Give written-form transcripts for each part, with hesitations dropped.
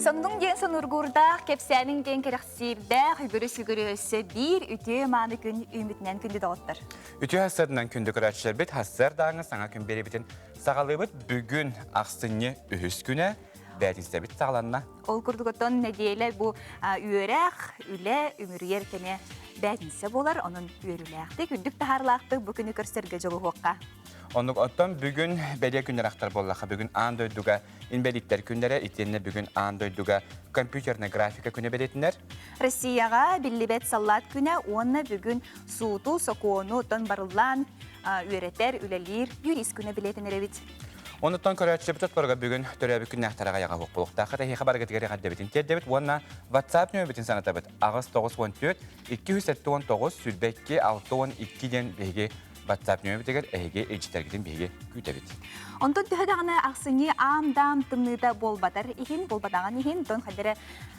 Соннуҥ диэн сонургуурдаах, кэпсээниҥ диэн кэрэхсиирдээх, үгүрү-сүгүрү өссө биир үтүө мааны күн үүммүтүнэн күндү доҕоттор. Үтүө хассыатынан күндү көрөөччүлэрбит хассыардааҥы саҥа күн биэрэбитин саҕалыыбыт. Бүгүн ахсынньы үһүс күнэ, бээтинсэбит саҕаланна. Ол курдук оттон нэдиэлэ бу үөрэх, үлэ үмүрүйэр кэмэ бээтинсэ буолар. Онон үөрүүлээхтик, үрдүк таһаарылаахтык бу күнү көрсөргө дьулуһуохха. Оннук оттон бүгүн бэлиэ күннэр ахтар буоллахха, бүгүн аан дойдуга инбэлииттэр күннэрэ, итиэннэ бүгүн аан дойдуга компьютерная графика күнэ бэлиэтинэр. Россияҕа биллибэт саллаат күнэ уонна бүгүн сууту, сокуону тон барыллаан үөрэтэр, үлэлиир юрист күнэ билиэтинэр эбит. Онуттан көрөөччүбүт отторго бүгүн төрөөбүт күннээхтэр аҕайаҕа уох буолуохтаахха тэһиэхэ барыгытыгар эҕэрдэбитин тиэрдэбит уонна WhatsApp нөмербитин санатабыт аҕыс 94 279 22 62 диэн биһиги WhatsApp нөмербитигэр эһиги илдьитэргитин биһиги күүтэбит. Онтон төһө даҕаны ахсынньы аам-даам тымныыта буолбатар иһин, буолбатаҕын иһин, тон хадэрэ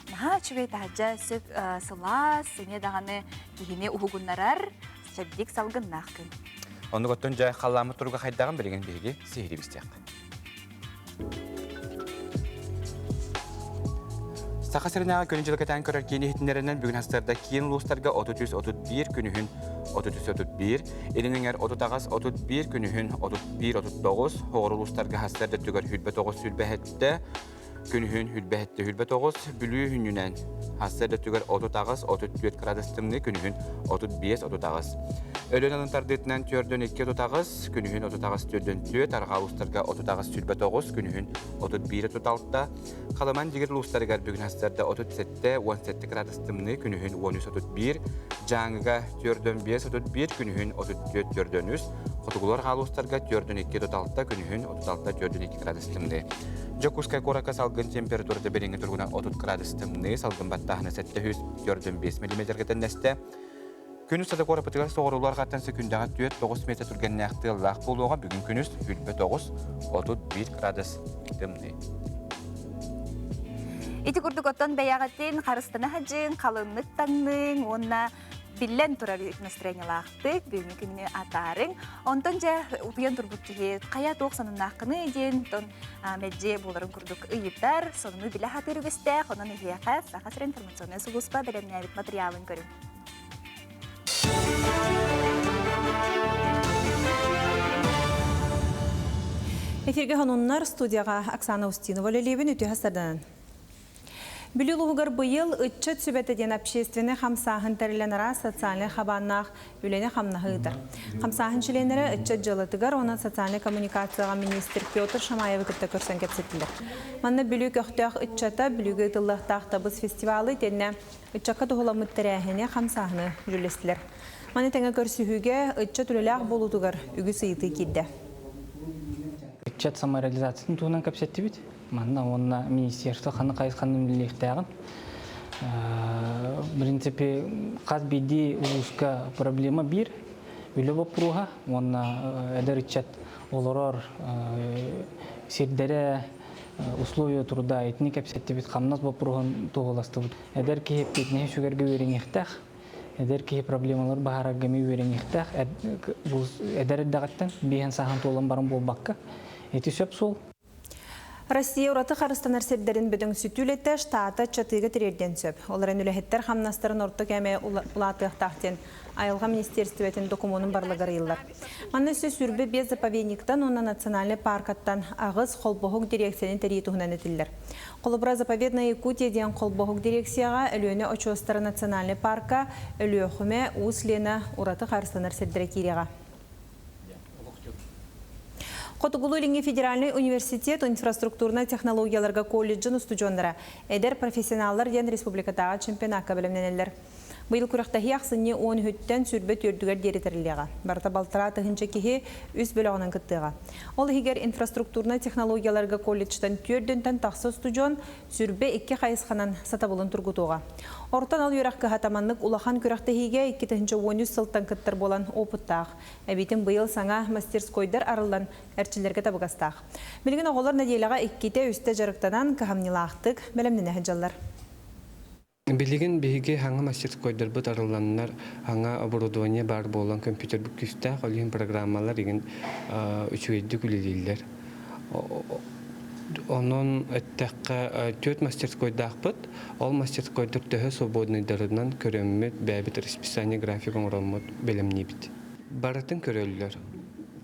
наһаа үчүгэй таһырдьа сөп сылаас, эмиэ даҕаны киһини уһугуннарар чэбдик салгыннаах күн. Оннук оттон дьэ халлааммыт туруга хайдаҕын билигин биһиги сиһилии истиэххэ. Саха сиринээҕи күнү дьылы кэтээн көрөр киин иһитиннэринэн бүгүн сарсыарда киин улуустарга 33-31 күнүһүн 33-31, Илин эҥэр 38-31 күнүһүн 31-39, Хоҕур улуустарга сарсыарда өттүгэр 29-27, күнүһүн 27-29, Бүлүү хүннүнэн сарсыарда өттүгэр 38-34 градус тымныы, күнүһүн 35-38. Өлөөн алын тардыытынан 4-2-38, күнүһүн 38-4, арҕаа улуустарга 38-29, күнүһүн 31-36, Халыман дьигир улуустарыгар бүгүн сарсыарда 37 17 градус тымныы, күнүһүн 13-31, Дьааҥыга 45-31, күнүһүн 34-43, Хотугулар хаалуустарга 42-36, күнүһүн 36-42 градус тымныы. Дьокуускай куоракка салгын температурата билиҥҥи туругунан 30 градус тымныы, салгын баттааһына 745 миллиметргэ тэннэстэ. Күн устата куораппытыгар соҕуруулар хаттан сөкүндэҕэ 4-9 метр түргэннээх тыаллаах буолуоҕа. Бүгүн күнүс 29 31 градус тымныы. Ити курдук оттон бэйэҕитин харыстана садьыҥ, халыҥнык таҥныҥ уонна биллэн турар настроениелаахтык бүгүҥҥү күнү атаарыҥ. Онтон дьэ утуйан турбут киһи хайа туох сонуннааххыный диэн онтон мэлдьи буоларын курдук ыйытар, сонуну билэ сатыыр үгэстээх, онон эһиэхэ Саха сирин информационнай сулууспа бэлэмнээбит матырыйаалын көрүҥ. Эфиргэ хонуннар студияға Оксана Устинова үлэлиибин үтүө сарданан. Бүлүү улууһугар быйыл ыччат сүбэтэ диэн общественнай хамсааһын тэриллэн араас социальнай хабааннаах үлэни-хамнаһы ыытар. Хамсааһын чилиэннэрэ ыччат дьыалатыгар уонна социальнай коммуникацияҕа министр Петр Шамаевы кытта көрсөн кэпсэттилэр. Манна Бүлүү көхтөөх ыччата Бүлүүгэ ыытыллыахтаах табыс фестивалы итиэннэ Ыччакка туһуламмыт тэрээһини, хамсааһыны дьүүллэстилэр. Маны тэҥэ көрсүһүүгэ ыччат үлэлээх буолуутугар үгүс ыйытыы киирдэ. Ыччат самореализациятын туһунан кэпсэттибит. Манна уонна министерство ханна хайысханан үлэлиэхтээҕин. В принципе, хас биирдии улууска проблема биир, үлэ боппуруоһа уонна эдэр ыччат олорор сирдэрэ, условия труда итини кэпсэттибит, хамнас боппуруоһун туоһуластыбыт. Эдэр киһи эппиэтинэһи сүгэргэ үөрэниэхтээх, эдэр киһи проблемалары быһаарарга эмиэ үөрэниэхтээх. Эдэр эрдэҕиттэн биэһэн сааһын туолан баран буолбакка, ити сөп суол. Россия ураты харыстанар сирдэрин бөдөҥсүтүү үлэтэ штата чатыыга тириэрдиэн сөп. Ол эрэн үлэһиттэр хамнастарын орто кээмэйэ улаатыахтаах диэн Айылҕа министиэристибэтин докумуонун барылыгар ыйыллар. Манна өссө 25 заповедниктан уонна национальнай пааркаттан аҕыс холбоһук дирекцияны тэрийии туһунан этиллэр. Холобура, Заповедная Якутия диэн холбоһук дирекцияҕа Өлүөнэ очуостара национальнай паарка, Өлүөхүмэ, Уус Лена ураты харыстанар сирдэрэ киириэҕэ. Хотугулуу-Илиҥҥи федеральнай университет инфраструктурнай технологияларга колледжын устудьуоннара эдэр профессионаллар диэн республикатааҕы чемпионакка бэлэмнэнэллэр. Быйыл күрэхтэһии ахсынньы 13-тэн 24-үгэр диэри тэриллиэҕэ. Барыта балтараа тыһыынча киһи үс бөлөҕүнэн кыттыаҕа. Ол иһигэр инфраструктурнай технологияларга колледжтан түөрдүнтэн тахса устудьуон 22 хайысханан сатабылын тургутуоҕа. Орто анал үөрэх кыһата маннык улахан күрэхтэһиигэ 2013 сылтан кыттар буолан опыттаах. Эбиитин быйыл саҥа мастерскойдар арыллан эрчиллэргэ табыгастаах. Билигин оҕолор нэдиэлэҕэ иккитэ-үстэ дьарыктанан кыһамньылаахтык бэлэмнэнэ сылдьаллар. Билигин биһиги хаҥа мастерскойдарбыт арылланнар, хаҥа оборудование баар буолан компьютербут күүстээх, ол иһин программалар игин үчүгэйдик үлэлииллэр. Онон эттэххэ, түөрт мастерскойдаахпыт. Ол мастерскойдар төһө свободныйдарынан көрөммүт, бэйэбит расписание график оҥороммут бэлэмниибит. Барытын көрөллөр.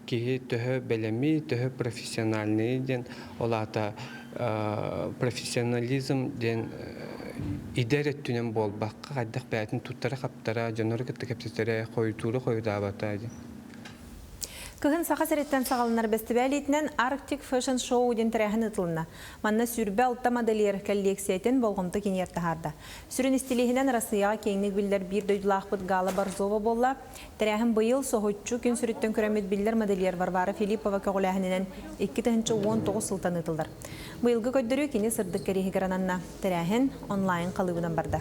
Киһи төһө бэлэми, төһө профессиональный диэн, ол аата профессионализм диэн идэр өттүнэн буолбакка, хайдах бэйэтин туттара-хаптара, дьоннору кытта кэпсэтэрэ, хойутуура хойутаабата диэн. Кыһын Саха сириттэн саҕаланар бэстибээл иитинэн Arctic Fashion Show диэн тэрээһин ыытылынна. Манна 26 модельер кэллиэксийэтин болҕомто киинигэр таһаарда. Сүрүн истилииһинэн Арассыыйаҕа киэҥник биллэр биир дойдулаахпыт Гала Борзова буолла. Тэрээһин быйыл соһуччу күн сүрүттэн күрэммит биллэр модельер Варвара Филиппова көҕүлээһининэн 2019 сылтан ыытыллар. Быйылгы көрдөрүү кини сырдык кэриэһигэр ананна. Тэрээһин онлайн халыыбынан барда.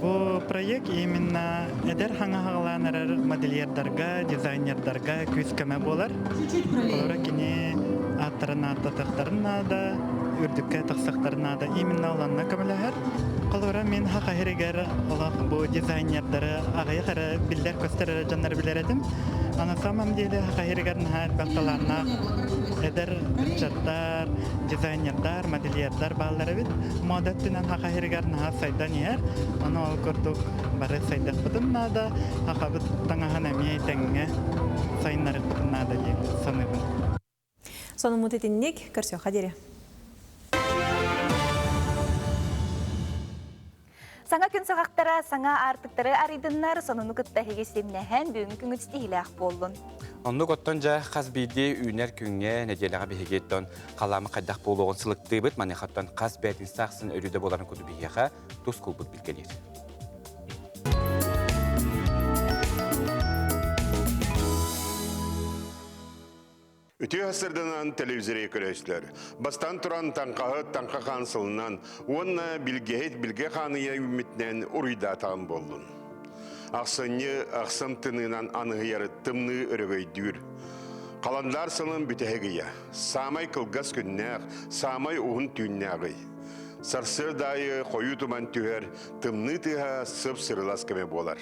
Бу проект именно эдэр хаҥаһаҕалаан эрэр модельердарга, дизайнердарга күүс-көмө буолар. Олоро кини ааттарын ааттатыахтарын наада, үрдүккэ тахсыахтарын наада. Именно оланна көмөлөһөр. Холобура мин Саха сиригэр олох бу дизайнердары аҕыйах эрэ биллэр-көстөр эрэ дьоннору билэр этим. А на самом деле Саха сиригэр наһаа элбэх талааннаах эдэр ыччаттар, дизайнердар, модельердар бааллар эбит. Мода өттүнэн Саха сиригэр наһаа сайдан иһэр. Ону ол курдук бары сайдыахпытын наада. Сахабыт таҥаһын эмиэ тэҥҥэ сайыннарыахпытын наада диэн саныыбын. Сонуммут итинник, көрсүөххэ диэри. Саҥа күн саҕахтара, саҥа аартыктары арыйдыннар, сонуну кытта эһиги ситимнэһэн, бүгүҥҥү күҥҥүт ситиһиилээх буоллун. Оннук оттон дьэ хас биирдии үүнэр күҥҥэ, нэдиэлэҕэ биһиги оттон халаама хайдах буолуоҕун сылыктыыбыт, маныаха оттон хас бээтинсэ ахсын өрүү да буоларын курдук биһиэхэ тус кулбут билгэлиир. Үтүө сырдынан телевизоры көрөсүлөр. Бастан туран таҥхаһыт таҥха хаан сылынан уонна билгэһит билгэ хааныйа үүммүтүнэн уруйдаатаҕым буоллун. Ахсынньы ахсым тыныынан аныһыйар тымныы өрөгөйдүүр. Халандаар сылын бүтэһик ыйа. Саамай кылгас күннээх, саамай уһун түүннээх ый. Сарсыарда аайы хойуу туман түһэр, тымныы тыаһа сып-сырылас кэмэ буолар.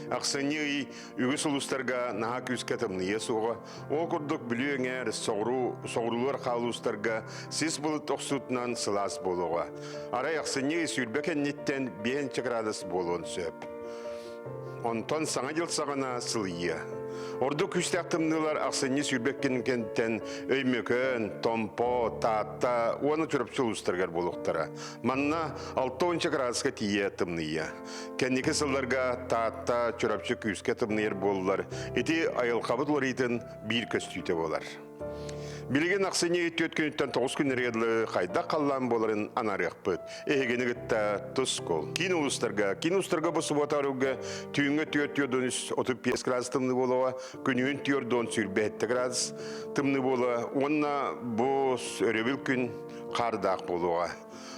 Ахсынньы ый үгүс улуустарга наһаа күүскэ тымныйыа суоҕа. Ол курдук Бүлүү эҥээр соҕуруу соҕуруулар хаалуустарга сис былыт охсуутунан сылаас буолуоҕа. Арай ахсынньы ый 20 кэнниттэн 5 градус буолуон сөп. Онтон Саҥа дьыл саҕана сылыйыа. Ордук күүстээх тымныылар ахсынньы 20 кэнниттэн Өймөкөөн, Томпо, Таатта уонна Чурапчы улуустарыгар буолуохтара. Манна 60 градуска тиийэ тымныйыа. Кэнники сылларга Таатта, Чурапчы күүскэ тымныйар буоллар, ити айылҕабыт уларыйыытын биир көстүүтэ буолар. Билигин ахсынньы 4 күнүттэн 9 күннэргэ дылы хайдах халлаан буоларын анаарыахпыт. Эһигини кытта тускул. Киин улуустарга, киин улуустарга бу субуота арылга түүҥҥэ 4 35 градус тымныы буолуоҕа, күнүһүн 4 27 градус тымныы буолуоҕа уонна бу өрөбүл күн хаардаах буолуоҕа.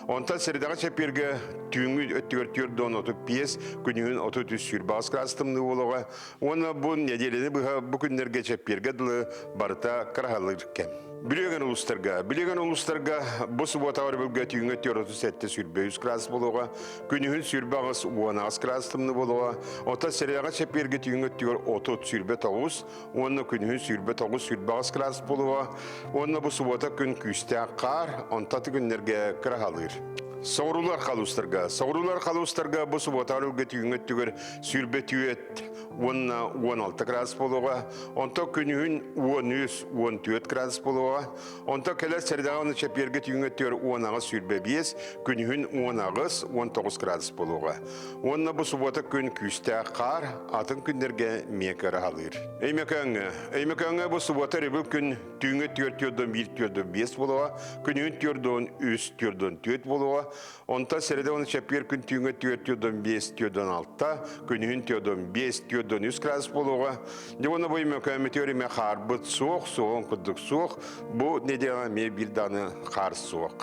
Онтон сэрэдэҕэ чэппиэргэ түүҥҥү өттүгэр 435, күнүһүн 33 градус тымныы буолуоҕа. Уонна бу нэдиэлэни быһа бу күннэргэ чэппиэргэ дылы барыта кыраһалыыр кэм. Бүлүү улуустарга, Бүлүү улуустарга бу субуотаҕа өрөбүлгэ түүҥҥү 437 23 градус буолуоҕа, күнүһүн 28 18 градус тымныы буолуоҕа. Оттон сэрэдэҕэ чэппиэргэ түүҥҥү өттүгэр 30 29 уонна күнүһүн 29 28 градус буолуоҕа. Уонна бу субуота күн күүстээх хаар, онтон күннэргэ кыраһалыыр. Соҕуруулар халуустарга. Соҕуруулар халуустарга бу субуота өрүлгэ түүҥҥү өттүгэр 24 уонна 16 градус буолуоҕа. Онтон күнүһүн 13 14 градус буолуоҕа. Онтон кэлэр сэрдэҕэ уонна чэппиэргэ түүҥҥү өттүгэр 18 25, күнүһүн 18 19 градус буолуоҕа. Уонна бу субуота күн күүстээх хаар, атын күннэргэ эмиэ кыраһалыыр. Өймөкөөҥҥө. Өймөкөөҥҥө бу субуота өрөбүл күн түүҥҥү 4 4 1 4 5 буолуоҕа, күнүһүн 4 3 4 4 буолуоҕа. Онтон сэрэдэ уонна чэппиэр күн түүҥҥү 4 4 5 4 6, күнүһүн 4 5 4 3 градус буолуоҕа. Дьэ уонна бу Өймөкөөммүтүгэр эмиэ хаарбыт суох, суоҕун курдук суох. Бу нэдиэлэҕэ эмиэ биир даҕаны хаар суох.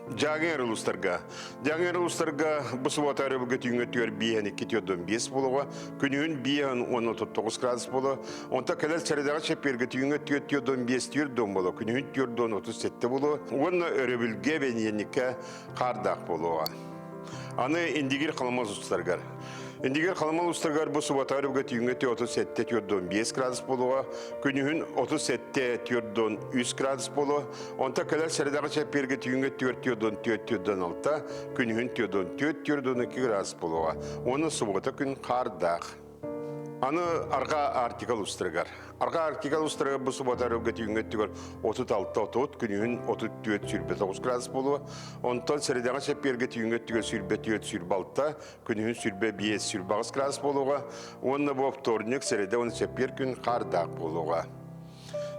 Дьааҥы улуустарга. Дьааҥы улуустарга бу субуота өрөбүлгэ түүҥҥэ түөр биэһэн икки түөрдөн биэс буолуоҕа, күнүһүн биэһэн уонна 39 градус буолуо. Онтон кэлэр сэрэдэҕэ чэппиэргэ түүҥҥэ түөрт түөрдөн биэс түөрдөн буолуо, күнүһүн түөрдөн 37 буолуо уонна өрөбүлгэ бэнидиэнньиккэ хаардаах буолуоҕа. Аны Индигир Халыма улуустарыгар. Индигир Халыма улуустарыгар бу суббота өрөбүлгэ түүҥҥэ 37-45 градус буолуоҕа, күнүһүн 37-43 градус буолуо, онтон кэлэр сэрэдэҕэ чэппиэргэ түүҥҥэ 4-4-4-6, күнүһүн 4-4-2 градус буолуоҕа. Уонна суббота күн хаардаах. Аны Арҕаа Арктика улуустарыгар. Арҕаа Арктика улуустарыгар бу суббота өрөбүлгэ түүҥҥэ өттүгэр 36-30, күнүһүн 34-29 градус буолуо. Онтон сэрэдэҕэ чэппиэргэ түүҥҥэ өттүгэр 24-26, күнүһүн 25-28 градус буолуоҕа. Уонна бу вторник, сэрэдэ уонна чэппиэр күн хаардаах буолуоҕа.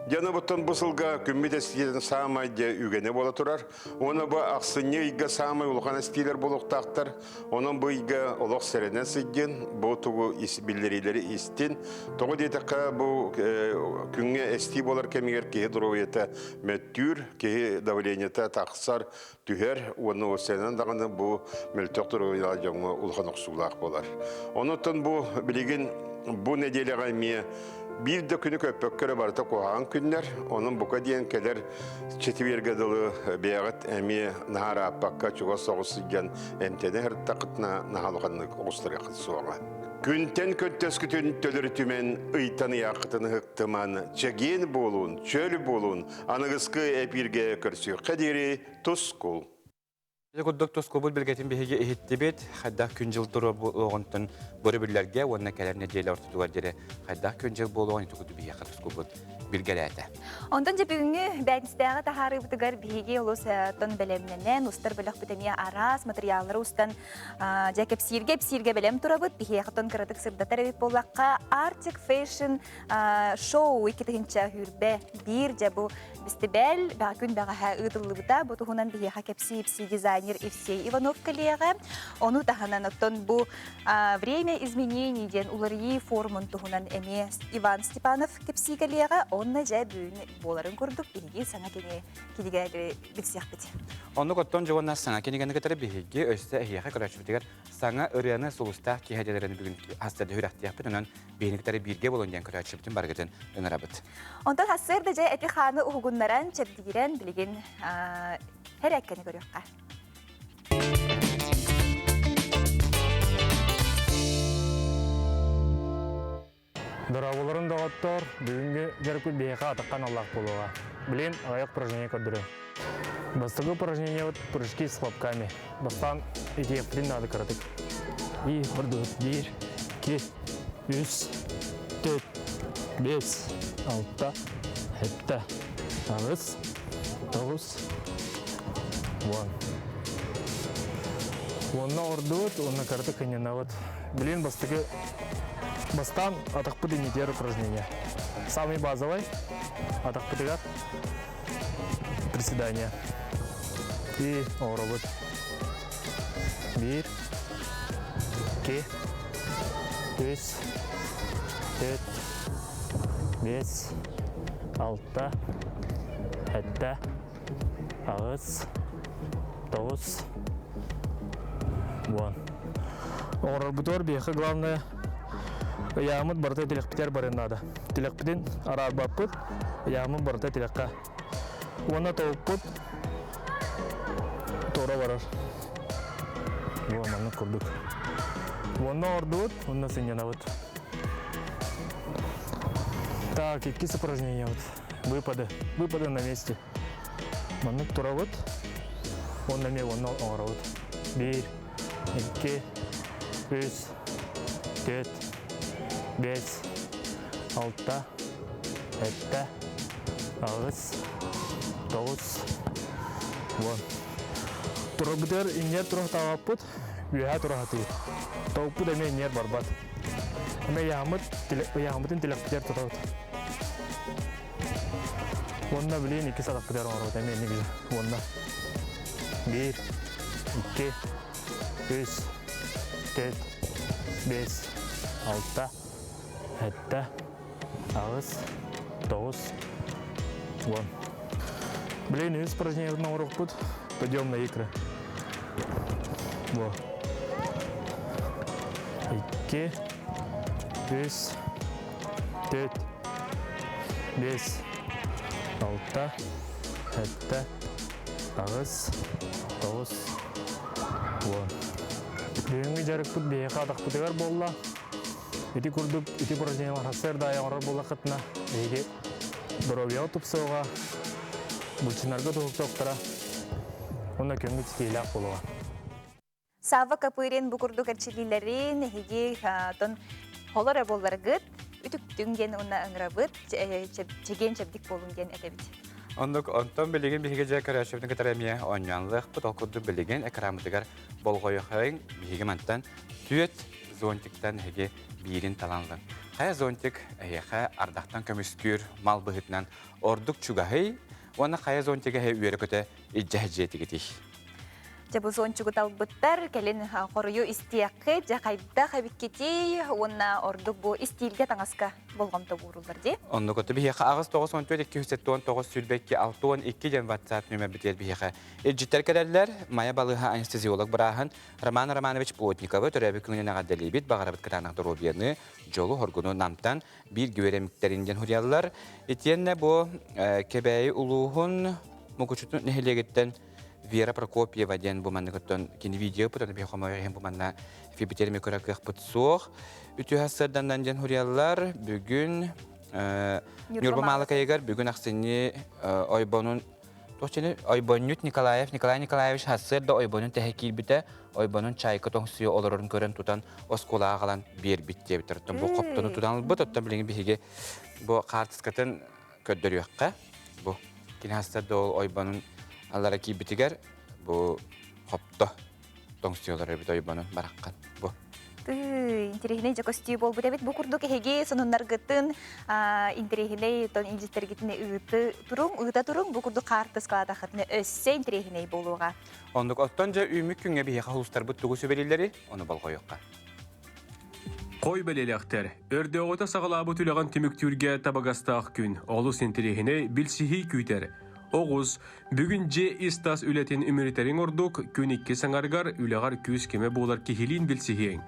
Дьэ, буттан бу сылга күммүт эстиитин саамай дьэ үгэнэ буола турар. Уонна бу ахсынньы ыйга саамай улахан эстиилэр буолуохтаахтар. Онон бу ыйга олох сэрэнэн сылдьын, бу тугу биллэриилэри истин. Тоҕо диэтэххэ, бу күҥҥэ эстии буолар кэмигэр киһи доруобуйата мөттүүр, киһи давлениета тахсар, түһэр уонна уопсайынан даҕаны бу мөлтөх доруобуйалаах дьоҥҥо улахан охсуулаах буолар. Онуттан бу билигин бу нэдиэлэҕэ эмиэ биир да күнү көппөккө эрэ барыта куһаҕан күннэр, онон бука диэн кэлэр четвергэ дылы бэйэҕит эмиэ наһаа ырааппакка чугас соҕус сылдьан эмтэнэ сырыттаххытына наһаа улаханнык оҕустарыаххыт суоҕа. Күнтэн көнтөскүтүн төлөрүтүмэн, ыйтан ыйааххытын ыһыктыман, чэгиэн буолун, чөл буолун, аныгыскы эпииргэ көрсүөххэ диэри тускул. Ити курдук тускулбут билгэтин биһиги иһиттибит. Хайдах күн-дьыл туруо буолуоҕунтан бөрөбүллэргэ уонна кэлэр нэдиэлэ ортотугар диэри хайдах күн-дьыл буолуоҕун ити курдук биһиэхэ тускулбут билгэлээтэ. Онтон дьэ бүгүҥҥү бээтинсэтээҕи таһаарыыбытыгар биһиги олус тон бэлэмнэнэн, устар бөлөхпүт эмиэ араас матырыйааллары устан дьэ кэпсииргэ ипсииргэ бэлэм турабыт. Биһиэхэ тон кыратык сырдатар эбит буоллахха Arctic Fashion шоу 2021 дьэ бу бэстибээл күн бэҕэһээ ыытыллыбыта. Бу туһунан биһиэхэ кэпсии ипси дизайнер Евсей Иванов кэлиэҕэ. Ону таһынан оттон бу Время изменений диэн уларыйыы форумун туһунан эмиэ Иван Степанов кэпсии кэлиэҕэ. Онно дьэ бүгүн буоларын курдук биһиги саҥа кини кинигэлэри билсиэхпит. Оннук оттон дьоннор саҥа кинигэни кытары биһиги өссө эһиэхэ көрөөччүбүтүгэр саҥа ырыаны сулустаах киһи бүгүн хастарда үрэхтиэхпит. Онон биһиги кытары бииргэ буолун диэн көрөөччүбүтүн барыгытын ыҥырабыт. Онтон сарсыарда дьэ эти-хааны уһугуннаран, чэбдигирэн билигин һэрээккэни көрүөххэ. Дорооболорун доҕоттор, бүгүҥҥү дьарыкпыт биһиэхэ атаххан аллаах буолуоҕа. Билин аҕыйах упражнение көрдөрүөм. Бастакы упражнениебыт прыжки с хлопками. Бастаан итиэхпитин наада кыратык. И ордугут биир, икки, үс, төрт, биэс, алта, сэттэ, аҕыс, тоҕус, уон. Уонна ордубут, уонна кыратык кынньанабыт. Билин бастакы бастаан атахпыт иннитигэр упражнение. Самый базовый атахпытыгар приседание. И оҥоробут. Биир, икки, үс, төрт, биэс, алта, сэттэ, аҕыс, тоҕус, уон. Оҥорорбутугар биһиэхэ главное ыйааммыт барыта тилэхпитигэр барыан наада. Тилэхпитин араарбаппыт, ыйааммыт барыта тилэххэ. Уонна тобукпут туора барар. Бу маннык курдук. Уонна ордубут, уонна сынньанабыт. Так, иккис упражнениебыт. Выпады. Выпады на месте. Маннык турабыт. Уонна эмиэ уонна оҥоробут. Биир, икки, үс, төрт, биэс, алта, сэттэ, аҕыс, тоҕус, уон. Турарбытыгар инньэр туруохтаабаппыт, үөһээ тура сатыыбыт. Тобукпут эмиэ инньэр барбат. Эмиэ ыйааммыт, ыйааммытын тилэхпитигэр тутабыт. Уонна билигин икки сатахпытыгар оҥоробут эмиэ инник уонна биир, икки, үс, төрт, биэс, алта, сэттэ, аҕыс, тоҕус, уон. Билигин үһүс упражнениебытын оҥоруохпут. Пойдем на икры. Во. Икки, үс, төрт, биэс, алта, сэттэ, аҕыс, тоҕус, уон. Бүгүҥҥү дьарыкпыт биһиэхэ атахпытыгар буолла. Ити курдук ити упражнениелар сарсыарда аайы оҥорор буоллаххытына, эһиги доруобуйаҕыт тупсуоҕа, булчунарга туһуктуохтара уонна көҥүл ситиилээх буолуоҕа. Савва Копырин бу курдук эрчиллиилэрин эһиги тон холор эрэ буолларгыт үтүктүҥ диэн уонна ыҥырабыт, чэгиэн чэбдик буолуҥ диэн этэбит. Оннук, онтон билигин биһиги дьэ көрөөччүбүтүн кытары эмиэ оонньоон ылыахпыт. Ол курдук билигин экранмытыгар болҕойохойуҥ биһиги мантан түөт зонтиктан эһиги биирин талан ылыҥ. Хайа зонтик эһиэхэ ардахтан көмүскүүр мал быһыытынан ордук чугаһый уонна хайа зонтига эһи үөрэ-көтө илдьэ дьиэтигитий? Дьэ бу зончугу талбыттар, кэлин хоруйу истиэххит, дьэ хайдах эбиккитий уонна ордук бу истиилгэ таҥаска болҕомто ууруллар дии. Оннук оту биһиэхэ аҕыс 94 279 22 62 диэн WhatsApp нүөмэрбитигэр биһиэхэ илдьиттэр кэлэллэр. Майа балыыһа анестезиолог бырааһын Роман Романович Плотниковы төрөөбүт күнүнэн эҕэрдэлиибит, баҕарабыт кытаанах доруобуйаны, дьолу-хоргуну Намтан биир үөрэммиттэрин диэн суруйаллар. Итиэннэ бу Кэбээйи улууһун Мукучутун нэһилиэгиттэн Вера Прокопьева диэн бу маннык оттон кини видео путан биһи хомойор иһин бу манна эфирбитер көрөр кыахпыт суох. Үтүө сырданнан диэн суруйаллар. Бүгүн Ньурба Маалыкайыгар бүгүн ахсынньы ойбонун Туохчаны ойбонньут Николаев Николай Николаевич сарсыарда ойбонун тэһэ киирбитэ, ойбонун чайка тоҥсуйа олорорун көрөн тутан оскуолаҕа аҕалан биэрбит диэбиттэр. Оттон бу хоптону тутан ылбыт, оттон билигин биһиги бу хаартыскатын көрдөрүөххэ. Бу кини сарсыарда ол ойбонун аллара киирбитигэр бу хопто тоҥсуйа олорор эбит ойбонун бараххан. Бу Тыы, интэриэһинэй дьэ көстүү буолбут эбит. Бу курдук эһиги сонуннаргытын интэриэһинэй тон илдьиттэргитин ыыты туруҥ, ыыта туруҥ. Бу курдук хаартыскалаатаххытына өссө интэриэһинэй буолуоҕа. Оннук оттон дьэ үүммүт күҥҥэ биһиэхэ улуустарбыт тугу сүбэлииллэри ону болҕойуохха. Хой бэлиэлээхтэр, өрдөөҕүтэ саҕалаабыт үлэҕин түмүктүүргэ табыгастаах күн, олус интэриэһинэй билсиһии күүтэр. Оҕус, бүгүн дьиэ ис-тас үлэтин үмүрүтэриҥ ордук, күн иккис аҥарыгар үлэҕэр күүс-көмө буолар киһилиин билсиһиэҥ.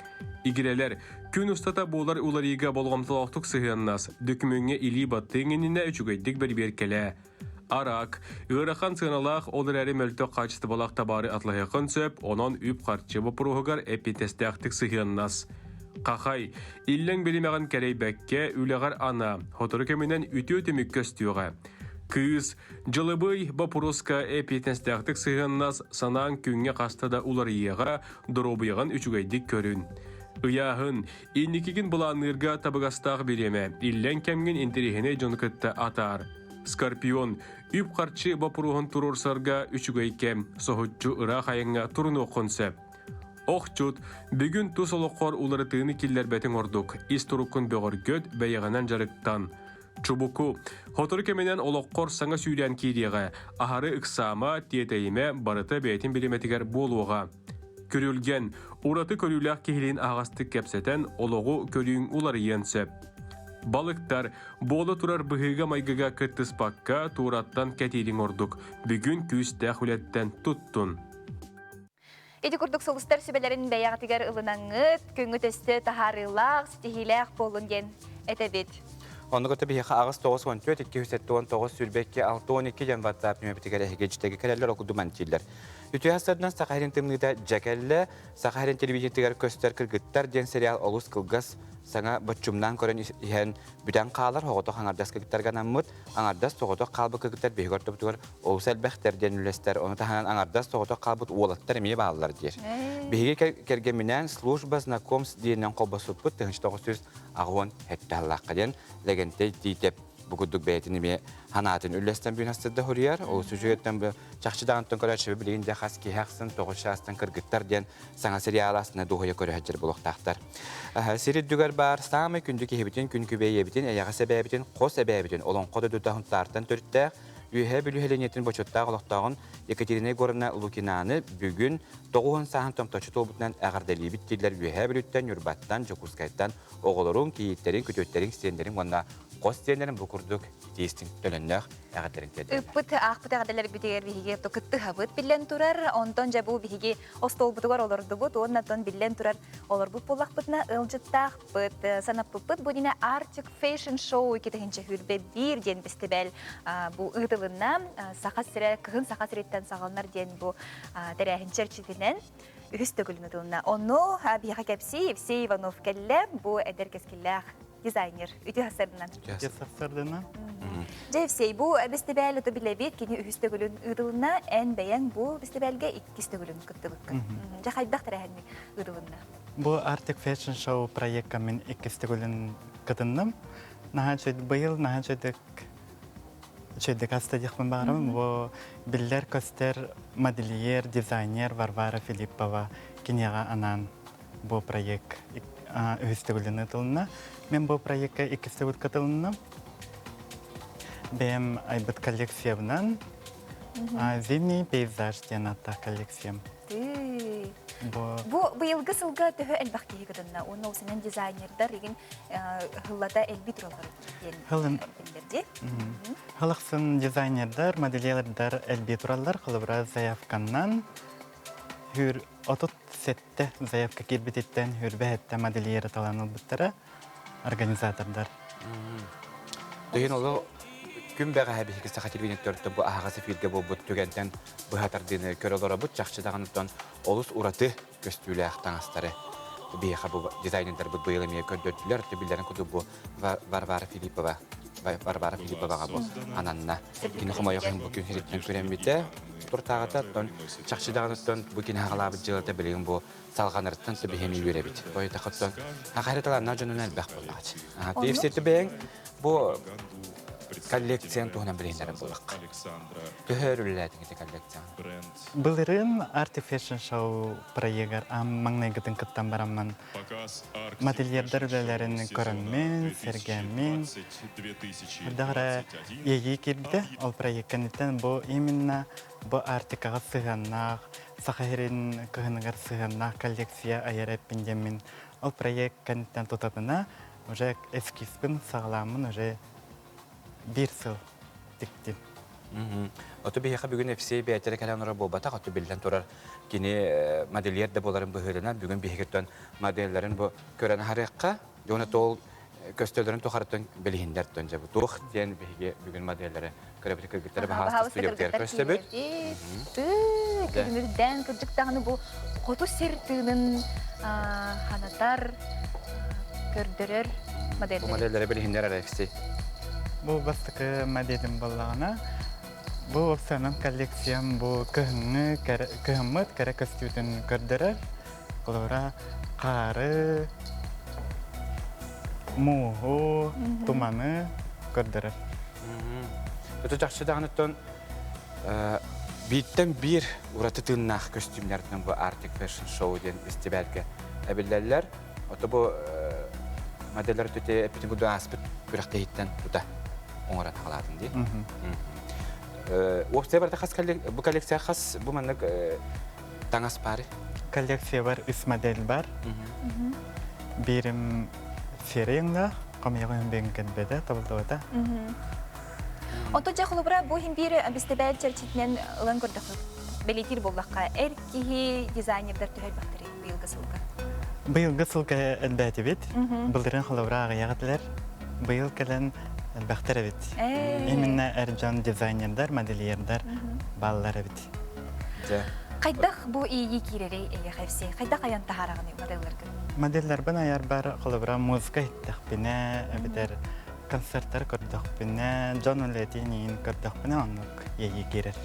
Игирэлэр, күн устата буолар уларыйыыга болҕомтолоохтук сыһыаннас, дөкүмүөҥҥэ илии баттыаҥ иннинэ үчүгэйдик бэрибиэркэлээ. Араак, ыарахан сыаналаах, ол эрээри мөлтөх хаачыстыбалаах табаары атлаһыаххын сөп, онон үп-харчы боппуруоһугар эппиэттэстээхтик сыһыаннас. Хахай, иллэҥ биримэҕин кэрэйбэккэ, үлэҕэр анаа, сотору кэминэн үтүө түмүк көстүөҕэ. Кыыс, дьылыбый боппуруоска эппиэтинэстээхтик сыһыаннас, санааҥ күҥҥэ хаста да уларыйыаҕа, доруобуйаҕын үчүгэйдик көрүн. Ыйааһын, инникигин былаанныырга табыгастаах бириэмэ, иллэҥ кэмҥин интэриэһинэй дьону кытта атаар. Скорпион, үп-харчы боппуруоһун туруорсарга үчүгэй кэм, соһуччу ыраах айаҥҥа турунуоххун сөп. Охчут, бүгүн тус олоххор уларытыыны киллэрбэтиҥ ордук, ис туруккун бөҕөргөт, бэйэҕинэн дьарыктан. Чубуку, сотору кэминэн олоххор саҥа сүүрээн киириэҕэ, аһары ыксаама, тиэтэйимэ, барыта бэйэтин бириэмэтигэр буолуоҕа. Күрүлгэн, ураты көрүүлээх киһилиин аһаҕастык кэпсэтэн, олоҕу көрүүҥ уларыйыан сөп. Балыктар, буола турар быһыыга-майгыга кыттыспакка, туораттан кэтиириҥ ордук. Бүгүн күүстээх үлэттэн туттун. Ити курдук сулустар сүбэлэрин бэйэҕитигэр ылынаҥҥыт, күҥҥүт өссө таһаарыылаах, ситиһиилээх буоллун диэн этэбит. Оннук өттө биһиэхэ 8 9 14 279 22 62 диэн WhatsApp нөмербитигэр эһиги дьитэги кэлэллэр ол курдук мантииллэр. Үтүө сарсыарданан Саха сирин тымныыта дьэ кэллэ. Саха сирин телевидениетыгар көстөр Кыргыттар диэн сериал олус кылгас, саҥа боччумнаан көрөн иһэн бүтэн хаалар, соҕотох аҥардас кыргыттарга анаммыт, аҥардас соҕотох хаалбыт кыргыттар биһиги ортобутугар олус элбэхтэр диэн үллэстэр. Ону таһынан аҥардас соҕотох хаалбыт уолаттар эмиэ бааллар диир. Биһиги кэргэмминээн служба знакомств диэнинэн холбоспуппут 1987 сыллаахха диэн Лэгэнтэй Тиитэп бу курдук бэйэтин эмиэ санаатын үллэстэн бүгүн астырда суруйар. Ол сүдьүөттэн бу чахчы даҕантан көрөөччү билигин дьэ хас киһи ахсын тоҕус чаастан кыргыттар диэн саҥа сериал астына дуоһуйа көрө буолуохтаахтар. Сир үрдүгэр баар саамай күндү киһибитин, күн күбэй ийэбитин, эйэҕэс эбээбитин, хос эбээбитин олоҥхо дойдута Сунтаартан төрүттээх Үөһээ Бүлүү сэлиэнньэтин бочуоттаах олохтооҕун Екатерина Егоровна Лукинаны бүгүн 90 сааһын томточчу туолбутунан эҕэрдэлиибит дииллэр Үөһээ Бүлүүттэн, Ньурбаттан, Дьокуускайтан оҕолорун, кийииттэриҥ, күтүөттэриҥ, сиэннэриҥ уонна хос сиэннэрин бу курдук итии-истиҥ төлөннөөх эҕэрдэлэрин тиэрдэллэр. Ыппыт аахпыт эҕэрдэлэрбитигэр биһиги кыттыһабыт биллэн турар. Онтон дьэ бу биһиги остуолбутугар олордубут уонна оттон биллэн турар олорбут буоллахпытына ыалдьыттаахпыт. Санаппыппыт бу динэ Arctic Fashion Show 2021 диэн бэстибээл бу ыытылынна. Саха сирэ кыһын Саха сириттэн саҕаланар диэн бу тэрээһин чэрчитинэн үһүс төгүлүн ытылынна. Онну биһиэхэ кэпсии Евсей Иванов кэллэ. Бу эдэр кэскиллээх дизайнер. Үтүө сарсыарданан. Үтүө сарсыарданан. Дьэ, Евсей, бу бэстибээл ото билэбит, кини үһүс төгүлүн ыытылынна. Эн бэйэҥ бу бэстибээлгэ иккис төгүлүн кыттыбыккын. Дьэ, хайдах тэрээһинник ыытылынна? Бу Arctic Fashion Show проекка мин иккис төгүлүн кытынным. Наһаа быйыл наһаа үчүгэй үчүгэйдик аста диэхпин баҕарабын. Бу биллэр-көстөр модельер, дизайнер Варвара Филиппова киниэҕэ анаан бу проект үһүс төгүлүн ыытылынна. Мен бу проекка иккис төгүл кытылынным. Бэйэм айбыт коллекциябынан «Зимний пейзаж» диэн ааттаах коллекциям. Бу быйылгы сылга төһө элбэх киһи кытынна? Уонна усунан дизайнердар игин хыллата элби тураллар диэн биллэрди. Хылахсын дизайнердар, модельердар элби тураллар. Холобура заявканнан хүр 37 заявка киирбититтэн хүрбэһэттэ модельеры талан ылбыттара организатордар. Тыһын олу күн бэҕэһээ биһиги саха телевидениетыттан бу аһаҕас эфиргэ буолбут түгэнтэн быһа тардыыны көрө олоробут. Чахчы даҕаныттан олус ураты көстүүлээх таҥастары биһиэхэ бу дизайнердарбыт быйыл эмиэ көрдөрдүлэр. Биллэрин курдук бу Варвара Филиппова Варвара Филипповаҕа бу ананна. Кини хомойуох иһин бу күн сириттэн күрэммитэ. Туртааҕыта оттон чахчы даҕаныттан бу кини хаҕалаабыт дьыалата билигин бу салҕанарыттан сөбүһэни үөрэбит. Бойутахыттан хахайра талааннаах дьонун элбэх буоллаҕа. Тиэфсити бэйэҥ бу коллекциян туһунан билиһиннэрэн буоллахха. Төһө өр үлэлээтиҥ ити коллекцияны? Былырыын Arctic Fashion Show проегар маҥнайгытын кыттан бараммын модельердар үлэлэрин көрөммүн, сэргээммин, эрдэҕэрэ иэйии киирбитэ. Ол проект кэнниттэн бу именно бу Арктикаҕа сыһыаннаах, Саха сирин кыһыныгар сыһыаннаах коллекция айар эппин диэммин ол проект кэнниттэн тутатына уже эскизпин саҕалааммын уже биир сыл тиктим. Оту биһиэхэ бүгүн FC бэйэтэрэ кэлэн олорор буолбатах, оту биллэн турар кини модельер да буоларын быһыытынан бүгүн биһигиттэн моделлэрин бу көрөн аһарыахха, уонна тоол көстөлөрүн тухарыттан билиһиннэр дьэ бу туох диэн биһиги бүгүн модельлэри көрөбүт кыргыттары баһаалыста студиябытыгар көстөбүт. Күлүмүрдээн кырдьык даҕаны бу хоту сир тыынын ханатар, көрдөрөр модельлэри. Бу модельлэри билиһиннэр Алексей. Бу бастакы моделим буоллаҕына, бу опсанан коллекциям бу кыһыҥҥы кыһыммыт кэрэ көстүүтүн көрдөрөр. Холобура, хаары, мууһу, туманы көрдөрөр. Өтө чахчы даҕаныттан бииртэн биир ураты тыыннаах көстүүмнэртэн бу Arctic Fashion Show диэн бэстибээлгэ эбиллэллэр. Ото бу моделлэр төте эппитин курдук ааспыт күрэхтэһииттэн тута оҥорон хаалаатын дии. Уопсай барыта хас бу коллекция хас бу маннык таҥас баар? Коллекциябар үс модель бар. Биирим серый өҥнөөх, хомуйаҕын бэйэҥ кэлбэтэ, табыллыбата. Онтон дьэ холобура бу иһин биир бэстибээл чэрчитинэн ылан көрдөххө, бэлиэтиир буоллахха, эр киһи дизайнердар төһө элбэхтэрий быйылгы сылга? Быйылгы сылга элбээтибит. Былырыын холобура аҕыйах этилэр. Быйыл кэлэн элбэхтэр эбит. Именно эр дьон дизайнердар, модельердар бааллар эбит. Хайдах бу иэйии киирэрий эйиэхэ Евсей? Хайдах айан таһаараҕыный моделларгын? Моделларбын айарбар холобура музыка иһиттэхпинэ, эбэтэр концерттар көрдөхпүнэ, дьон үлэтин иин көрдөхпүнэ оннук иэйии киирэр.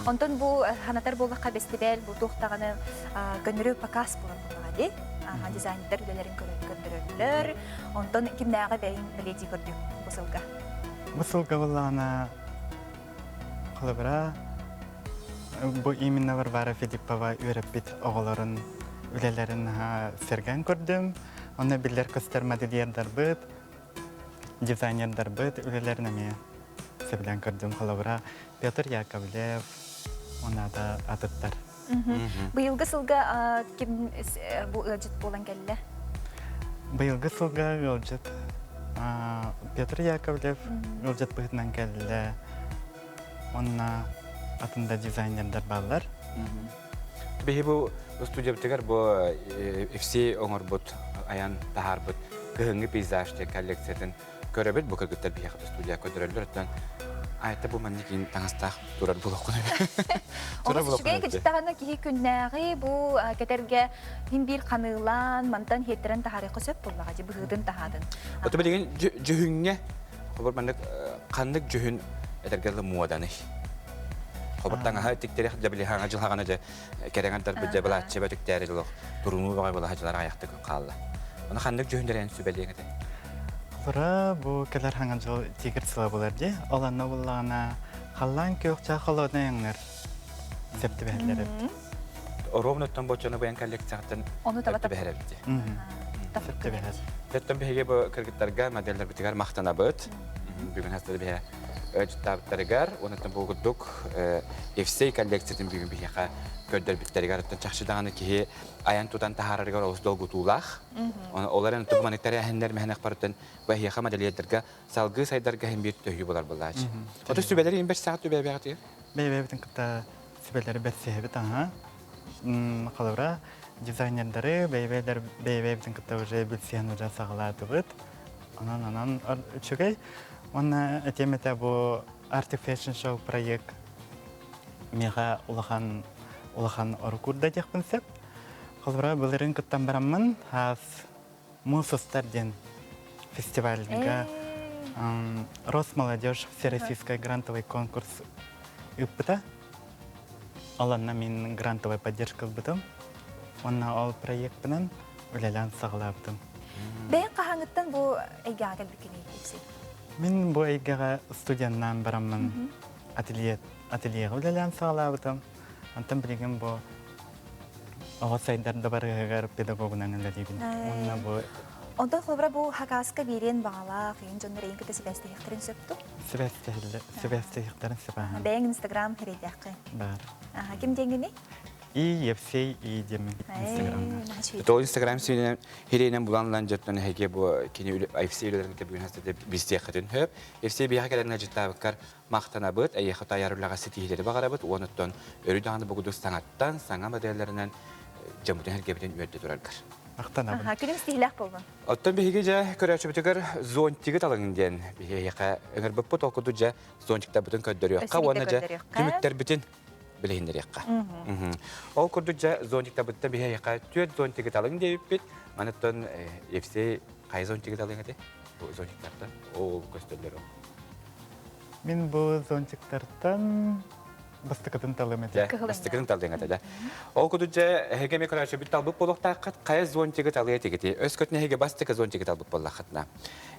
Онтон бу ханатар буоллахха бэстибээл бу туох даҕаны көннөрү показ буолар буоллаҕа дии. Дизайнердар үлэлэрин көрдөрөллөр. Онтон кимнээҕи бэйэҥ бэлиэтии көрдүҥ бу сылга? Бу сылга буоллаҕына Холобура, бу именно Варвара Филиппова үөрэппит оҕолорун үлэлэрин наһаа сэргээн көрдүм. Онно биллэр-көстөр модельердарбыт, дизайнердарбыт үлэлэрин эмиэ сөбүлээн көрдүм. Холобура, Петр Яковлев, уонна да атыттар. Быйылгы сылга ким бу ыалдьыт буолан кэллэ? Быйылгы сылга ыалдьыт Петр Яковлев ыалдьыт быһыытынан кэллэ. Онно атын да дизайнердар бааллар. Биһи бу студиябытыгар бу FC оҥорбут, айан таһаарбыт кыһыҥҥы пейзаж диэн коллекциятын көрөбүт. Бу кыргыттар биһиэхэ студия көрдөрөллөр. Оттон айта бу маннык таҥастаах турар булуоххун. Турар булуоххун. Үчүгэй кычтаҕына киһи күннээҕи бу кэтэргэ хин биир ханыылаан, мантан хиэттэрэн таһаарыахха сөп буоллаҕа дьи быһыытын таһаатын. Ото билигин дьүһүҥҥэ Хобор маннык ханнык дьүһүн этэргэ муоданый? Хобор таҥаһа тиктэри дьабилиһаҥа дьылһаҕана дьэ кэрэҥэр дарбыт дьэ былааччыба түктээри дьолох турунуу баҕай былаһа дьылар аҕайахтык хаалла. Оны ханнык дьүһүннэрэн сүбэлиэҥ этэ? Холора бу кэлэр хаҥа дьыл тигр сыла булар дии. Ол анна буллаҕына халлаан күөхчэ холодный өҥнөр сөп түбэһэллэр эбит. Ровно оттон боччону быйан коллекцияттан Ону таба түбэһэр эбит. Сөп түбэһэр. Оттон биһиги бу кыргыттарга модельлэрбитигэр махтанабыт. Бүгүн хастары биһэ дьыттаабыттарыгар, онуттан бу курдук Евсей коллекциятын бүгүн биһиэхэ көрдөрбүттэригэр оттон чахчы даҕаны киһи айан тутан таһаарарыгар олус долгутуулаах. Ол эрэн тугу маннык тэрээһиннэр мэһэнэх барыттан бэһиэхэ модельердарга салгыы сайдарга иһин биир төһүү булар буллаач. Оту сүбэлэри имбэр саҕа түбэбэҕитигэр? Бэйбэбитин кытта сүбэлэри бэрсиһэбит аха. Холобура, дизайнердары бэйбэлэр бэйбэбитин кытта уже билсиһэн уже саҕалаатыбыт. Онон онон үчүгэй. Уонна этиэм этэ бу Arctic Fashion Show проект миэхэ улахан улахан орукурда диэхпин сөп. Холобура, былырыын кыттан бараммын хаас Мусустар диэн фестивальга Росмолодежь всероссийский грантовый конкурс ыыппыта. Ол онно мин грантовая поддержка ылбытым. Уонна ол проекпынан үлэлээн саҕалаабытым. Бэйэҥ хаһааҥҥыттан бу эйгэҕэ кэлбиккиний, Ипси? Мин бу эйгэҕэ студеннаан бараммын ателье ательеҕа үлэлээн саҕалаабытым. Онтон билигин бу оҕо сайдар дыбарыаһыгар педагогунан үлэлиибин. Уонна бу Онтон холобура бу хакаска биэриэн баҕалаах, ийин дьоннор эйин кытта сибээстэһиэхтэрин сөп дуо? Сибээстэһиэхтэрин сөп аһан. Бэйэҥ Инстаграм эрэйдээххин. Баар. Аха, ким диэҥҥиний? И Евсей И диэммин Инстаграмҥа. То Инстаграм сиринэн хиринэн булан ылан дьоттон эһиги бу кини Евсей үлэлэрин кытта бүгүн билсиэххитин сөп. Евсей биһиэхэ кэлэн ыалдьыттаабыккар махтанабыт, эйиэхэ тайар үлэҕэ ситиһиилэри баҕарабыт, уонуттан өрүү даҕаны бугудус саҥаттан саҥа моделлэринэн дьоммутун эргэбитин үөрдэ тураргар. Махтанабын. Күнүм ситиһиилээх буоллун. Оттон биһиги дьэ көрөөччүбүтүгэр зонтигы талыҥ диэн биһиэхэ ыҥырбыппыт ол курдук дьэ зонтиктарбытын көрдөрүөххэ уонна дьэ түмүктэрбитин билиһиннэриэххэ. Ол курдук дьэ зонтиктарбыттан биһиэхэ түөрт зонтигы талыҥ диэбиппит. Манаттан Евсей хайа зонтигы талыҥ этэй? Бу зонтиктартан ол көстөллөр ол. Мин бу зонтиктартан бастакытын талым этэ. Бастакытын талдыҥ этэ, да. Ол курдук дьэ, эһиги эмиэ көрөөччүбүт талбыт буолуохтааххыт, хайа зонтигы талыа этигитий? Өскөтүн эһиги бастакы зонтигы талбыт буоллаххытына.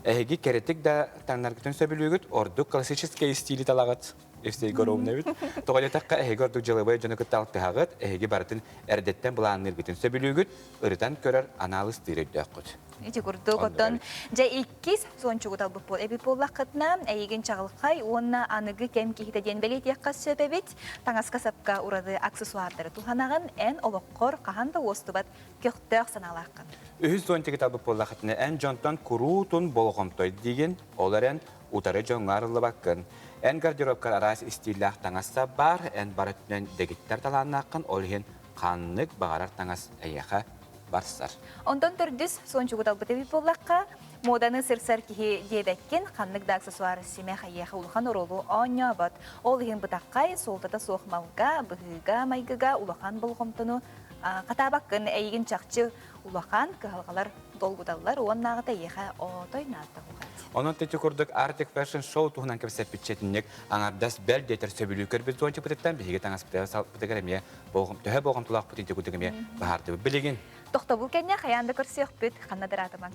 Эһиги кэрэтик да таҥнаргытын сөбүлүүгүт, ордук классическай стили талаҕыт. Евсей Горовна эбит. Тоҕо диэтэххэ, эһиги ордук дьылабыай дьону кытта алтыһаҕыт, эһиги барытын эрдэттэн былаанныыргытын сөбүлүүгүт, ырытан көрөр анаалыстыыр өйдөөххүт. Ити курдук, оттон дьэ иккис суончугу талбыт буол эбит буоллаххытына, эйигин чаҕылхай уонна аныгы кэм киһитэ диэн бэлиэтиэххэ сөп эбит. Таҥаска-сапка ураты аксессуардары туһанаҕын, эн олоххор хаһан да уостубат көхтөөх санаалааххын. Үһүс зонтигы талбыт буоллаххытына, эн дьонтон куруутун болҕомтой диигин, ол эрэн утары дьоҥҥо арыллыбаккын. Эн гардеробкар араас истииллээх таҥас-сап баар, эн бары өттүнэн дэгиттэр талааннааххын, ол иһин ханнык баҕарар таҥас эйиэхэ барсар. Онтон төрдүс суончугу талбыт эбит буоллахха, муоданы сырсар киһи диэбэккин, ханнык да аксессуар симэх эйиэхэ улахан оруолу оонньообот. Ол иһин бытаххай, суолтата суох малга, быһыыга, майгыга улахан болҕомтону хатаабаккын, эйигин чахчы улахан кыһалҕалар долгуталлар уоннааҕыта эйиэхэ отой наадата суох. Онон ити курдук Arctic Fashion Show туһунан кэпсэппитчэтинник аҥардас бэл диэтэр сөбүлүү көрбүт зонтикпытыттан биһиги таҥаспытыгар эмиэ төһө болҕомтолоохпут ити курдук эмиэ баһаардыбыт. Билигин Тохтобул кэннэ хайаан да көрсүөхпүт, ханна да ыраатымаҥ.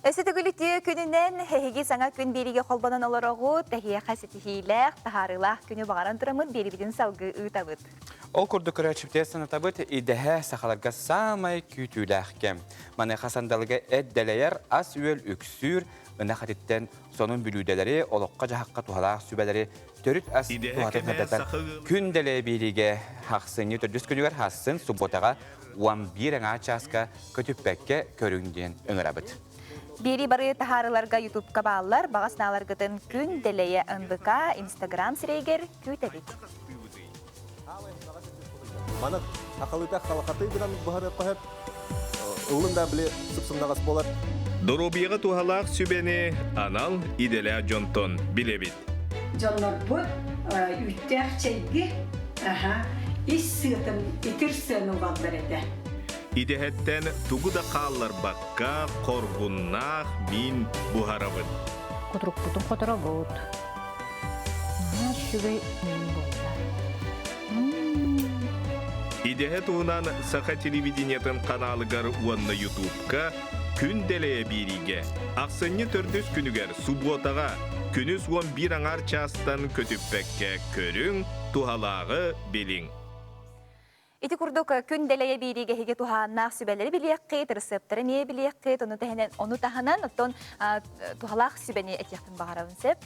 Өссө төгүл үтүө күнүнэн эһиги саҥа күн биэриигэ холбонон олороҕут, эһиэхэ ситиһиилээх, таһаарыылаах күнү баҕаран тураммыт биэрибитин салгыы ыытабыт. Ол курдук көрөөччүбүтүгэр санатабыт, идэһэ сахаларга саамай күүтүүлээх кэм. Маныаха сандалыга эт дэлэйэр, ас-үөл үксүүр, ынах этиттэн сонун бүлүүдэлэри, олоххо-дьаһахха туһалаах сүбэлэри төрүт ас туһатын сырдатар күн дэлэ биэриигэ ахсынньы төрдүс күнүгэр хассын субботаҕа 11 аҥаар чааска көтүппэккэ көрүҥ диэн ыҥырабыт. Биэрии бары таһаарыыларга ютубка бааллар, баҕа санааларгытын күн дэлэйэ НВК Инстаграм сирэйигэр күүтэбит. Маны хахалыта халахаты гынан быһарыахха сөп. Ыллын да били сыпсымнаҕас буолар. Доруобуйаҕа туһалаах сүбэни анал идэлээх дьонтон билэбит. Дьоннорбут үүттээх чэйги ис сыатын итир сыаны угаллар этэ. Идэһэттэн тугу да хаалларбакка хоргуннаах миин буһарабыт. Кутурукпутун хоторобут. Наһаа үчүгэй миин буолла. Идэһэ туһунан Саха телевидениетын каналыгар уонна Ютубка Күн дэлэйэ биэриигэ ахсынньы төрдүс күнүгэр субуотаҕа күнүс 11 аҥаар чаастан көтүппэккэ көрүҥ, туһалааҕы билиҥ. Ити курдук күн дэлэйэ биэриигэ эһиги туһааннаах сүбэлэри билиэххит, ырысыаптары эмиэ билиэххит, ону таһынан, ону таһынан оттон туһалаах сүбэни этиэхпин баҕарабын сөп.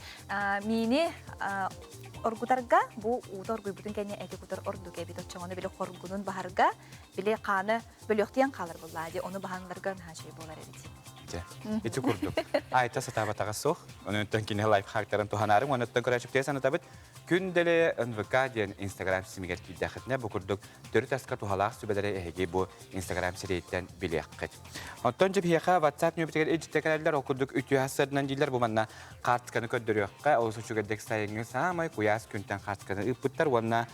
Миини оргутарга бу уута оргуйбутун кэннэ эти кутар ордук эбит. Оччоҕуна били хоргунун баһарга, били хааны бөлүөхтүйэн хаалар буоллаа дии, ону баһаннарга наһаа үчүгэй буолар эбит. Дьэ, ити курдук. Айта сатаабатаҕа суох. Онон кини лайфхактарын туһанаарыҥ, онуттан көрөөччүктэр санатабыт. Күн дэлэ НВК диэн Инстаграм симигэр киирдэххитинэ, бу курдук төрүт аска туһалаах сүбэлэри эһиги бу Инстаграм сирэйиттэн билиэххит. Оттон дьэ биһиэхэ WhatsApp нөмүтүгэр илдьитэ кэлэллэр, ол курдук үтүө сарсыарданан дииллэр, бу манна хаартысканы көрдөрүөххэ, олус үчүгэйдик сайыҥҥы саамай куйаас күнтэн хаартысканы ыыппыттар уонна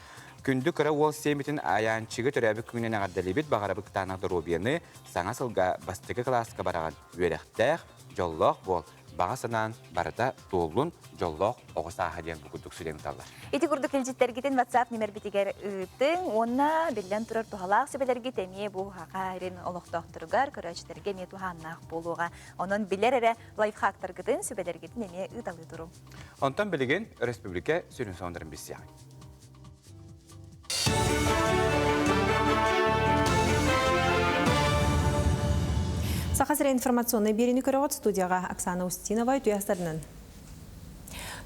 күндү кыра уол сиэмитин Айаанчыгы төрөөбүт күнүнэн эҕэрдэлиибит, баҕарабыт кытаанах доруобуйаны, саҥа сылга бастакы кылааска бараҕын, үөрэхтээх, дьоллоох буол, баҕа санаан барыта туоллун, дьоллоох оҕо сааһа диэн бу курдук сүрэн ыталлар. Ити курдук илдьиттэргитин WhatsApp нүмербитигэр ыытыҥ уонна биллэн турар туһалаах сүбэлэргит эмиэ бу Саха сирин олохтоохторугар, көрөөччүлэргэ эмиэ туһааннаах буолуоҕа. Онон билэр эрэ лайфхактаргытын, сүбэлэргитин эмиэ ыыталыы туруҥ. Онтон билигин өрөспүүбүлүкэ сүрүн сонуннарын билсиэҕиҥ. Саха сирэ информационнай биэриини көрөҕүт студияҕа Оксана Устинова үтүө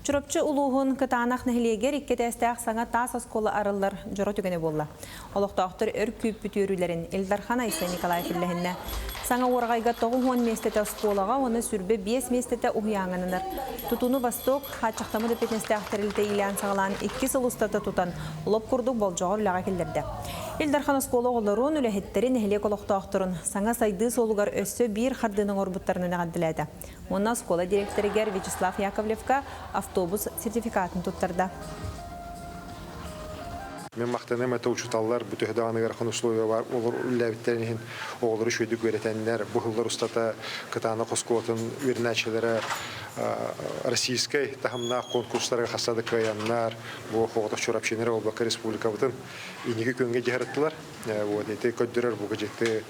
Чурапчы улууһун Кытаанах нэһилиэгэр икки этээстээх саҥа таас оскуола арыллар дьоро түгэнэ буолла. Олохтоохтор өр күүппүт үөрүүлэрин Ил Дархан Айсен Николаев үллэһиннэ. Саҥа уораҕайга 90 миэстэтэ оскуолаҕа уонна 25 миэстэтэ уһуйааҥҥа ананар. Тутууну Восток хааччахтаммыт эппиэтинэстээх тэрилтэ иилээн-саҕалаан икки сыл устата тутан, лоп курдук болдьоҕор үлэҕэ киллэрдэ. Ил Дархан оскуола оҕолорун, үлэһиттэрин, нэһилиэк олохтоохторун саҥа сайдыы суолугар өссө биир хардыыны оҥорбуттарынан эҕэрдэлээтэ. Уонна оскуола дириэктэригэр Вячеслав Яковлевка автобус сертификатын туттарда. Мен махтаным это учуталлар бу төһө даҕаны ыарахан условия бар олор үллээбиттэрин иһин оҕолору үчүгэйдик үөрэтэннэр бу сыллар устата кытаанах оскуолатын үөрэнээччилэрэ российскай таһымнаах конкурстарга хасса да кыайаннар бу оҕото Чурапчыны буолбакка республикабытын инники күөҥҥэ дьаһарыттылар вот ити көрдөрөр бу дьикти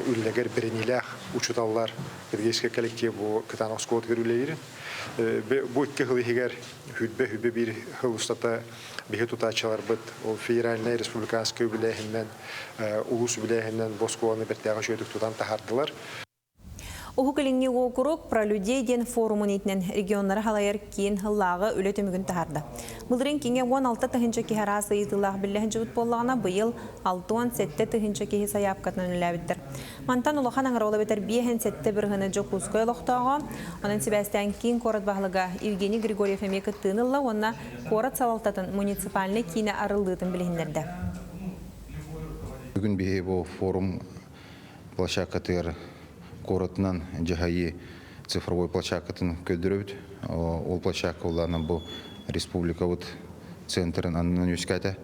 үллэгэр бэриниилээх учууталлар педагогическай коллектив бу кытаанах оскуолатыгар үлэлиир бу икки сыл иһигэр хүлбэ хүлбэ биир сыл устата биһи тутааччыларбыт ол федеральнай республиканскай үбүлээһиннэн улуус үбүлээһинэн бу оскуоланы бэртээхэй үчүгэйдик тутан таһаардылар. Уһук Илиҥҥи уокурук Про людей диэн форумун иитинэн регионнары халайар киин сыллааҕы үлэ түмүгүн таһаарда. Былырыын киҥҥэ 16 тыһыынча киһи араас ыйытыылаах биллэ сылдьыбыт буоллаҕына, быйыл 67 тыһыынча киһи сайаапкатынан үлэлээбиттэр. Мантан улахан аҥара ол эбэтэр 57 бырыһыана Дьокуускай олохтооҕо. Онон сибээстээн киин куорат баһылыга Евгений Григорьев эмиэ кыттыыны ылла уонна куорат салалтатын муниципальнай киинэ арыллыытын билиһиннэрдэ. Бүгүн биһи бу форум площадкатыгар куоратынан дьаһайыы цифровой площадкатын көрдөрөбүт. Ол площадка улаанан бу республикабыт центрын аннынан үөскээтэ.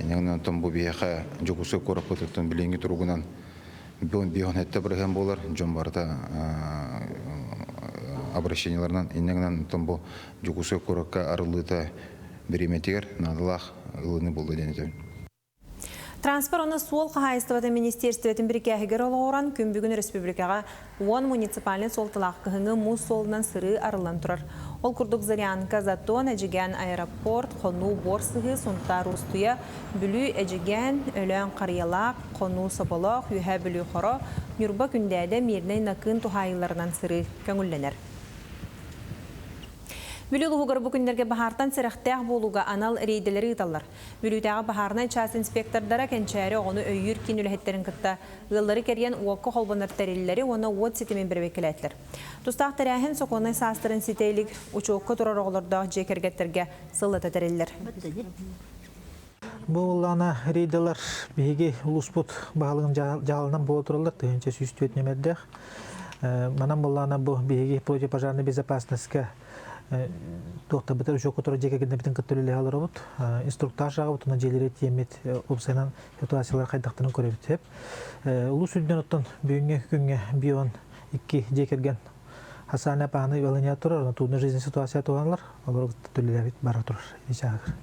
Иннигинэн онтон бу биһиэхэ Дьокуускай куораппытыттан билиҥҥи туругунан 57 бырыһыан буолар. Дьон барыта обращениеларынан иннигинэн онтон бу Дьокуускай куоракка арыллыыта бириэмэтигэр наадалаах ылыныы буолла диэн этэбин. Транспорт уонна суол хаһаайыстыбатын министиэристибэтин бирикээһигэр олоҕуран, күн бүгүн республикаҕа 10 муниципальнай суолталаах кыһыҥҥы муус суолунан сырыы арыллан турар. Ол курдук Зарянка, Затон, Эдьигээн аэропорт, Хонуу, Буор Сыһыы, Сунтаар, Устуйа, Бүлүү, Эдьигээн, Өлөөн, Харыйалаах, Хонуу, Соболоох, Үөһээ Бүлүү, Хоро, Ньурба, Күндээдэ, Мирнэй, Накыын туһаайыыларынан сырыы көҥүллэнэр. Бүлүү улууһугар бу күннэргэ баһаартан сэрэхтээх буолууга анал рейдэлэри ыыталлар. Бүлүүтээҕи баһаарынай чаас инспектордара Кэнчээри оҕону өйүүр киин үлэһиттэрин кытта ыаллары кэрийэн уокка холбонор тэриллэри уонна уот ситимин бэрэбиэркэлээтилэр. Тустаах тэрээһин сокуоннай саастарын ситэ илик учуокка турар оҕолордоох дьиэ кэргэттэргэ сыллата тэриллэр. Бу буоллаҕына рейдалар биһиги улууспут баһылыгын дьаһалынан буола тураллар 1104 нүөмэрдээх. Манан буоллаҕына бу биһиги противопожарной безопасностька туохтарбытын учуокка турар дьиэ кэргэннэрбитин кытта үлэлэһэ олоробут. Инструктаж ааҕабыт уонна дьиэлэри тиэммит уопсайынан ситуациялар хайдахтарын көрөбүт. Сөп. Улуус үрдүнэн оттон бүгүҥҥү күҥҥэ бион икки дьиэ кэргэн Хасаана пааны ылыня турар, натурная жизнь ситуация туһаналар, олору төлөлөбүт бара турар. Ичаагыр.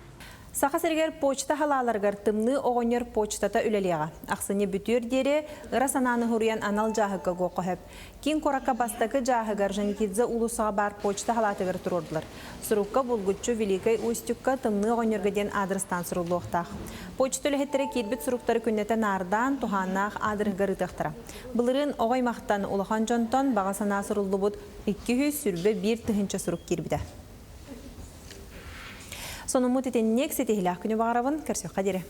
Саха сиригэр почта халааларыгар Тымныы оҕонньор почтата үлэлиэҕэ. Ахсынньы бүтүөр диэри ыра санааны суруйан анал дьааһыкка гуохха сөп. Киин куоракка бастакы дьааһыгар Жаникидзе уулуссаҕа баар почта халаатыгар туруордулар. Сурукка булгуччу Великай Устюгка Тымныы оҕонньорго диэн аадырыстаан суруллуохтаах. Почта үлэһиттэрэ киирбит суруктары күннэтэ наардаан, туһааннаах аадырыһыгар ыытыахтара. Былырыын оҕо аймахтан, улахан дьонтон баҕа санаа суруллубут 221 тыһыынча сурук киирбитэ. Сонуммут итинник ситиһилээх күнү баҕарабын. Көрсүөххэ диэри.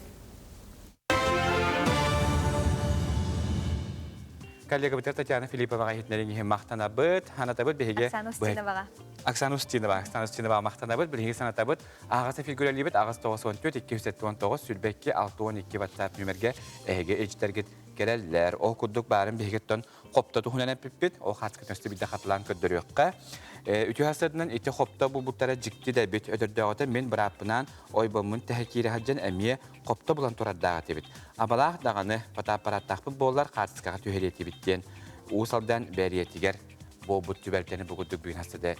Коллегабытыгар Татьяна Филипповаҕа иһитиннэрин иһин махтанабыт. Санатабыт биһиги. Оксана Устиноваҕа. Оксана Устинова. Оксана Устиноваҕа махтанабыт. Биһиги санатабыт. Аҕасы фигуралиибит аҕыс 94 279 22 62 WhatsApp нүмергэ эһиги илдьитэргит кэлэллэр. Ол курдук баарын биһигиттэн хопто туһунан эппиппит, ол хаачыкытын өстө биирдэ хатылаан көрдөрүөххэ. Үтүө хасыатынан ити хопто булбуттара дьикти да эбит. Өтөрдөөҕүтэ мин бырааппынаан ойбоммун тэһэ киирэ сылдьан эмиэ хопто булан турардаах этибит. Абалаах даҕаны фотоаппараттаахпыт буоллар хаартыскаҕа түһэриэ этибит диэн Уус Алдан бээрийэтигэр буолбут түбэлтэни бу курдук бүгүн хасыда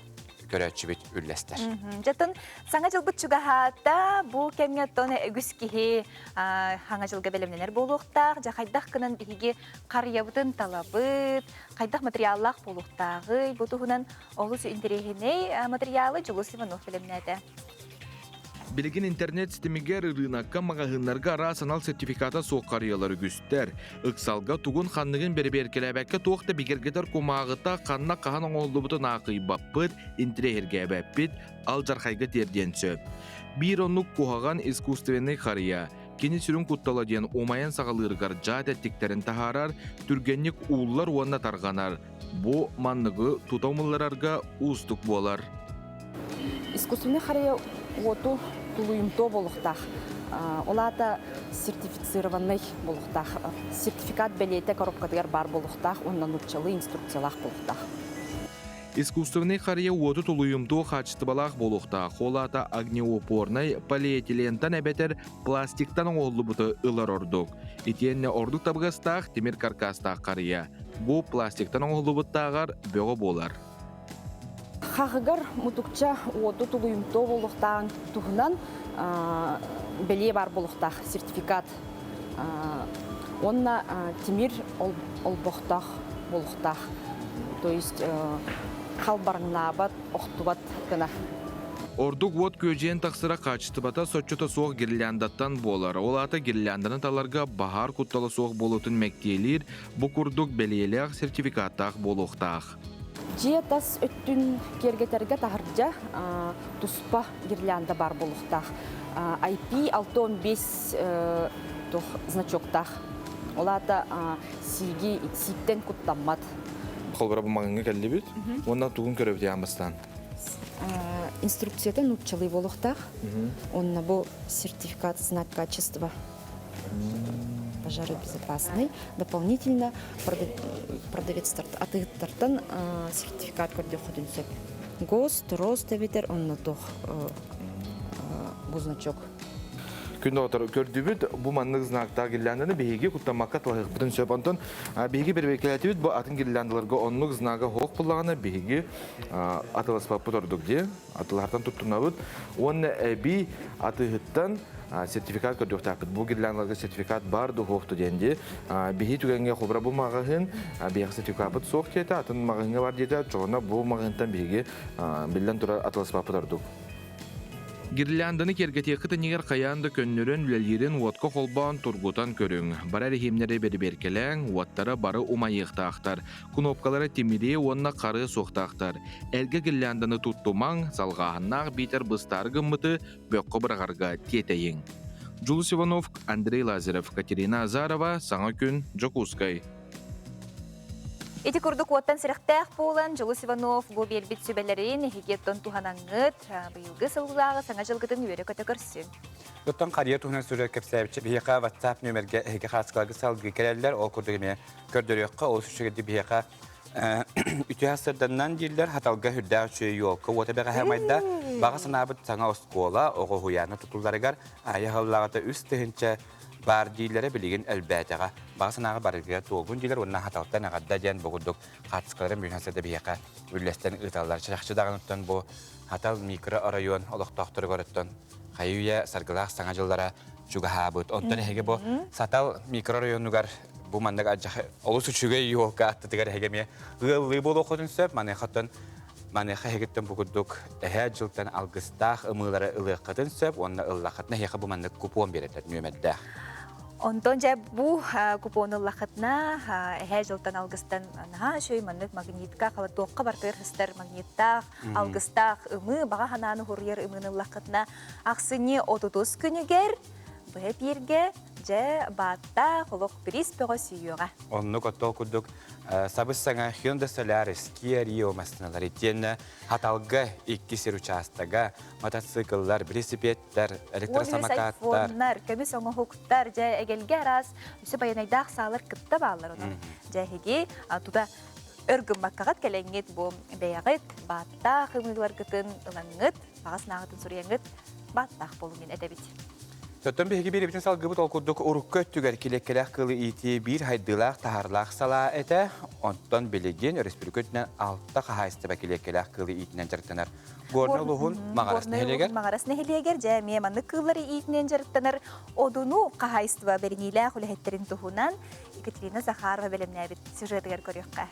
көрөөччүбүт үллэстэр. Дьэтин саҥа дьылбыт чугаһаата, бу кэмҥэ оттон үгүс киһи саҥа дьылга бэлэмнэнэр буолуохтаах. Дьэ хайдах гынан биһиги харыйабытын талабыт, хайдах материаллаах буолуохтааҕый, бу туһунан олус интэриэһинэй материалы Дьулус Иванов бэлэмнээтэ. Билигин интернет ситимигэр ырыынакка маҕаһыыннарга араас анал сертификата суох харыйалар үгүстэр. Ыксалга тугун-ханныгын бэрэбиэркэлээбэккэ туох да бигэргэтэр кумааҕыта ханна хаһан оҥоһуллубутун аахыйбаппыт, интэриэһиргээбэппит, алдьархайга тиэрдиэн сөп. Биир оннук куһаҕан искусственнай харыйа Кини сүрүн куттала диэн умайан саҕалыырыгар дьаат эттиктэрин таһаарар, түргэнник ууллар уонна тарҕанар. Бу манныгы тута умулларарга уустук буолар. Искусственный харыйа уоту тулуйумтуо буолуохтаах. Ол аата сертифицированный буолуохтаах. Сертификат бэлиэтэ коробкатыгар баар буолуохтаах уонна нууччалыы инструкциялаах буолуохтаах. Искусственнай харыйа уоту тулуйумтуо хаачыстыбалаах буолуохтаах. Ол аата огнеупорнай полиэтилентан эбэтэр пластиктан оҥоһуллубуту ылар ордук. Итиэннэ ордук табыгастаах тимир каркастаах харыйа. Бу пластиктан оҥоһуллубуттааҕар бөҕө буолар. Хаҕыгар мутукча уоту тулуйумтуо буолуохтааҕын туһунан бэлиэ баар буолуохтаах сертификат. Уонна тимир олбохтоох буолуохтаах. То есть халбарыҥнаабат, охтубат гына. Ордук уот күөдьүйэн тахсара хаачыстыбата соччото суох гирляндаттан буолар. Ол аата гирлянданы таларга баһаар куттала суох буолуутун мэктиэлиир, бу курдук бэлиэлээх сертификаттаах буолуохтаах. Дьиэ тас өттүн киэргэтэргэ таһырдьа туспа гирлянда баар буолуохтаах. IP 615 туох значоктаах. Ол аата сииги сииктэн куттаммат. Холбора бу маҥҥа кэллибит. Уонна тугун көрөбүт яан бастаан? Инструкцията нууччалыы буолуохтаах. Онно бу сертификат знак качества пожаробезопасный. Дополнительно продавец атыыттартан сертификат көрдөххүтүн сөп. ГОСТ, РОСТ эбэтэр онно туох бу значок. Күн доҕотор көрдүбүт бу маннык знактаах гирлянданы биһиги куттаммакка талаһыахпытын сөп. Онтон биһиги бэрэбиэркэлээтибит бу атын гирляндаларга оннук знага суох буллаҕына биһиги атыласпаппыт ордук дии. Атылаһартан туттунабыт. Уонна эбии атыыһыттан сертификат көрдүөхтээхпит. Бу гирляндаларга сертификат бар да суох диэн дии. Биһи түгэҥҥэ холобура бу маҕаһыын биһиэхэ сертификаппыт суох диэтэ, атын маҕаһыыҥҥа бар диэтэ, чоҕуна бу маҕаһыынтан биһиги биллэн турар атыласпаппыт ордук. Гирлянданы киэргэтиэххит иннигэр хайаан да көннөрөн үлэлиирин уотка холбоон тургутан көрүҥ. Бары эрэһиимнэри бэрэбиэркэлээҥ, уоттара бары умайыахтаахтар, кнопкалара тимириэ уонна харыа суохтаахтар. Эргэ гирлянданы туттумаҥ, салҕааһыннаах биитэр быстаары гыммыты бөххө быраҕарга тиэтэйиҥ. Дьулус Иванов, Андрей Лазарев, Катерина Азарова, Саҥа күн, Дьокуускай. Ити курдук уоттан сэрэхтээх буолан, Дьулус Иванов бу биэрбит сүбэлэрин эһигиттэн туһанаҥҥыт, быйылгы сыллааҕы саҥа дьылгытын үөрэ-көтө көрсүн. Оттон харыйа туһунан сүрү кэпсээбиччэ биһиэхэ WhatsApp нүөмэргэ эһиги хааскаларгыт салгыы кэлэллэр. Ол курдук эмиэ көрдөрүөххэ, олус үчүгэйдик биһиэхэ үтүө сырданнан дииллэр, хаталга үрдээх үчүгэй елка уота бэҕэһээ майда. Баҕа санаабыт саҥа оскуола оҕо уһуйаана тутулларыгар айа аһыллаҕыта 3000 баар дииллэрэ билигин элбээтэҕэ. Баҕа санааҕа барыга туолбун диилэр уонна хаталтан эҕэрдэ диэн бу курдук хаартыскаларын бүгүн сыта биһиэхэ үллэстэн ыыталлар. Чахчы даҕаныттан бу Хатал микрооройуон олохтоохторугар оттон хайы-үйэ саргылаах саҥа дьыллара чугаһаабыт. Онтон эһиги бу Сатал микрооройуонугар бу маннык олус үчүгэй елка аттытыгар эһиги эмиэ ыаллыы буолуоххутун сөп. Маныаха оттон Маныаха эһигиттэн бу курдук эһээ дьылтан алгыстаах ымыылары ылыаххытын сөп уонна ыллаххытына эһиэхэ бу маннык купон биэрэллэр нүөмэрдээх. Онтон дьэ бу купону ыллаххытына эһээ дьылтан алгыстан наһаа үчүгэй маннык магнитка туохха бартыгар сыстар магниттаах алгыстаах ымыы баҕа санааны хуруйар ымыыны ыллаххытына ахсынньы 30 күнүгэр быһа эпииргэ дьэ бааттаах олох бириис бөҕө сүүйүөҕэ. Оннук оттол курдук сабыс-саҥа Hyundai Solaris, Kia Rio массыыналар итиэннэ Хаталга икки сир учаастага, мотоцикллар, велосипедтэр, электросамокаттар. айфоннар, көмүс оҥоһуктар, дьэ эгэлгэ араас үсү байанайдаах саалар кытта бааллар онон. Дьэ эһиги тута өр гыммаккаҕыт кэлэҥҥит бу бэйэҕит бааттаах ымыыларгытын ылаҥҥыт, баҕа санааҕытын суруйаҥҥыт бааттаах буолуҥ диэн этэбит. Оттон биһиги биэрэбитин салгыбыт ол курдук урукку өттүгэр килиэккэлээх кыылы иитии биир хайдыылаах таһаарлаах салаа этэ. Онтон билигин өрөспүүбүлүкэ үрдүнэн алта хаһаайыстыба килиэккэлээх кыылы иитинэн дьарыктанар. Горнай улууһун Маҕарас нэһилиэгэр Маҕарас нэһилиэгэр дьэ эмиэ маннык кыыллары иитинэн дьарыктанар Одуну хаһаайыстыба бэриниилээх үлэһиттэрин туһунан Екатерина Захарова бэлэмнээбит сюжетыгар көрүөххэ.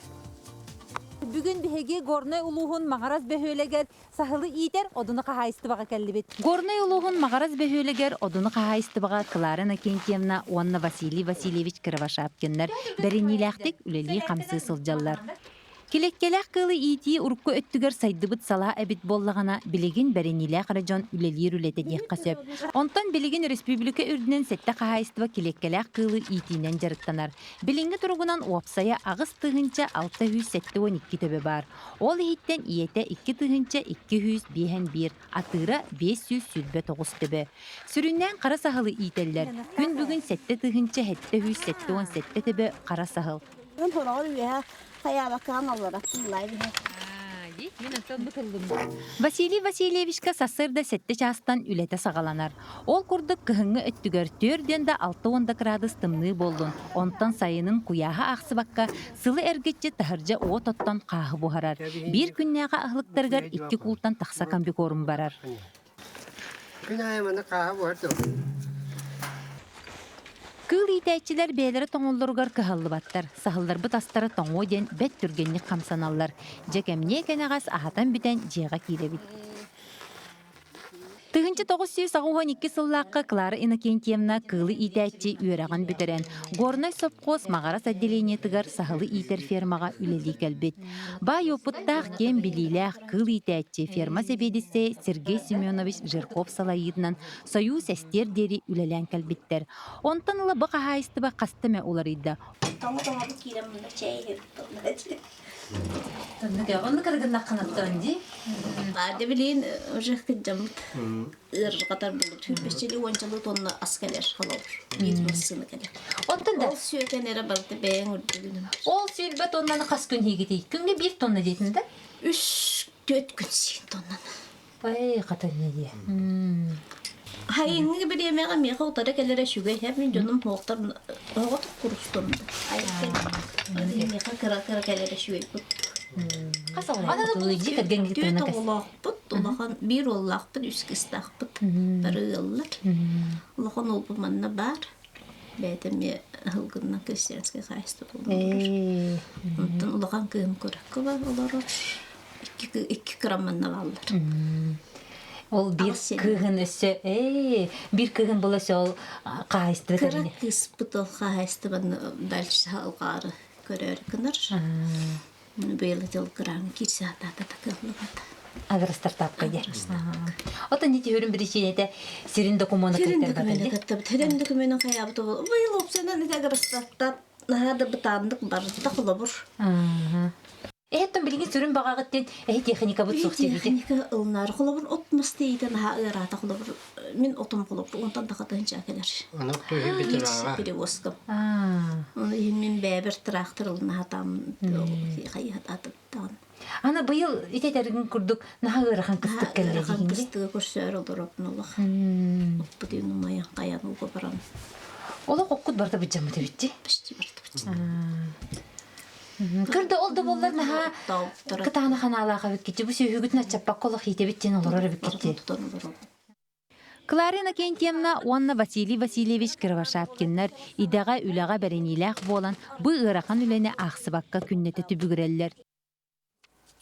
Бүгүн биһиги Горнай улууһун Маҕарас бөһүөлэгэр Саһылы иитэр Одуну хаһаайыстыбаҕа кэллибит. Горнай улууһун Маҕарас бөһүөлэгэр Одуну хаһаайыстыбаҕа Клара Иннокентьевна уонна Василий Васильевич Кривошапкиннар бэриниилээхтик үлэлии-хамсыы сылдьаллар. Килэккэлээх кыылы иитии урукку өттүгэр сайдыбыт салаа эбит буоллаҕына, билигин бэриниилээх эрэ дьон үлэлиир үлэтэ диэххэ сөп. Онтон билигин өрөспүүбүлүкэ үрдүнэн сэттэ хаһаайыстыба килиэккэлээх кыылы иитиинэн дьарыктанар. Билиҥҥи туругунан уопсайа 8672 төбө баар. Ол иһиттэн ийэтэ 2251, атыыра 529 төбө. Сүрүннээн хара саһылы иитэллэр. Күн бүгүн 7777 төбө хара саһыл. Василий Васильевичка сарсыарда сэттэ чаастан үлэтэ саҕаланар. Ол курдук кыһыҥҥы өттүгэр түөрт да 60 да кыраадыс тымныы буоллун, онтон сайынын куйааһа аахсыбакка сылы эргиччи таһырдьа уот оттон хааһы буһарар. Биир күннээҕи аһылыктарыгар икки куултан тахса комбикорм барар. Күн аайы манна хааһы буһар Кыыл иитээччилэр бэйэлэрэ тоҥоллоругар кыһаллыбаттар, саһылларбыт астара тоҥуо диэн бэрт түргэнник хамсаналлар. Дьэ кэмниэ кэнэҕэс аһатан бүтэн дьиэҕэ киирэбит. 1982 сыллаахха Клара Иннокентьевна кыылы иитээччи үөрэҕин бүтэрэн, Горнай сопхуос Маҕарас отделениетыгар саһылы иитэр фермаҕа үлэлии кэлбит. Баай уопуттаах, киэҥ билиилээх кыыл иитээччи ферма сэбиэдиссэйэ Сергей Семенович Жирков салайыытынан Союз эстиэр диэри үлэлээн кэлбиттэр. Онтон ыла бу хаһаайыстыба хаста эмэ уларыйда. Оннук арыгыннаххынаттан дии. Аады билин уже кыджаммыт. Ыарырҕатар булут. Хүрбэччили уончалы тонна ас кэлэр холобур. Биир массыына кэлэр. Онтон да. Ол сүөкэн эрэ барыта бэйэҥ үрдүгүнэн. Ол сүүрбэ тоннаны хас күн хийгитий? Күҥҥэ биир тонна диэтин да? Үс түөрт күн сиин тоннаны. Ай, хатанна дии. Хайыҥҥы бириэмэҕэ миэхэ утары кэлэрэ үчүгэй. Мин дьонум оһохтор оһоҕотук курустум. Миэхэ кыра-кыра кэлэрэ үчүгэй Түөрт оҕолоохпут, улахан биир уоллаахпыт, үс кыыстаахпыт. Бары ыаллар. Улахан уолбут манна баар. Бэйэтэ эмиэ ыһылгынна крестьянскай хаһаайыстыба олорор. Онтон улахан кыыһым куоракка олорор. Икки, икки кыра манна бааллар. Ол биир кыыһын өссө ээ биир кыыһын була өссө ол хаһайыстыба Кыра кыыспыт ол хаһайыстыбаны дальше алҕаары көрөөр гынар. Быйыл дьыл кыраан киирсэ сатаата да кыаллыбат. Агростартапка диye. Отон ити хүрүн причинете сирин докумуона Сирин докумуона кыттабыт. Сирин докумуона хайаабыт ол. Быйыл опсанан ити агростартап наһаа да бытааннык барда холобур. Эһэттэн билигин сүрүн баҕаҕыт диэн эһи техникабыт суох диэбити. Техника ылынар холобур от мас тиийден наһаа ыараата холобур мин отум холобур онтон да хатыһынча кэлэр. Аны туһи Перевозка. Оны иһин мин бэбер трактор ылына хатам хайыхатаатыттан. Аны быйыл итетергин курдук наһаа ыарахан кыстык кэллэ Ыарахан кыстыгы көрсөөр олоробун олох. Оппутун умайан хайан ууга баран. Олох оккут барда быдьаммыт эбитти. Почти барда Кырда ол да боллар наһаа кытаана ханаалаах эбиккити бу сүөһүгүтүн аччаппакка олох иитэбит диэн олорор эбиккити. Кларина Кентьевна уонна Василий Васильевич Кривошапкиннар идэҕэ үлэҕэ бэриниилээх буолан бу ыарахан үлэни аахсыбакка күннэтэ түбүгүрэллэр.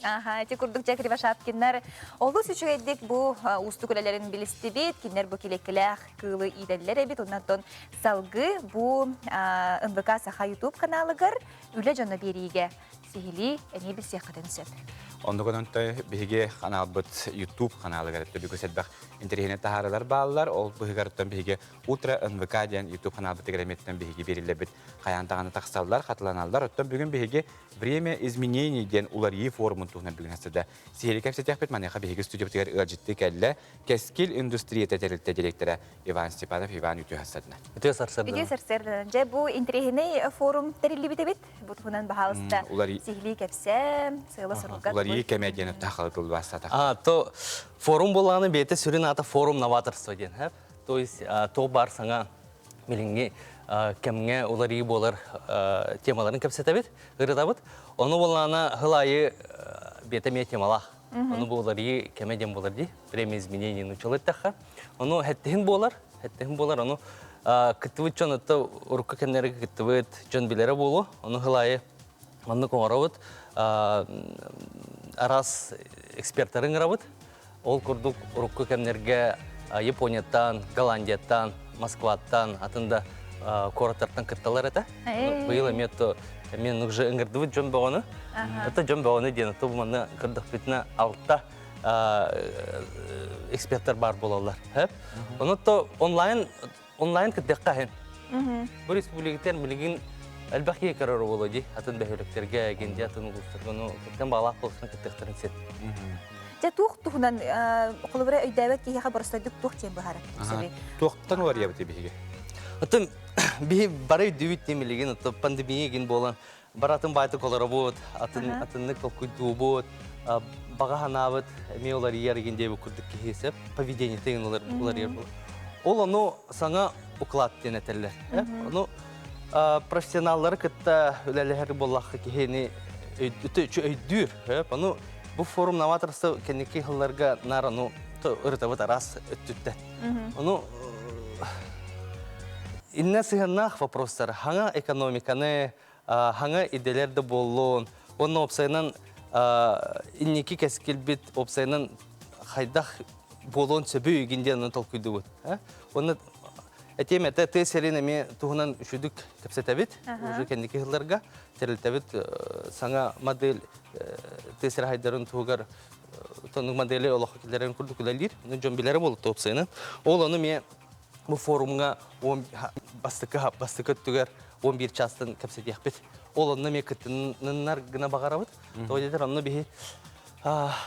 Аха, ити курдук дьэ Кривошапкиннар олус үчүгэйдик бу уустук үлэлэрин билистибит, кинилэр бу килэккилээх кыылы иитэллэр эбит. Оннотон салгыы бу НВК Саха YouTube каналыгар үлэ дьоно биэриигэ сиһилии эмиэ билсиэххитин сөп. Оннугунан биһиги каналбыт YouTube каналыгар өттө элбэх интэриэһинэй таһаарылар бааллар. Ол быһыгар биһиги Утро НВК диэн YouTube каналбытыгар эмиэттэн биһиги биэриллэбит хайаан даҕаны тахсаллар, хатыланаллар. Оттон бүгүн биһиги Время изменений диэн уларыйыы форумун туһунан бүгүн хасыда сиһили кэпсэтиэхпит. Маныаха биһиги студиябытыгар ыалдьыттыы кэллэ. Кэскил индустрията тэрилтэ директора Иван Степанов. Иван үтүө сарсыарданан. Үтүө сарсыарданан. Үтүө сарсыарданан. Дьэ, бу интэриэһинэй форум тэриллибит эбит. Бу туһунан баһаалыста сиһилии кэпсээ, сыала-соруга. Уларыйыы кэмэ диэн тахалы тылбаастатах. А, то форум буоллаҕына бэйэтэ сүрүн аата форум новаторство диэн, То есть то бар саҥа билиҥҥи кэмҥэ уларыйыы буолар темаларын кэпсэтэбит, ырытабыт. Ону буоллаҕына сыл аайы бэйэтэ эмиэ темалаах. Ону бу уларыйыы кэмэ диэн буолар дии. Время изменений нууччалыы эттэххэ. Ону хэттиһин буолар, хэттиһин буолар. Ону кыттыбыт дьон отто урукку кэмнэргэ кыттыбыт дьон билэрэ буолуо. Ону сыл аайы маннык оҥоробут. Араас экспертары ыҥырабыт. Ол курдук урукку кэмнэргэ Японияттан, Голландияттан, Москваттан, атын да куораттартан кытталар этэ. Быйыл эмиэ то мен уже ыҥырдыбыт дьон бөҕөнү. Это дьон бөҕөнү диэн, то манна көрдөхпүтүнэ алта эксперттер бар буолаллар. Ону то онлайн онлайн кыттыахха иһин. Бу республикатар билигин элбэх киһи көрөр буолуо дии. Атын бөһүөлэктэргэ, генди атын улуустарга, ну, кыттан баалаах буолсун кыттыахтарын син. Дьэ туох туһунан холобура өйдөөбөт киһиэхэ боростойдук туох диэн быһаарар сөбүй? Туохтан уларыйабыт биһиги? Атын биһи бары өйдүүбүт диэн билигин пандемия гин буолан баратын баайтык олоробут, атын атыннык толкуйдуубут, баҕа санаабыт эмиэ уларыйар игин диэбит курдук киһи сөп поведение деген уларыйар буолар. Ол ону саҥа уклад диэн этэллэр. Ону профессионаллары кытта үлэлэһэр буоллахха киһини өйдүүр. Ону бу форум новаторство кэнники сылларга наар ону ырытабыт араас өттүттэн. Ону иннэ сыһыаннаах вопростар хаҥа экономиканы хаҥа идэлэр да буоллун уонна уопсайынан инники кэскилбит уопсайынан хайдах буолуон сөбүй игин диэн толкуйдубут. Уонна этиэм этэ тыа сирин эмиэ туһунан үчүдүк кэпсэтэбит. Уже кэнники сылларга тэрилтэбит саҥа модель тыа сирэ хайдарын туһугар тоннук модели олоххо киллэрэн курдук үлэлиир. Дьон билэрэ буолуо уопсайынан. Ол ону эмиэ бу форумҥа бастакы бастакы өттүгэр 11 чаастан кэпсэтиэхпит. Ол онно эмиэ кыттыннар гына баҕарабыт. Тоҕо диэтэр онно биһи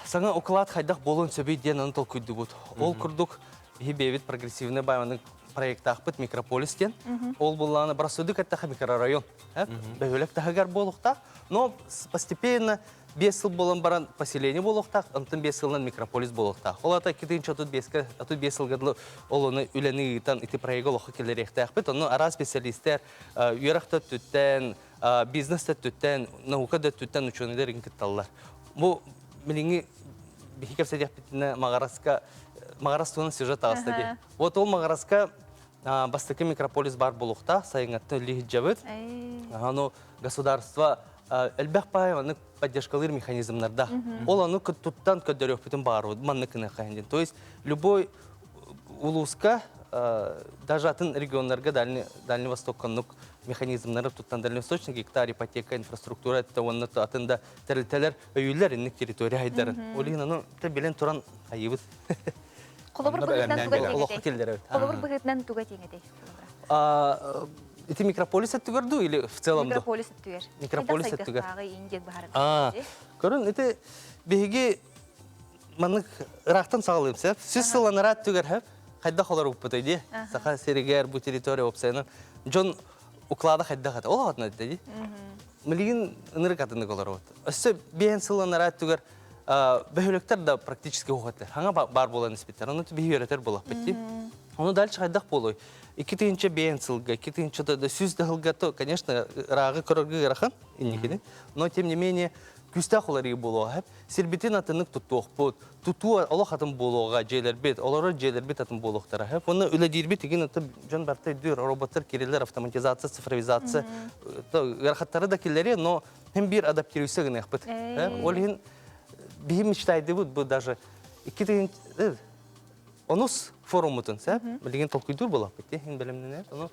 саҥа уклад хайдах буолуон сөбүй диэн ону толкуйдубут. Ол курдук биһи бэйэбит прогрессивный баайманы проектаахпыт микрополис диэн. Ол буллааны барасудук эттэхэ микрорайон. Бөһүөлэк таһыгар буолуохтаах. Но постепенно 5 сыл буолан баран поселение буолуохтаах, онтон 5 сылынан микрополис буолуохтаах. Ол ата 2035 35 сылга дылы ол ону үлэни ыытан ити проегы олоххо киллэриэхтээхпит. Онно араас специалистер үөрэх да өттүттэн, бизнес да өттүттэн, наука да өттүттэн учуонайдар кытталлар. Бу билиҥҥи биһи кэпсэтиэхпитинэ Маҕараска Маҕарас туһунан сюжет таҕыста дии. Вот ол Маҕараска бастакы микрополис бар буолуохтаах, сайыҥҥаттан үлэлии сылдьабыт. Аны государство Элбэх баай маннык поддержкалыыр механизмнарда. Ол ону туттан көрдөрүөхпүтүн баарбыт маннык гыныахха диэн. То есть любой улууска даже атын регионнарга Дальний, Дальний Восток оннук механизмнары туттан дальневосточный гектар ипотека инфраструктура это уонна атын да тэрилтэлэр өйүүллэр инник территория хайдарын. Ол иһин ону билэн туран хайыбыт. Холобур быһыытынан туга тиҥэтэй? Холобур быһыытынан туга тиҥэтэй? Ити микрополис өттүгэр дуу или в целом ду? Микрополис өттүгэр. Микрополис өттүгэр. Көрүн, ити биһиги маннык ыраахтан саҕалыым сөп. Сүс сыл анараа өттүгэр хөп. Хайдах олорбуппутай дии. Саха сиригэр бу территория уопсайынан дьон уклада хайдах этэ. Ол атын этэ дии. Билигин ынырык атыннык олоробут. Өссө биэһэн сыл анараа өттүгэр бөһүөлэктэр да практически суох этэ. Хаҥа баар буолан испиттэр. Ону биһи үөрэтэр буоллахпыт дии. Ону дальше хайдах буолуой? 2005 сылга, 2000 да сылга, то, конечно, ырааҕы көрөргө ыарахан инникини. Но тем не менее күүстээх уларыы буолуоҕа. Сирбитин атыннык туттуохпут, тутуу олох атын буолуоҕа дьиэлэрбит, олорор дьиэлэрбит атын буолуохтара. Уонна үлэлиирбит игин аты дьон барыта өйдүүр, роботтар кириллэр, автоматизация, цифровизация ыарахаттары да киллэриэ, но хим биир адаптируйса гыныахпыт. Ол иһин биһи мечтайдыбыт бу даже 2000 онус форуммутун сәп билигин толкуйдуур буолаппыт иһин бэлэмнэнэр. Ону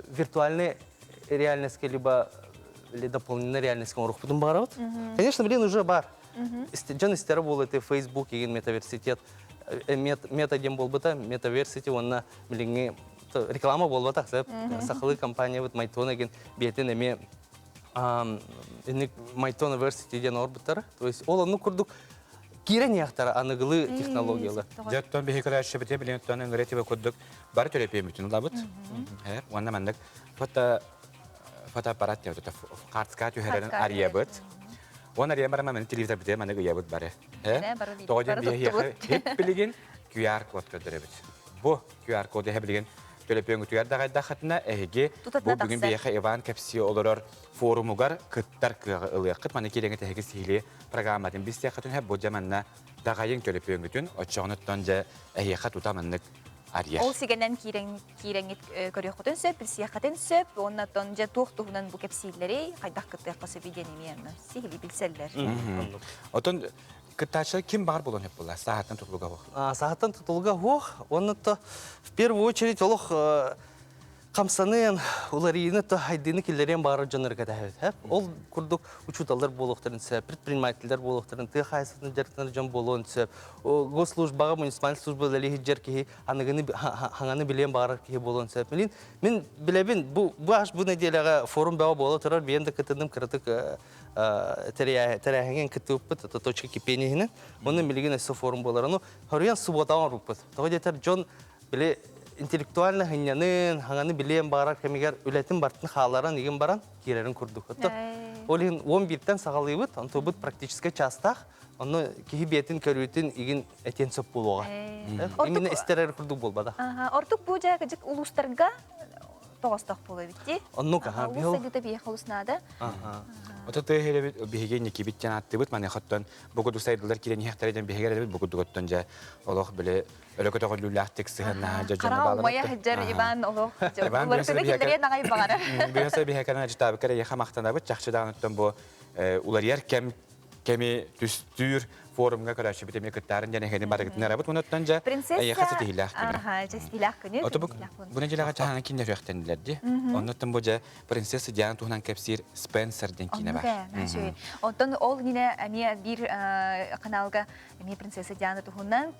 виртуальный реальностька либо или дополненная реальностька оҥоруохпутун баҕарабыт. Конечно, блин, уже бар. Дьон истэрэ буолуо ити Facebook игин метаверситет мета диэн буолбута, метаверсити уонна билиҥҥи реклама буолбатах сөп. Сахалыы компаниябыт Майтон игин биэтин эмиэ инник Майтон University диэн оҥорбуттара. То есть ол оннук курдук киирэн иһэхтара аныгылыы технологиялар. Дьэ, оттон биһи көрөөччүбүтэ билин оттон ыҥырыы тиба курдук бары төлөпүөммүтүн ылабыт. Уонна маннык фото фотоаппарат диэн хаартыскаҕа түһэрэн арыйабыт. Уон арыйан баран маннык телевизорбытыгар маннык ыйабыт бары. Тоҕо диэн биһиэхэ хип билигин QR-код көрдөрөбүт. Бу QR-коду эһэ билигин төлөпүөҥҥүтүгэр даҕайдаххытына эһиги бу бүгүн биһиэхэ Иван кэпсии олорор форумугар кыттар кыаҕы ылыаххыт. Маны киирэҥҥит эһиги сиһилии программатын билсиэххитин сөп. Бу дьэ манна даҕайыҥ төлөпүөҥҥүтүн, оччоҕунуттан дьэ эһиэхэ тута маннык арыйар. Ол сигэнэн киирэҥҥит көрүөххүтүн сөп, билсиэххитин сөп. Уонна оттон дьэ туох туһунан бу кэпсииллэрий, хайдах кыттыахха сөбүй диэн эмиэ сиһилии билсэллэр. Отон кыттааччылар ким баар буолуон сөп буолла? Сааһыттан тутулуга суох. Сааһыттан тутулуга суох. Уонна то в первую очередь олох хамсаныан, уларыйыыны то хайдыыны киллэриэн баҕарар дьоннорго кэтэһэбит. Ол курдук учууталлар буолуохтарын сөп, предпринимателлэр буолуохтарын, тыа хаһаайыстыбатын дьарыктанар дьон буолуон сөп. Госслужбаҕа, муниципальнай служба үлэлии сылдьар киһи аныгыны хаҥаны билиэн баҕарар киһи буолуон сөп. Мин мин билэбин, бу бу аш бу нэдиэлэҕэ форум бөҕө буола турар, биэн да кытынным кыратык тэрээһиҥҥэ кыттыбыппыт, это точка кипения иһинэн. Онно билигин өссө форум буолар. Ону хоруйан субуотаҕа оҥорбуппут. Тоҕо диэтэр дьон били интеллектуально хынньанын, хаҥаны билиэн баҕарар кэмигэр үлэтин бартын хаалларан игин баран киирэрин курдук. Ол иһин 11-тэн саҕалыыбыт, онтубут практическай чаастаах, онно киһи биэтин көрүүтүн игин этиэн сөп буолуоҕа. Именно истэрэр курдук буолбата. Ордук бу дьэ улуустарга тоҕостоох буолуо эбит дии. Оннук, аха. Улуус сайдыыта биһиэхэ олус наада. Ото тыаһырыбыт биһиги никибит диэн ааттыыбыт маныхаттан бу курдук сайдылар киирэн иһэхтэрэ диэн биһиги эрэбит бу курдук дьэ олох били өрө көтөҕүллүүлээхтик сыһыаннаһа дьэ дьоно Хараҕа умайа сылдьар Иван олох уларытыны киллэриэн аҕай баҕарар. Бүгүн биһиэхэ дьытаабыкка эйиэхэ махтанабыт. Чахчы даҕаныттан бу уларыйар кэм кэми түстүүр форумҥа көрөөччүбүт эмиэ кыттаарын диэн эһэни барыгытын арабыт. Онуттан дьэ эйиэхэ ситиһиилээх күнү. Аха, ситиһиилээх күнү. Ото бу бу нэдиэлэҕэ чаһаҥа кинилэр үөхтэннилэр дии. Оннуттан бу дьэ принцесса Диана туһунан кэпсиир Спенсер диэн киинэ бар. Онтон ол иннинэ эмиэ биир каналга эмиэ принцесса Диана туһунан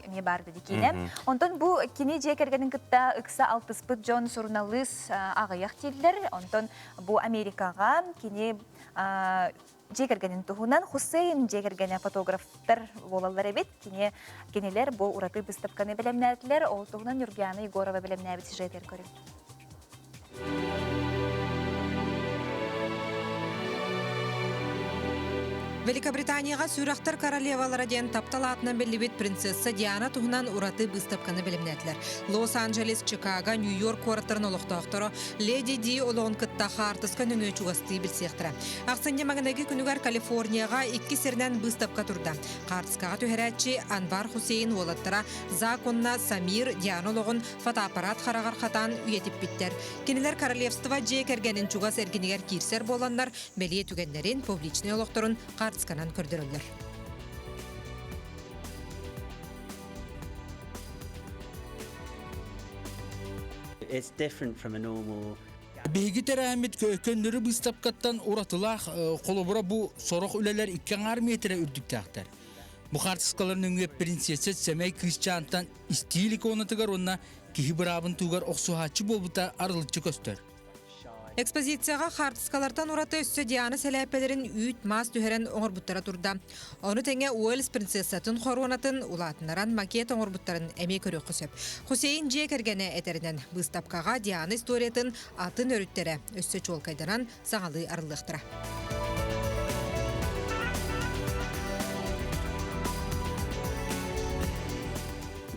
эмиэ баар да киинэ. Онтон бу кини дьиэ кэргэнин кытта ыкса алтыспыт дьон суруналыыс аҕыйах дииллэр. Онтон бу Америкаҕа кини дьиэ кэргэнин туһунан Хусейн дьиэ кэргэнэ фотографтар буолаллар эбит. Кини кинилэр бу ураты быыстапканы бэлэмнээтилэр. Ол туһунан Нюргиана Егорова бэлэмнээбит сюжетигэр көрүҥ. Великобританияҕа сүрэхтэр королевалара диэн таптал аатынан биллибит принцесса Диана туһунан ураты быыстапканы бэлэмнээтилэр. Лос-Анджелес, Чикаго, Нью-Йорк куораттарын олохтоохторо Леди Ди олоҕун кытта хаартыска нөҥүө чугастыы билсиэхтэрэ. Ахсынньы маҥнайгы күнүгэр Калифорнияҕа икки сиринэн быыстапка турда. Хаартыскаҕа түһэрээччи Анвар Хусейн уолаттара Зак уонна Самир Диана олоҕун фотоаппарат хараҕар хатаан үйэтиппиттэр. Кинилэр королевство дьиэ кэргэнин чугас эргинигэр киирсэр буоланнар, бэлиэ түгэннэрин, публичнай олохторун хаартысканан көрдөрөллөр. It's different from a normal Биһиги тэрээһиммит көннөрү быыстапкаттан уратылаах, холобура бу сорох үлэлэр икки аҥаар миэтэрэ үрдүктээхтэр. Бу хаартыскалар нөҥүө принцесса сэмэй кыысчаантан истиил иконатыгар уонна киһи быраабын туһугар охсуһааччы буолбута арылыччы көстөр. Экспозицияҕа хаартыскалартан ураты өссө Диана сэлээппэлэрин үүт-маас түһэрэн оҥорбуттара турда. Ону тэҥэ Уэльс принцессатын хоруонатын улаатыннаран макет оҥорбуттарын эмиэ көрүөххэ сөп. Хусейн дьиэ кэргэнэ этэринэн, быыстапкаҕа Диана историятын атын өрүттэрэ өссө чуолкайданан саҥалыы арыллыахтара.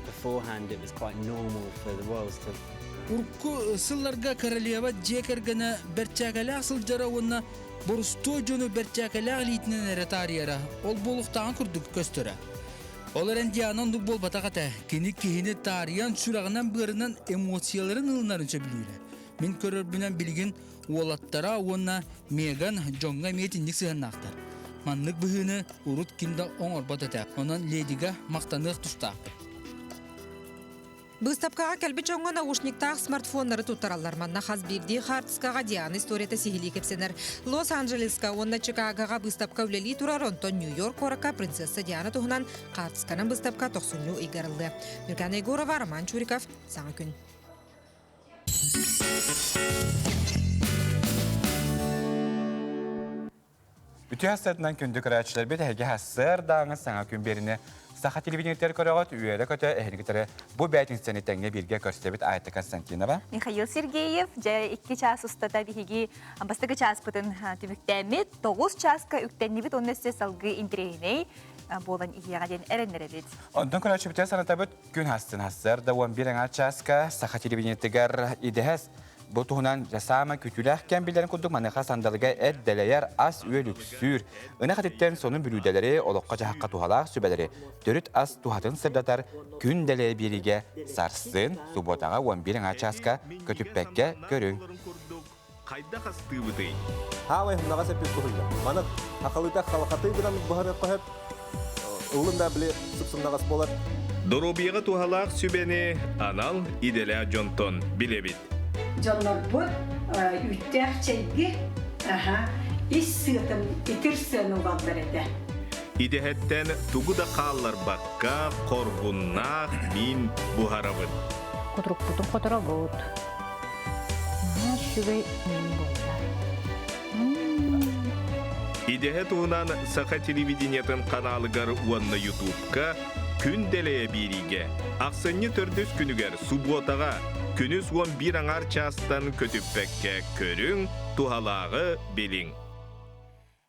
Beforehand it was quite normal for the royals to Урукку сылларга королева дьиэ кэргэнэ бэрчээкэлээх сылдьара уонна борустуой дьону бэрчээкэлээх илиитинэн эрэ таарыйара ол буолуохтааҕын курдук көстөрө. Ол эрэн Диана оннук буолбатах этэ. Кини киһини таарыйан, сүрэҕинэн-быарынан эмоцияларын ылынарын сөбүлүүрэ. Мин көрөрбүнэн билигин уолаттара уонна Меган дьоҥҥо эмиэ итинник сыһыаннаахтар. Маннык быһыыны урут ким да оҥорбот этэ. Онон ледига махтаныах тустаахпыт. Быыстапкаҕа кэлбит дьоҥҥо наушниктаах смартфоннары туттараллар. Манна хас биирдии хаартыскаҕа Диана историята сиһилии кэпсэнэр. Лос-Анджелеска уонна Чикагоҕа быыстапка үлэлии турар, онтон Нью-Йорк куоракка принцесса Диана туһунан хаартысканан быыстапка тохсунньу ыйга арыллыа. Нюргана Егорова, Роман Чуриков, Саҥа күн. Үтүө хассыатынан күндү көрөөччүлэрбит эһиги хассыардааҥы саҥа күн биэриини саха телевидениетигэр көрөҕүт, үөрэ-көтө эһиги кытары бу бээтинсэни тэҥҥэ бииргэ көрсөбүт Айта Константинова. Михаил Сергеев, дьэ икки чаас устата биһиги бастакы чааспытын түмүктээммит, тоҕус чааска үктэннибит уонна өссө салгыы интэриэһинэй буолан иһиэҕэ диэн эрэннэрэбит. Онтон көрөөччүбүтүгэр санатабыт күн хастын хассыарда 11 аҥаар чааска саха телевидениетигэр идэһэс Бу туһунан саамай күтүүлээх кэм билэрин курдук маныаха сандалыга эт дэлэйэр, ас-үөл үксүүр. Ынах этиттэн сонун бүлүүдэли, олоххо-дьаһахха туһалаах сүбэлэри, төрүт ас туһатын сырдатар күн дэлэйэ биэриигэ сарсын, субуотаҕа 11 аҥаар чааска көтүппэккэ көрүҥ. Хайдах астыыбытый? Хаамай хуннаҕас эппит куһуйда. Маны хахалыта халахатыы гынан быһарыахха сөп. Ыллын да били сыпсымнаҕас буолар. Доруобуйаҕа туһалаах сүбэни анал идэлээх дьонтон билэбит. Дьоннорбут үүттээх чэйги ис сыатын итир сыаны угаллар этэ. Идэһэттэн тугу да хаалларбакка хоргуннаах миин буһарабыт. Кутурукпутун хоторобут. Наһаа үчүгэй миин буолла. Идэһэ туһунан Саха телевидениетын каналыгар уонна Ютубка Күн дэлэйэ биэриигэ ахсынньы төрдүс күнүгэр субуотаҕа күнүс 11 аҥаар чаастан көтүппэккэ көрүҥ, туһалааҕы билиҥ.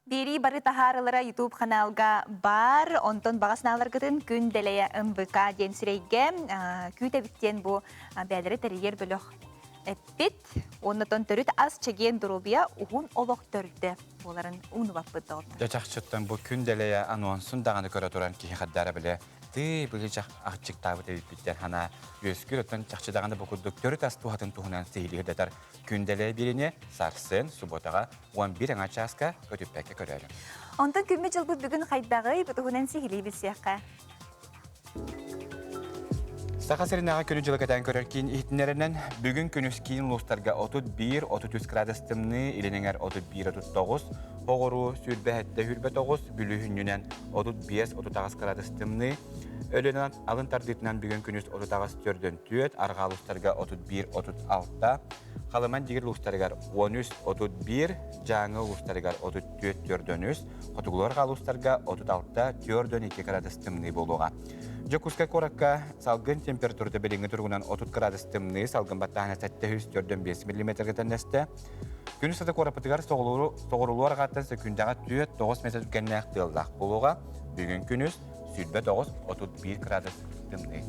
Биэрии бары таһаарылара YouTube ханаалга баар. Онтон баҕа санааларгытын күн дэлэйэ МВК диэн сирэйгэ күүтэбит диэн бу бээлэри тэрийэр бөлөх эппит. Оннотон төрүт ас чэгиэн доруобуйа уһун олох төрдө буоларын умнубаппыт доҕоттор. Дьэ чахчыттан бу күн дэлэйэ анонсун даҕаны көрө туран киһи хардара билэ тыы били ахчыктаабыт эбиппиттэр хана үөскүр оттон чахчы даҕаны бу курдук төрүт ас туһатын туһунан сиһилиир күн дэлэйэ биэриини сарсын субуотаҕа 11 аҥа чааска көтүппэккэ көрөөрү. Онтон күммүт-дьылбыт бүгүн хайдаҕый, бу туһунан сиһилии билсиэххэ. Саха сиринээҕи күнү-дьылы кэтээн көрөр киин иһитиннэринэн, бүгүн күнүс киин улуустарга 31-33 градус тымныы, илин эҥэр 31-39, оҕуруу 27-29, бүлүүһүнньүнэн 35-38 градус тымныы, Өлүөнэ алын тардыытынан бүгүн күнүс 38-44, арҕаа улуустарга 31-36, Халыман дигир улуустарыгар 13-31, Дьааҥы улуустарыгар 34-43, хотугулар улуустарга 36-42 градус тымныы буолуоҕа. Дьокуускай куоракка салгын температурата билиҥҥи туругунан 30 градус тымныы, салгын баттааһына 745 миллиметргэ тэннэстэ. Күнүс ата куораппытыгар соҕурулуу арҕааттан сөкүүндэҕэ 4-9 метр түргэннээх тыаллаах буолуоҕа. Бүгүн күнүс 29-31 градус тымныы.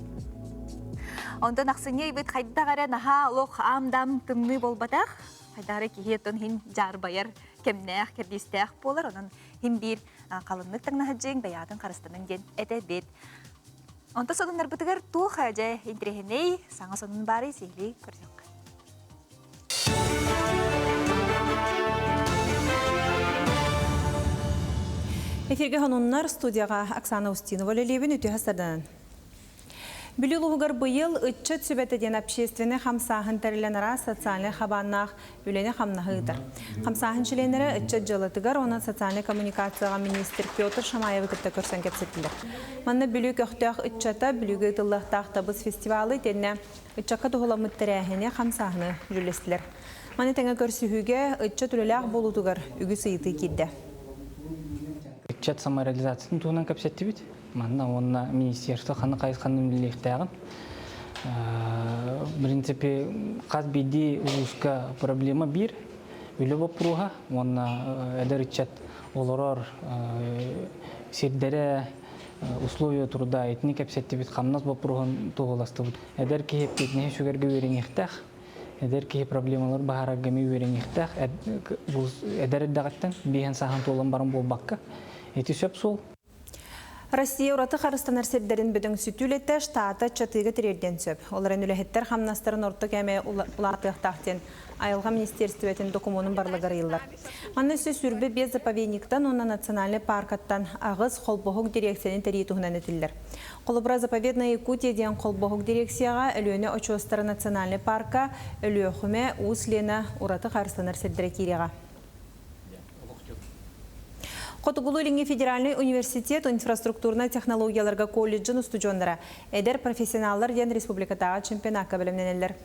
Онтон ахсынньы ыйбыт хайдах эрэ наһаа олох аам-даам тымныы буолбатах. Хайдах эрэ киһи оттон иһин дьаарбайар кэмнээх, кэрдиистээх буолар. Онон иһин биир халыннык таҥнаһыдьыҥ, бэйэҕитин харыстаныҥ диэн этэбит. Онтон сонуннарбытыгар туох дьэ интэриэһинэй саҥа сонун баарый сиһилии көрсүөххэ. Эфирге хонуннар студияға Оксана Устинова үлелиэбин үтүө сарданан. Бүлүү улууһугар быйыл ыччат сүбэтэ диэн общественнай хамсааһын тэриллэн араас социальнай хабааннаах үлэни-хамнаһы ыытар. Хамсааһын чилиэннэрэ ыччат дьыалатыгар уонна социальнай коммуникацияҕа министр Петр Шамаевы кытта көрсөн кэпсэттилэр. Манна Бүлүү көхтөөх ыччата Бүлүүгэ ыытыллыахтаах Табыс фестивалы итиэннэ ыччакка туһуламмыт тэрээһини, хамсааһыны дьүүллэстилэр. Маны тэҥэ көрсүһүүгэ ыччат үлэлээх буолуутугар үгүс ыйытыы киирдэ. Ыччат самореализациятын туһунан кэпсэттибит. Манна уонна министерство ханна хайысханы үлэлиэхтээҕин. В принципе, хас биирдии улууска проблема биир, үлэ боппуруоһа уонна эдэр ыччат олорор сирдэрэ, условия труда итини кэпсэттибит, хамнас боппуруоһун туоһуластыбыт. Эдэр киһи эппиэтинэһи сүгэргэ үөрэниэхтээх, эдэр киһи проблемалары быһаарарга эмиэ үөрэниэхтээх. Эдэр эрдэҕиттэн биэһэн сааһын туолан баран буолбакка, ити сөп суол. Россия ураты харыстанар сирдэрин бөдөҥсүтүү үлэтэ штата чатыыга тириэрдиэн сөп. Ол эрэн үлэһиттэр хамнастарын орто кээмэйэ улаатыахтаах диэн Айылҕа министиэристибэтин докумуонун барылыгар ыйыллар. Манна өссө 25 заповедниктан уонна национальнай пааркаттан аҕыс холбоһук дирекцияны тэрийии туһунан этиллэр. Холобура, Заповедная Якутия диэн холбоһук дирекцияҕа Өлүөнэ очуостара национальнай паарка, Өлүөхүмэ, Уус Лена ураты харыстанар сирдэрэ киириэҕэ. Хотугулуу-Илиҥҥи федеральнай университет инфраструктурнай технологияларга колледжын устудьуоннара Эдэр профессионаллар диэн республикатааҕы чемпионакка бэлэмнэнэллэр.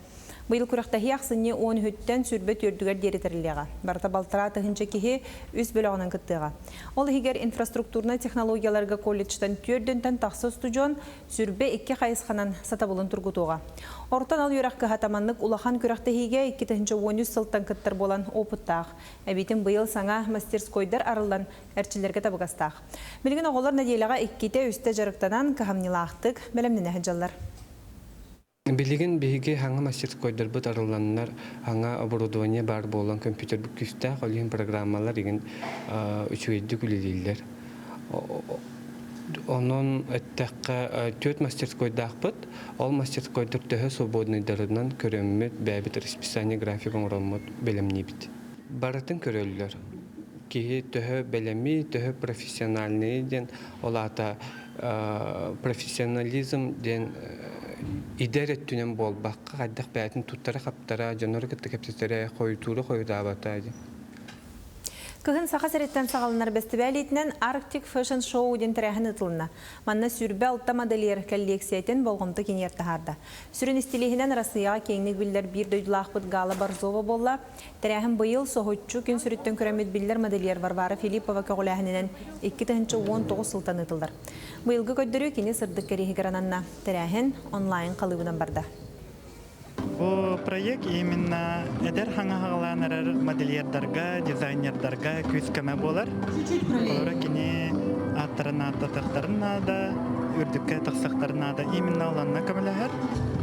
Быйыл күрэхтэһии ахсынньы 13-тэн 24-үгэр диэри тэриллиэҕэ. Барыта балтараа тыһыынча киһи үс бөлөҕүнэн кыттыаҕа. Ол иһигэр инфраструктурнай технологияларга колледжтан түөрдүнтэн тахса устудьуон 22 хайысханан сатабылын тургутуоҕа. Орто анал үөрэх кыһата маннык улахан күрэхтэһиигэ 2013 сылтан кыттар буолан опыттаах. Эбиитин быйыл саҥа мастерскойдар арыллан эрчиллэргэ табыгастаах. Билигин оҕолор нэдиэлэҕэ иккитэ-үстэ дьарыктанан кыһамньылаахтык бэлэмнэнэ сылдьаллар. Билигин биһиги саҥа мастерскойдарбыт арылланнар, саҥа оборудование баар буолан компьютербыт күүстээх, ол иһин программалар игин үчүгэйдик үлэлииллэр. Онон эттэххэ, түөрт мастерскойдаахпыт. Ол мастерскойдар төһө свободныйдарынан көрөммүт, бэйэбит расписание график оҥороммут бэлэмниибит. Барытын көрөллөр. Киһи төһө бэлэми, төһө профессиональный диэн, ол аата профессионализм диэн идэр өттүнэн буолбакка, хайдах бэйэтин туттара-хаптара, дьоннору кытта кэпсэтэрэ, хойутуура хойутаабата диэн. Кыһын Саха сириттэн саҕаланар бэстибээл иитинэн Arctic Fashion Show диэн тэрээһин ыытылынна. Манна 26 модельер кэллиэксийэтин болҕомто киинигэр таһаарда. Сүрүн истилииһинэн Арассыыйаҕа киэҥник биллэр биир дойдулаахпыт Гала Борзова буолла. Тэрээһин быйыл соһуччу күн сүрүттэн күрэммит биллэр модельер Варвара Филиппова көҕүлээһининэн 2019 сылтан ыытыллар. Быйылгы көрдөрүү кини сырдык кэриэһигэр ананна. Тэрээһин онлайн халыыбынан барда. Бу проект именно эдэр хаҥаһаҕалаан эрэр модельердарга, дизайнердарга күүс-көмө буолар. Олора кини ааттарын ааттатыахтарын наада, үрдүккэ тахсахтарын наада. Именно оланна көмөлөһөр.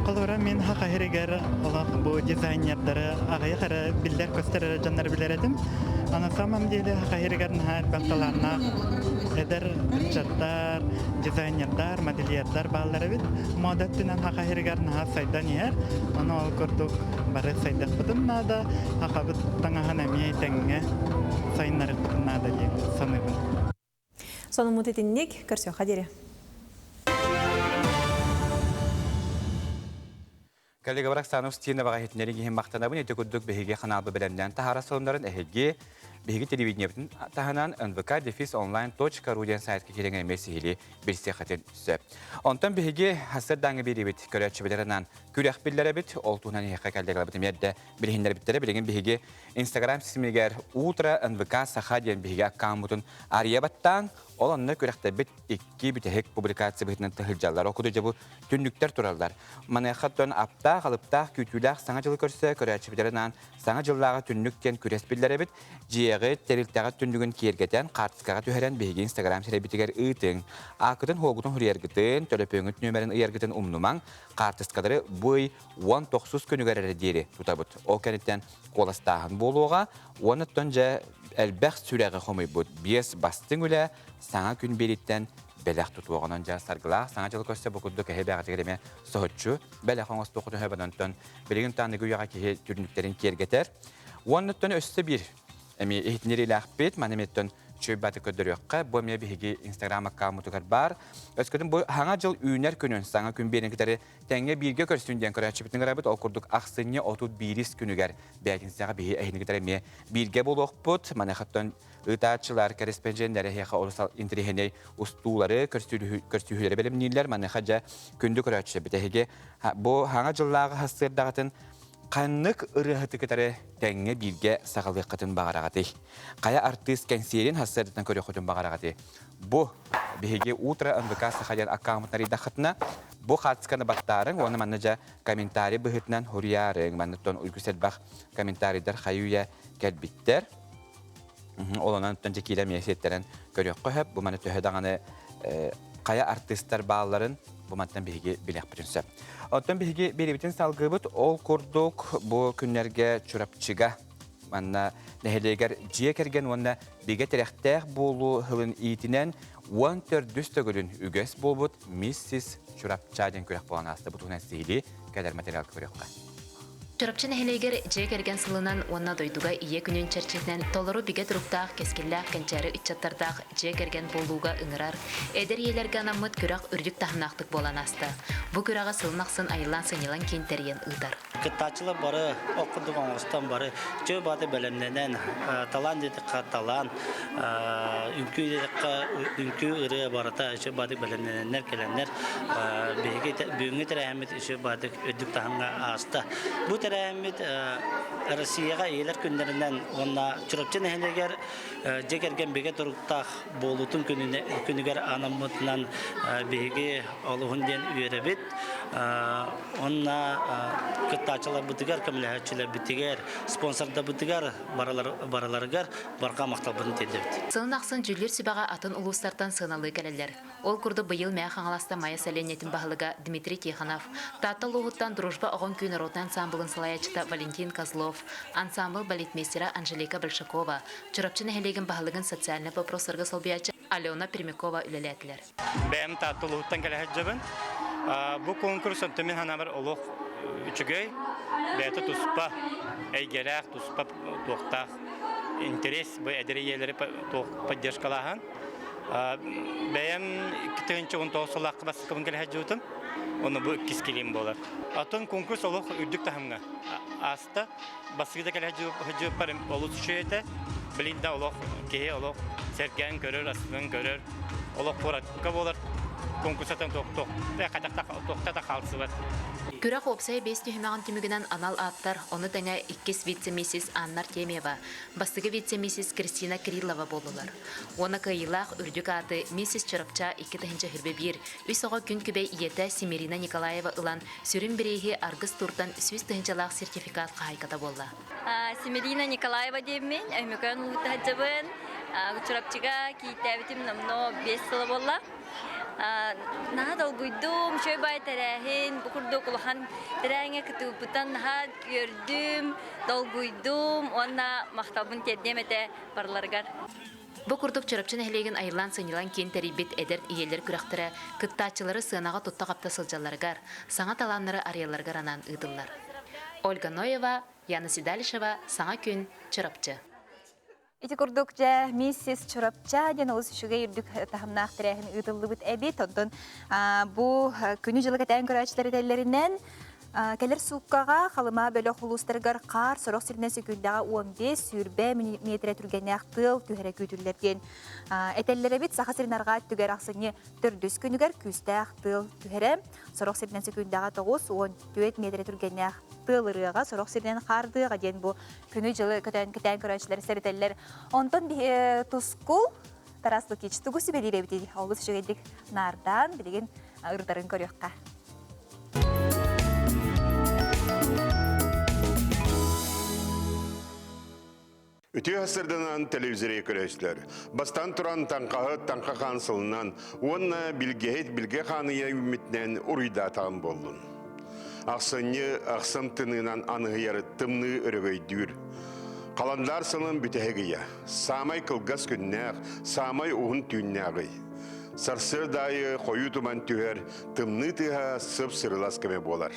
Холобура мин Саха сиригэр олох бу дизайнердары аҕыйах эрэ биллэр-көстөр эрэ дьоннору билэр этим. А на самом деле Саха сиригэр наһаа элбэх талааннаах эдэр ыччаттар, дизайнердар, модельердар бааллар эбит. Мода өттүнэн Саха сиригэр наһаа сайдан иһэр. Ону ол курдук бары сайдыахпытын наада, сахабыт таҥаһын эмиэ тэҥҥэ сайыннарыахпытын наада диэн саныыбын. Сонуммут итинник, көрсүөххэ диэри. Коллега Оксана Устиноваҕа иһитиннэрин иһин махтанабын. Ити курдук биһиги ханаалбы бэлэмнээн таһаара сонуннарын эһиги биһиги телевидениебытын таһынан нвк дефис онлайн ру диэн сайтка киирэн эмиэ сиһилии билсиэххитин сөп. Онтон биһиги сарсыардааҥҥы биэриибит көрөөччүбүлэринэн күрэх биллэрэбит. Ол туһунан эһиэхэ коллегаларбыт эмиэ эрдэ билиһиннэрбиттэрэ. Билигин биһиги Инстаграм ситимигэр Утро НВК Саха диэн биһиги аккаунмутун арыйа баттаан, Ол онно күрэхтэрбит икки бүтэһик публикация быһыытынан тыһылдьаллар. Ол курдук дьэ бу түннүктэр тураллар. Маныаха оттон аптаах, алыптаах, күүтүүлээх Саҥа дьылы көрсө көрөөччүбүтэрин Саҥа дьыллааҕы түннүк диэн күрэс биллэрэбит. Дьиэҕит, тэрилтэҕит түннүгүн киэргэтэн, хаартыскаҕа түһэрэн биһиги Инстаграм сирэйбитигэр ыытыҥ. Ааккытын, хуогутун суруйаргытын, төлөпүөҥҥүт нүөмэрин ыйаргытын умнумаҥ. Хаартыскалары бу ый 19 күнүгэр эрэ диэри тутабыт. Ол кэнниттэн куоластааһын буолуоҕа. Уонна оттон дьэ элбэх сүрэҕи хомуйбут биэс бастыҥ үлэ саҥа күн биэриттэн бэлэх тутуоҕунан дьэ саргылаах саҥа дьылы көрсө бу курдук эһи бэҕэтигэр эмиэ соһуччу бэлэх оҥостуоххутун сөп онтон билигин аныгы үйэҕэ киһи түрнүктэрин киэргэтэр. Уонна оттон өссө биир эмиэ иһитиннэриилээхпит маны эмиэттэн үчүгэй баты көрдөрүөххэ. Бу эмиэ биһиги Инстаграм аккаунтугар баар. Өскөтүн бу саҥа дьыл үүнэр күнүн, саҥа күн биэрин кытары тэҥҥэ бииргэ көрсүн диэн көрөөччүбүтүн ыҥырабыт. Ол курдук ахсынньы 31 күнүгэр бээтинсэҕэ биһи эһини кытары эмиэ бииргэ буолуохпут. Маныхаттан ыытааччылар, кэрэспэдьиэннэр эһиэхэ олус интэриэһинэй устуулары, көрсүһүүлэри бэлэмнииллэр. Маныаха дьэ күндү көрөөччүлэрбит эһиги бу саҥа дьыллааҕы сарсыардаҕытын ханнык ырыаһыты кытары тэҥҥэ бииргэ саҕалыаххытын баҕараҕытый? Хайа артыыс кэнсиэрин сарсыардаттан көрүөххүтүн баҕараҕытый? Бу биһиги Утро НВК Саха диэн аккаунтун арыйдаххытына, бу хаартысканы баттаарыҥ уонна манна дьэ комментарий быһыытынан суруйаарыҥ. Манныттан үгүс элбэх комментарийдар хайы-үйэ кэлбиттэр. Ол онон дьэ киирэ эмиэ сиэттэрэн көрүөххэ сөп. Бу маны төһө даҕаны хайа артыыстар баалларын бу мантан биһиги билиэхпитин сөп. Оттон биһиги биэрибитин салгыыбыт. Ол курдук бу күннэргэ Чурапчыга манна нэһилиэгэр дьиэ кэргэн уонна бигэ тирэхтээх буолуу сылын иитинэн 14 төгүлүн үгэс буолбут Миссис Чурапча диэн күрэх буолан ааста. Бу туһунан сиһилии кэлэр материалга көрүөххэ. Чурапчы нэһилиэгэр дьиэ кэргэн сылынан уонна дойдуга Ийэ күнүн чэрчитинэн толору бигэ туруктаах кэскиллээх кэнчээри ыччаттардаах дьиэ кэргэн буолууга ыҥырар эдэр ийэлэргэ анаммыт күрэх үрдүк таһымнаахтык буолан ааста. Бу күрэҕи сылын ахсын Айыллаан сынньалаҥ киин тэрийэн ыытар. Кыттааччылар бары ох курдук оҥостон бары чөө бааты бэлэмнэнэн, талаан диэтэххэ талаан, үҥкүү диэтэххэ үҥкүү ырыа барыта чөө бааты бэлэмнэнэннэр кэлэннэр биһиги бүгүҥҥү тэрээһиммит үчүгэй баардык үрдүк таһымҥа ааста. Бу тэрээһиммит Россияҕа ийэлэр күннэринэн уонна Чурапчы нэһилиэгэр дьиэ кэргэн бигэ туруктаах буолуутун күнүгэр анаммытынан биһиги олуһун диэн үөрэбит. Уонна кыттааччыларбытыгар, көмөлөһөөччүлэрбитигэр, спонсордарбытыгар барыларыгар барҕа махталбытын тиэрдэбит. Сылын ахсын дьүүллүүр сүбэҕэ атын улуустартан сыаналыы кэлэллэр. Ол курдук быйыл Мэҥэ Хаҥаластан Майа сэлиэнньэтин баһылыга Дмитрий Тихонов, Таатта улууһуттан Дружба оҕо үҥкүү народнай ансаамбылын салайааччыта Валентин Козлов, ансаамбыл балетмейстера Анжелика Большакова, Чурапчы нэһилиэгин баһылыгын социальнай боппуруостарга солбуйааччы Алена Пермякова үлэлээтилэр. Бэйэм Таатта улууһуттан кэлэ сылдьабын. Бу конкурс онтон мин санаабар олох үчүгэй, бэйэтэ туспа эйгэлээх, туспа туохтаах интерес бу эдэр ийэлэри поддержкалааһын. Бэйэм 2019 сыллаахха бастакыбын кэлэ сылдьыбытым. Ону бу иккис килиим буолар. Оттон конкурс олох үрдүк таһымҥа ааста. Бастакы да кэлэ сылдьыбыппар олус үчүгэй этэ. Билин да олох киһи олох сэргээн көрөр, астынан көрөр. Олох куоракка буолар конкурсаттан туохта да хаалсыбат. Күрэх уопсай биэс түһүмэҕин түмүгүнэн анал ааттар, ону тэҥэ иккис вице-миссис Анна Артемьева, бастакы вице-миссис Кристина Кириллова буоллулар. Уонна кыайыылаах үрдүк ааты Миссис Чурапча 2021 үс оҕо күн күбэй ийэтэ Семерина Николаева ылан сүрүн бирииһи Аргыс туртан 100 тыһыынчалаах сертификат хаһаайката буолла. Семерина Николаева диэммин, Өймөкөөн улуутаһадьабын. Чурапчыга кииттээбитим номнуо 5 сыла буолла. Наһаа долгуйдум, үчүгэй баай тэрээһин, бу курдук улахан тэрээһиҥҥэ кытыыппыттан наһаа үөрдүм, долгуйдум уонна махталбын тиэрдиэм этэ барыларыгар. Бу курдук Чурапчы нэһилиэгин Айыллаан сынньалаҥ киин тэрийбит эдэр ийэлэр күрэхтэрэ кыттааччылары сыанаҕа тутта-хапта сылдьалларыгар, саҥа талааннары арыйалларыгар анаан ыытыллар. Ольга Ноева, Яна Седалищева, Саҥа күн, Чурапчы. Ити курдук дьэ миссис Чурапча диэн олус үчүгэй үрдүк таһымнаах тэрээһин ыытыллыбыт эбит. Онтон бу күнү-дьылы кэтээн көрөөччүлэр этэллэринэн Кэлэр сууккаҕа Халыма бөлөх улуустарыгар хаар сорох сиринэн сөкүүндэҕэ 15-20 миэтэрэ түргэннээх тыал түһэрэ күүтүллэр диэн этэллэр эбит. Саха сирин арҕаа өттүгэр ахсынньы төрдүс күнүгэр күүстээх тыал түһэрэ. Сорох сиринэн сөкүүндэҕэ 9-14 миэтэрэ түргэннээх тыал ырыаҕа, сорох сиринэн хаардыаҕа диэн бу күнү-дьылы көтөөн кэтээн көрөөччүлэр сэрэтэллэр. Онтон тускул. Тарас Лукич тугу сүбэлиир эбитий? Олус үчүгэйдик наардаан, билигин ырытарын көрүөххэ. Үтүө сырдынан телевизоры көрөстөр. Бастан туран таҥхаһыт таҥха хаан сылынан уонна билгэһит билгэ хааныйа үүммүтүнэн уруйдаатаҕым буоллун. Ахсынньы ахсым тыныынан аныһыйары тымныы өрөгөйдүүр. Халандаар сылын бүтэһик ыйа. Саамай кылгас күннээх, саамай уһун түүннээх ый. Сарсыарда аайы хойуу туман түһэр, тымныы тыаһа сып-сырылас кэмэ буолар.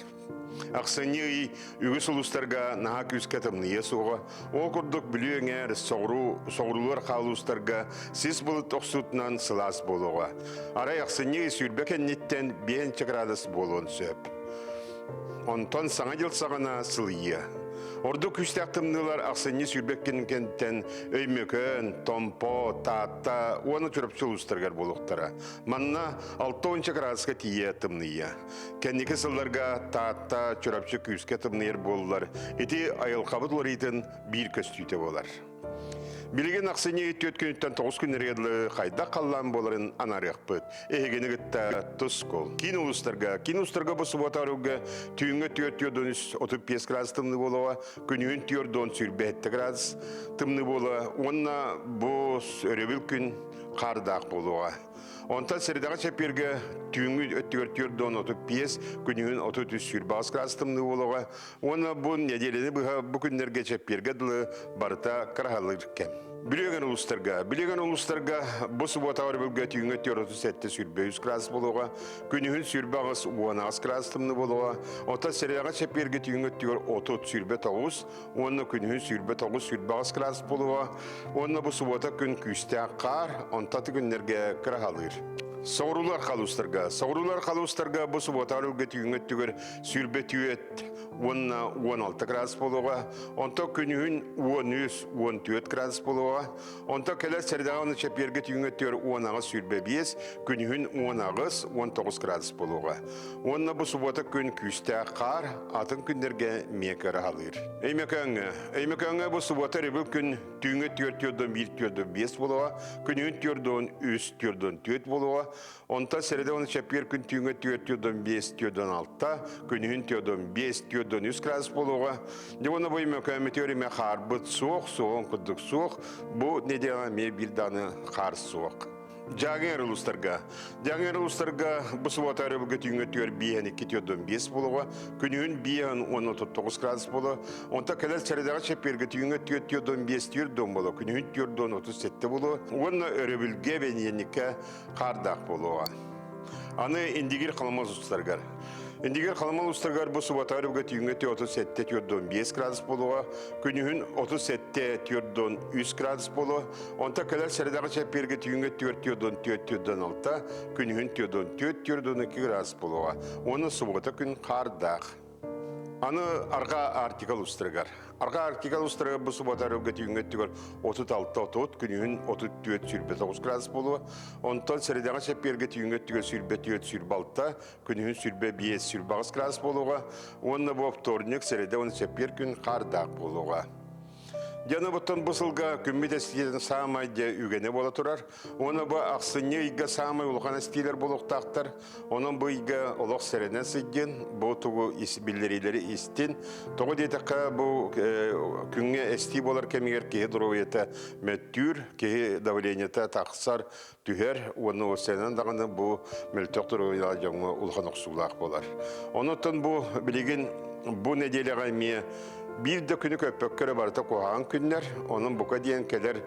Ахсынньы ый үгүс улуустарга наһаа күүскэ тымныйыа суоҕа. Ол курдук Бүлүү эҥээр соҕуруу, соҕуруулар хаалуустарга сис былыт охсуутунан сылаас буолуоҕа. Арай ахсынньы ый 20 кэнниттэн 5 градус буолуон сөп. Онтон Саҥа дьыл саҕана сылыйыа. Ордук күүстээх тымныылар ахсынньы 20 кэнниттэн Өймөкөөн, Томпо, Таатта уонна Чурапчы улуустарыгар буолуохтара. Манна 60 градуска тиийэ тымныйыа. Кэнники сылларга Таатта, Чурапчы күүскэ тымныйар буоллар, ити айылҕабыт уларыйыытын биир көстүүтэ буолар. Билигин ахсынньы 4 күнүттэн 9 күннэргэ дылы хайдах халлаан буоларын анаарыахпыт. Эһигини кытта тускул. Киин улуустарга, киин улуустарга бу субуота арылга түүҥҥэ 4 35 градус тымныы буолуоҕа, күнүһүн 4 27 градус тымныы буолуоҕа уонна бу өрөбүл күн хаардаах буолуоҕа. Онтон средаҕа чэппиэргэ түүҥҥү өттүгэр 435, күнүһүн 33 градус тымныы буолуоҕа. Уонна бу нэдиэлэни быһа бу күннэргэ чэппиэргэ дылы барыта кыраһалыыр кэм. Бүлүөгэн улуустарга. Бүлүөгэн улуустарга бу субуотаҕа өрөбүлгэ түүҥҥү 437 градус буолуоҕа, күнүһүн 28 градус тымныы буолуоҕа. Оттон средаҕа чэппиэргэ түүҥҥү өттүгэр 30 уонна күнүһүн 29 градус буолуоҕа. Уонна бу субуота күн күүстээх хаар, онтон күннэргэ кыраһалыыр. Соҕуруулар халуустарга. Соҕуруулар халуустарга бу субуота өрүлгэ түүҥҥү өттүгэр 24 уонна 16 градус буолуоҕа. Онтон күнүһүн 13-14 градус буолуоҕа. Онтон кэлэр сэрдэҕэ уонна чэппиэргэ түүҥҥү өттүгэр 18-25, күнүһүн 18-19 градус буолуоҕа. Уонна бу субуота күн күүстээх хаар, атын күннэргэ эмиэ кыраһалыыр. Өймөкөөҥҥө. Өймөкөөҥҥө бу субуота өрөбүл күн түүҥҥү 4-4-1-4-5 буолуоҕа, күнүһүн 4-3-4-4 буолуоҕа. Онтон сэрэдэ уонна чэппиэр күн түүҥҥү 4-4-5-4-6, күнүһүн 4-5-4-3 градус буолуоҕа. Дьэ уонна бу Өймөкөөммүтүгэр эмиэ хаарбыт суох, суоҕун курдук суох. Бу нэдиэлэҕэ эмиэ биир даҕаны хаар суох. Дьааҥы улуустарга. Дьааҥы улуустарга бу субуота өрөбүлгэ түүҥҥү өттүгэр биэһэн икки түөрдөн биэс буолуоҕа, күнүһүн биэһэн уонна 39 градус буолуо. Онтон кэлэр сэрэдэҕэ чэппиэргэ түүҥҥү өттүгэр түөрдөн биэс түөрдөн буолуо, күнүһүн түөрдөн 37 буолуо уонна өрөбүлгэ бэнидиэнньиккэ хаардаах буолуоҕа. Аны Индигир Халыма улуустарыгар. Индигир Халыма улуустарыгар бу субуота өрөбүлгэ түүҥҥү 37 4,5 градус буолуоҕа, күнүһүн 37 4,3 градус буолуо. Онтон кэлэр сэрэдэҕэ чэппиэргэ түүҥҥү 4,4 4,6, күнүһүн 4,4 4,2 градус буолуоҕа. Уонна субуота күн хаардаах. Аны Арҕаа Арктика улуустарыгар. Арҕаа Арктика улуустарыгар бу субуота өрөбүлгэ түүҥҥү өттүгэр 36-30, күнүһүн 34-29 градус буолуо. Онтон сэрэдэҕэ чэппиэргэ түүҥҥү өттүгэр 24-26, күнүһүн 25-28 градус буолуоҕа. Уонна бу вторник, сэрэдэ уонна чэппиэр күн хаардаах буолуоҕа. Дьэ, буттан бу сылга күммүт эстиитин саамай дьэ үгэнэ буола турар. Уонна бу ахсынньы ыйга саамай улахан эстиилэр буолуохтаахтар. Онон бу ыйга олох сэрэнэн сылдьын, бу тугу биллэриилэри истин. Тоҕо диэтэххэ, бу күҥҥэ эстии буолар кэмигэр киһи доруобуйата мөттүүр, киһи давлениета тахсар, түһэр уонна сэрэнэн даҕаны бу мөлтөх доруобуйалаах дьоҥҥо улахан охсуулаах буолар. Онон бу билигин бу нэдиэлэҕэ эмиэ биир да күнү көппөккө эрэ барыта куһаҕан күннэр, онон бука диэн кэлэр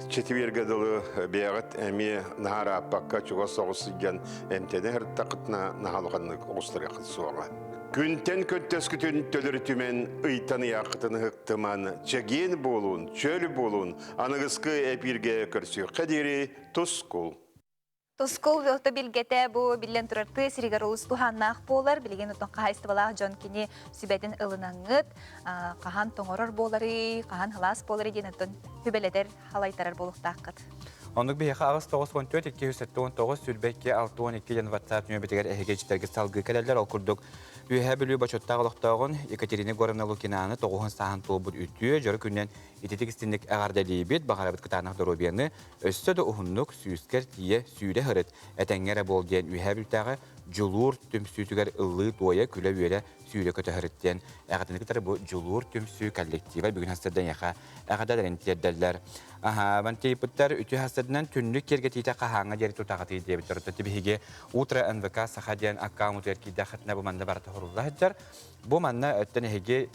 четвергэ дылы бэйэҕит эмиэ наһаа ырааппакка чугас соҕус сылдьан эмтэнэ сырыттаххытына наһаа улаханнык оҕустарыаххыт суоҕа. Күнтэн көнтөскүтүн төлөрүтүмэн, ыйтан ыйааххытын ыһыктыман, чэгиэн буолун, чөл буолун, аныгыскы эпииргэ көрсүөххэ диэри тускул. Тускул ото билгэтэ бу биллэн турар тыа сиригэр олус туһааннаах буолар. Билигин отон хаһаайыстыбалаах дьон кини сүбэтин ылынаҥҥыт, хаһан тоҥорор буоларый, хаһан халаас буоларый диэн оттон сүбэлэтэр, халайтарар буолуохтааххыт. Оннук биһиэхэ 8 94 279 22 62 диэн WhatsApp нөмербитигэр эһиги ичитэргит салгыы кэлэллэр. Ол курдук. Үөһээ Бүлүү бочуоттаах олохтооҕун Екатерина Егоровна Лукинаны тоҕуһун сааһын туолбут үтүө дьоро күнүнэн ититик истинник эҕэрдэлиибит, баҕарабыт кытаанах доруобуйаны, өссө да уһуннук сүүскэр тиийэ сүүрэ сырыт, этэҥҥэ эрэ буол диэн Үөһээ Бүлтээҕи Дьулуур түмсүүтүгэр ыллыы-туойа, күлэ-үөрэ сүүрэ-көтө сырыт диэн эҕэрдэни кытары бу Дьулуур түмсүү коллектива бүгүн сарсыарда эйиэхэ эҕэрдэлэрин тиэрдэллэр. Аһаа, тиийбиттэр үтүө сарсыарданан түннүк киэргэтиитэ хаһааҥҥа диэри тутаҕытый диэбиттэр. Оттон биһиги Утро НВК Саха диэн аккаунтугар киирдэххитинэ бу манна барыта сурулла сылдьар. Бу манна өттөн эһиги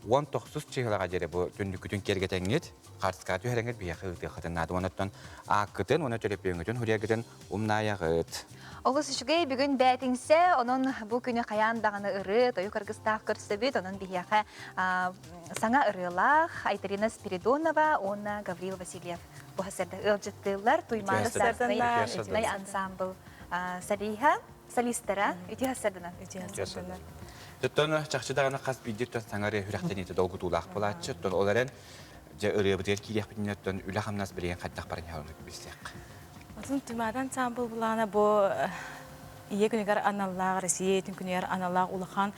19 чыһылаҕа диэри бу түннүккүтүн киэргэтэҥҥит, хартыскаҕа түһэрэҥҥит биһиэхэ ыытыаххытын наада. Онон ааккытын уонна төлөпүөҥҥүтүн суруйаргытын умнаайаҕыт. Олус үчүгэй бүгүн бээтиҥсэ, онон бу күнү хайаан даҕаны ырыа, тойук аргыстаах көрсөбүт, онон биһиэхэ саҥа ырыалаах Айталина Спиридонова уонна Гаврил Васильев бу сарда ыалдьыттыыллар. Туймаада государственный ансамбл солиһа, солистара үтүө сарданан. Үтүө сарданан. Оттон чахчы даҕаны хас биирдиттэн саҥа ырыа сүрэхтэниитэ долгутуулаах буолааччы. Оттон ол эрэн дьэ ырыабытыгар киириэхпитинэ оттон үлэ-хамнас билигин хайдах баран иһэрин билсиэххэ. Отун Туймаада ансамбл былаана бу Ийэ күнүгэр аналлаах, Россия ийэтин күнүгэр аналлаах улахан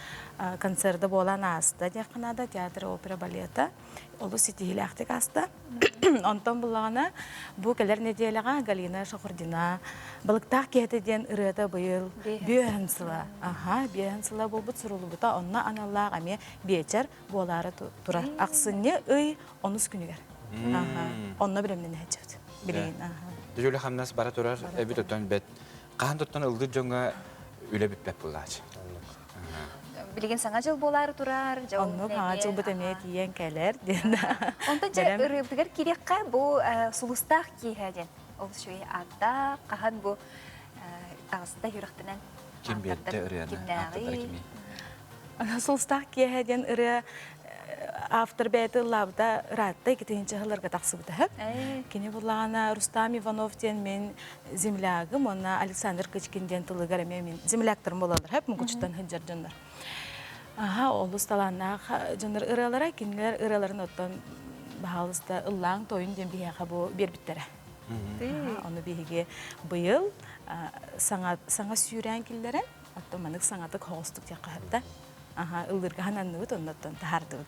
концерда буолан ааста диэххэ наада, театр опера балета олус ситиһиилээхтик ааста. Онтон буллаҕына бу кэлэр нэдиэлэҕэ Галина Шахурдина «Балыктаах киһитэ» диэн ырыата быйыл бүөһүн сыла, аха, бүөһүн сыла буолбут суруллубута онно аналлаах эмиэ биэчэр буолаары турар. Ахсынньы ый онус күнүгэр. Аха, онно бэлэмнэнэ сылдьабыт. Билигин, аха. Үлэ хамнас бара турар эбит оттон бэт хаһан туттан ылдыр дьоҥҥо үлэ бүппэт буолааччы. Билигин саҥа дьыл буолаары турар. Оннук саҥа дьылбыт эмиэ тиийэн кэлэр диэн. Онтон дьэ ырыабытыгар киириэххэ бу сулустаах киэһэ диэн олус үчүгэй ааттаах хаһан бу таҕыста сүрэхтэнэн Ким биэрдэ ырыаны? Ааптардара кимий? Сулустаах киэһэ диэн ырыа автор бэйэтэ ыллаабыта ыраатта иккитинчи сылларга тахсыбыта. Кини буллаҕына Рустам Иванов диэн мин землягым уонна Александр Кычкин диэн тылыгар эмиэ мин земляктарым буолаллар хөп мукучуттан сылдьар дьоннор. Аха, олус талааннаах дьоннор ырыалара, кинилэр ырыаларын оттон баһаалыста ыллааҥ тойун диэн биһиэхэ бу биэрбиттэрэ. Ону биһиги быйыл саҥа саҥа сүүрээн киллэрэн, оттон маннык саҥатык хоҕустук диэххэ сөп Аха, ыллыырга хананныбыт, оннуттан таһаардыбыт.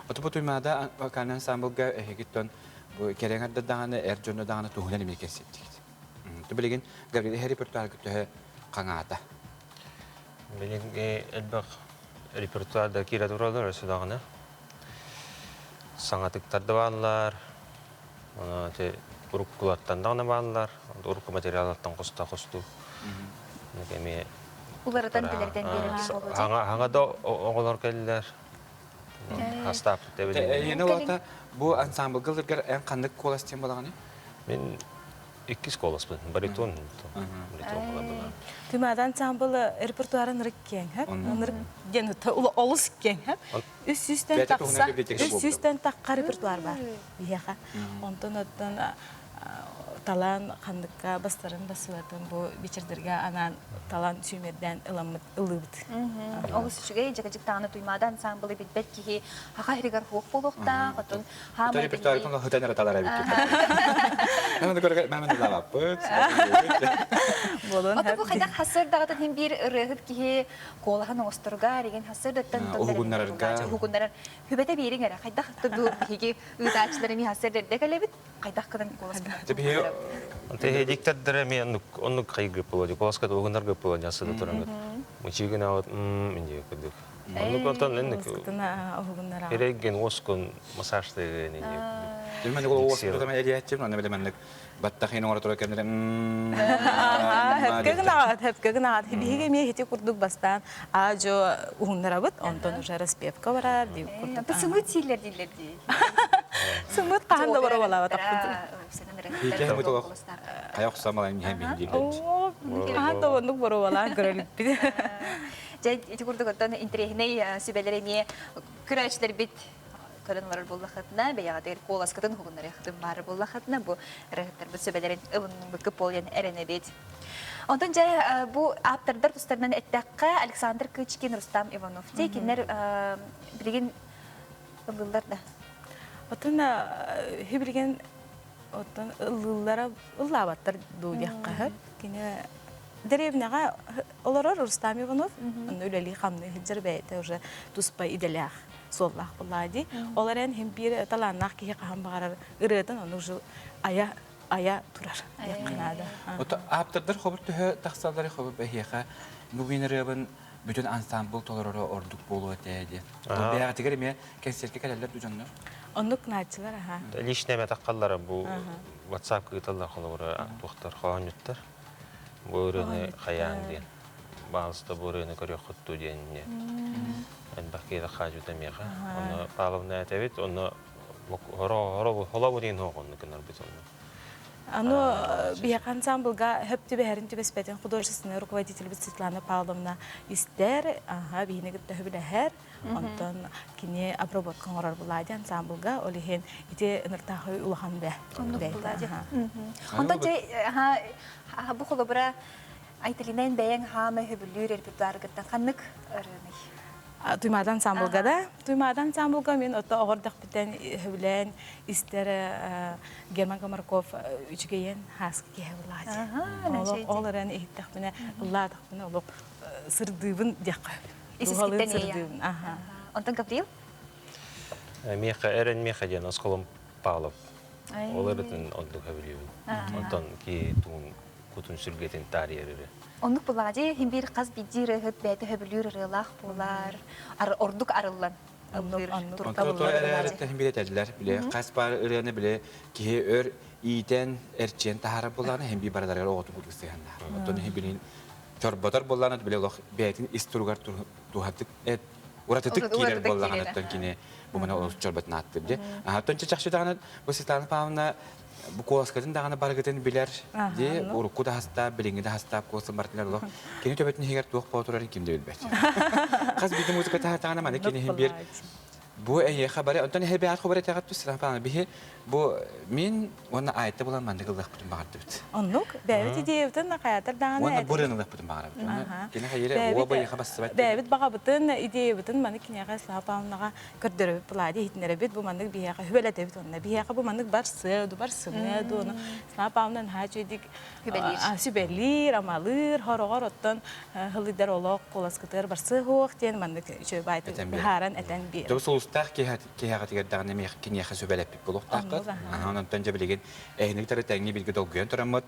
Оту бу Туймаада вокальный ансамблга эһигиттэн бу кэрэҥ даҕаны, эр дьоно даҕаны туһунан эмиэ кэпсэттигит. Билигин Гаврил репертуарга төһө хаҥаата? Билигин элбэх репертуарда киирэ тураллар өссө даҕаны. Саҥатыктар да бааллар, ити уруккулартан даҕаны бааллар, урукку материаллартан хоста-хостуу. Эмиэ Уларытан тилэрдэн биэрэр буолуо. Хаҥа да оҕолор кэллилэр. Хастааппыт эбит. Эйиэнэ улаата бу ансамблга ылыргар эн ханнык куолас диэн буолаҕыный? Мин иккис куоласпын, баритон. Баритон буолабын. Туймаада ансамбл репертуарын ырык киэҥ, ынырык диэн олус киэҥ, үс сүүстэн тахса, үс сүүстэн тахха репертуар бар биһиэхэ. Онтон оттон талаан ханныкка бастарын бассыбатын бу вечердэргэ анаан талаан сүүмэрдээн ыламмыт ылыыбыт. Олус үчүгэй дьэгэдьик даҕаны Туймаада ансамблы билбэт киһи хаха иһигэр хуох буолуохтаах, оттон хаамай репертуарытын хытан эрэ талар эбит. Маманы көрө маманы лаваппыт. Ото бу хайдах хасыр даҕатын хин биир ырыаһыт киһи куолаһын оҥосторугар игин хасыр даттан уһугуннарарга уһугуннарар хүбэтэ биэриҥ эрэ хайдах бу биһиги ыытааччылар эми хасыр дэрдэ кэлэбит хайдах гынан куолас Те диктордара мен оннук оннук хайгы боло куоласка уһугуннар гып боло жасыда турангыт. Мучигин аут инде кудук. Оннук отон энник уһугуннара. Эреген оскун массажтыгын инде. Мен ол оскун тама эриятчым, аны биле маннык баттахын оҥоро тура кэмнere Хэпкэгин хэпкэгин аҕат биһиги эмиэ хити курдук бастаан аа-жо уһуннарабыт, онтон уже распевка барар дии курдук. Сымыт сиилер дииллер дии. Сымыт хаһан да бара балаабатахпыт. Хайа охсамалан иһэн биһин дииллер. Хаһан да оннук боруобалаан көрөлүппүт. Дьэ ити курдук оттон интэриэһинэй сүбэлэр эмиэ көрөөччүлэрбит көрөн олорор буоллахытына, бэйэҕитигэр куоласкытын уһугуннарыахтын баар буоллахытына, бу ырыһыттарбыт сүбэлэрин ылынныбыккы буолан эрэнэбит. Онтон дьэ бу ааптардар тустарынан эттэххэ, Александр Кычкин, Рустам Иванов дии кинилэр билигин ыллыыллар да. Оттон билигин оттон ыллыыллара ыллаабаттар дуу диэххэ сөп. Кини Дэриэбинэҕэ олорор Рустам Иванов, онно үлэлии-хамныы сылдьар бэйэтэ уже туспа идэлээх, суоллаах буоллаҕа дии. Ол эрэн иһин биир талааннаах киһи хаһан баҕарар ырыатын ону уже айа айа турар диэххэ наада. Ото ааптардар хобур төһө тахсаллары хобур бэһиэхэ бу мин ырыабын бүтүн ансамбл толороро ордук буолуо этэ диэн. Бэйэҕитигэр эмиэ кэнсиэркэ кэлэллэр ду дьоннор? Оннук нааччылар аха. Личный эмэ таххаллара бу WhatsApp ыыталлар холобура туохтар хоһоонньуттар. Бу ырыаны хайаан диэн. Баалыста бу ырыаны көрүөххүт дуу диэн элбэх киһи хаажыта миэхэ. Онно Павловна этэбит, онно холобу диэн хоҕонну кынарбыт онно. Аны биһиэхэ ансамблга хөп түбэһэрин түбэспэтин художественный руководительбит Светлана Павловна истэр, аха биһини кытта сөбүлэһэр. Онтон кини обработка оҥорор булади ансамблга, ол иһин ити ыныртаахы улахан бэ. Оннук булади. Онтон дьэ бу холобура Айталинайн бэйэҥ хаама хөбүлүүр репертуаргыттан ханнык ырыаный? Туймаада ансамблга да. Туймаада ансамблга мен ото оҕордохпүтэн хөбүлээн истэр Герман Комарков үчүгэйэн хааскы киһи булаати. Ол эрэн иһиттэхпинэ, ыллаатахпына олох сырдыыбын диэххэ. Исискиттэн сырдыыбын. Онтон Гаврил? Миэхэ эрэн миэхэ диэн осколом Павлов. Ол эрэтин оннук хөбүлүүбүн. Онтон ки туун кутун сүргэтин таарыйар ыры. Оннук булаадьы иһин биир хас биирдии ырыаһыт бэйэтэ сөбүлүүр ырыалаах буолар, ордук арыллан ыллыыр Онтон эрээриттэн билэ этэллэр. Биле хас баар ырыаны биле киһи өр иитэн, эрчийэн таһаарар буоллаҕына иһин биир барыларыгар оҕотун курдук сыһыаннаах. Оттон иһин билин чорботор буоллаҕына биле олох бэйэтин ис туругар туһатык уратытык киирэр буоллаҕына оттон кини бу маны олус чорботун ааттыыр дии. Оттон чахчы даҕаны бу Светлана Павловна бу куоласкатын даҕаны барыгытын билэр дии урукку да хастаап билиҥҥи да хастаап куоласын барытын олох кини төбөтүн иһигэр туох буола турарын ким да билбэт хас биирдии музыка таһаатаҕына маны кини иһин биир бу эйиэхэ бары онтон эһэ бэйэҕит хобар этэҕит тус биһи бу мин уонна айта булан маннык ыллахпытын баҕардыбыт. Оннук бэйэбит идеябытын хайатар даҕаны Уонна бу ырыаны ыллахпытын баҕарабыт. Кини хайыра уоба эйиэхэ бассыбат. Бэйэбит баҕабытын, идеябытын маны киниэхэ Слава Павловнаҕа көрдөрөбүт Плади иһитиннэрэбит бу маннык биһиэхэ сүбэлэтэбит уонна биһиэхэ бу маннык барсыа ду барсымыа ду ону Слава Павловна наһаа үчүгэйдик сүбэлиир, амалыыр, хороҕор оттон хылыйдар олох куоласкытыгар барсыа суох диэн маннык үчүгэй баайтык быһааран этэн биэр. Дьол сулустаах киһиэхэтигэр даҕаны киниэхэ сүбэлэппит буолуохтааххыт. Онтон дьэ билигин эһини кытары тэҥҥи бииргэ долгуйан тураммыт.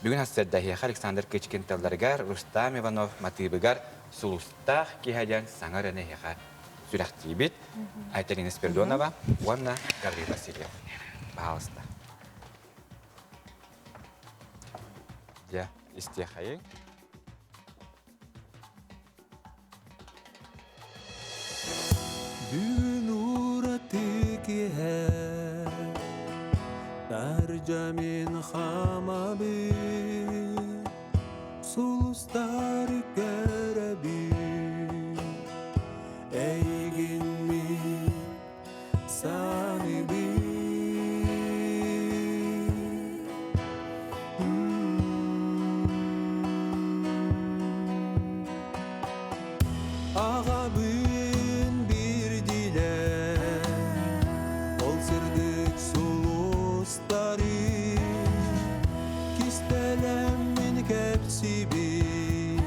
Бүгүн сарсыарда эһиэхэ Александр Кычкин тылларыгар, Рустам Иванов матыыбыгар Сулустаах киһи диэн саҥа ырыаны эһиэхэ сүрэхтиибит. Айталина Спиридонова уонна Гаврил Васильев. Пожалуйста. Дьэ, истиэхэйиҥ. Бүгүн ураты киэһэ Таһырдьа мин хаамабын Сулустары көрөбүн Эйигин мин саныыбын Аҕабын биирдиилэр Ол сырдык сулустары Кистэлэммин кэпсиибин.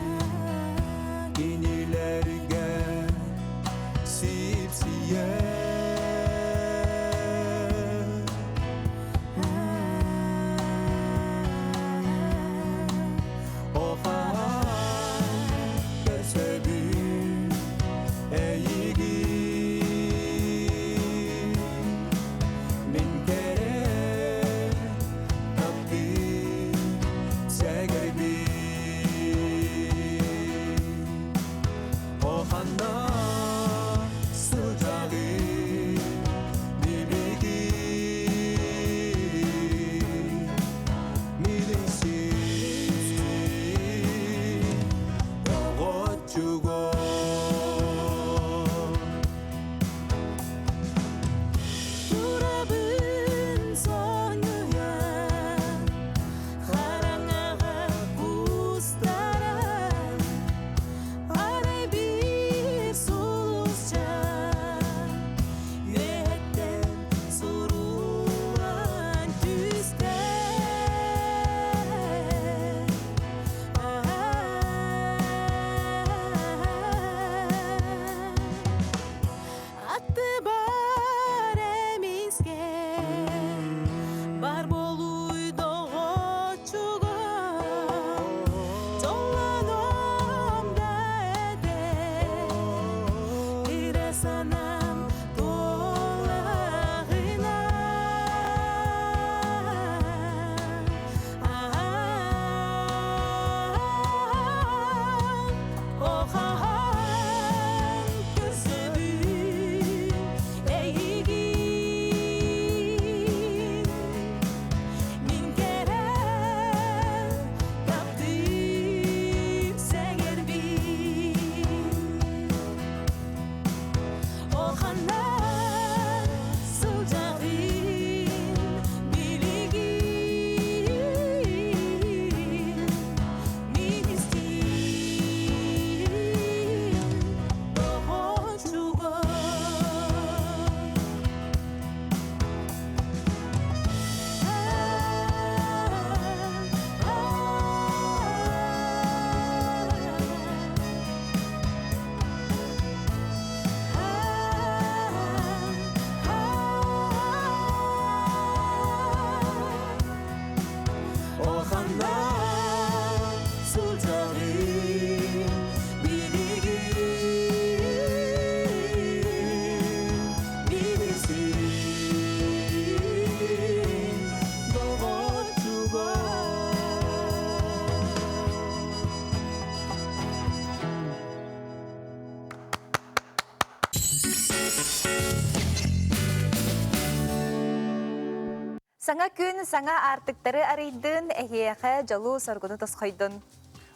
Саҥа күн саҥа аартыктары арыйдын, эһиэхэ дьолу-соргуну тосхойдун.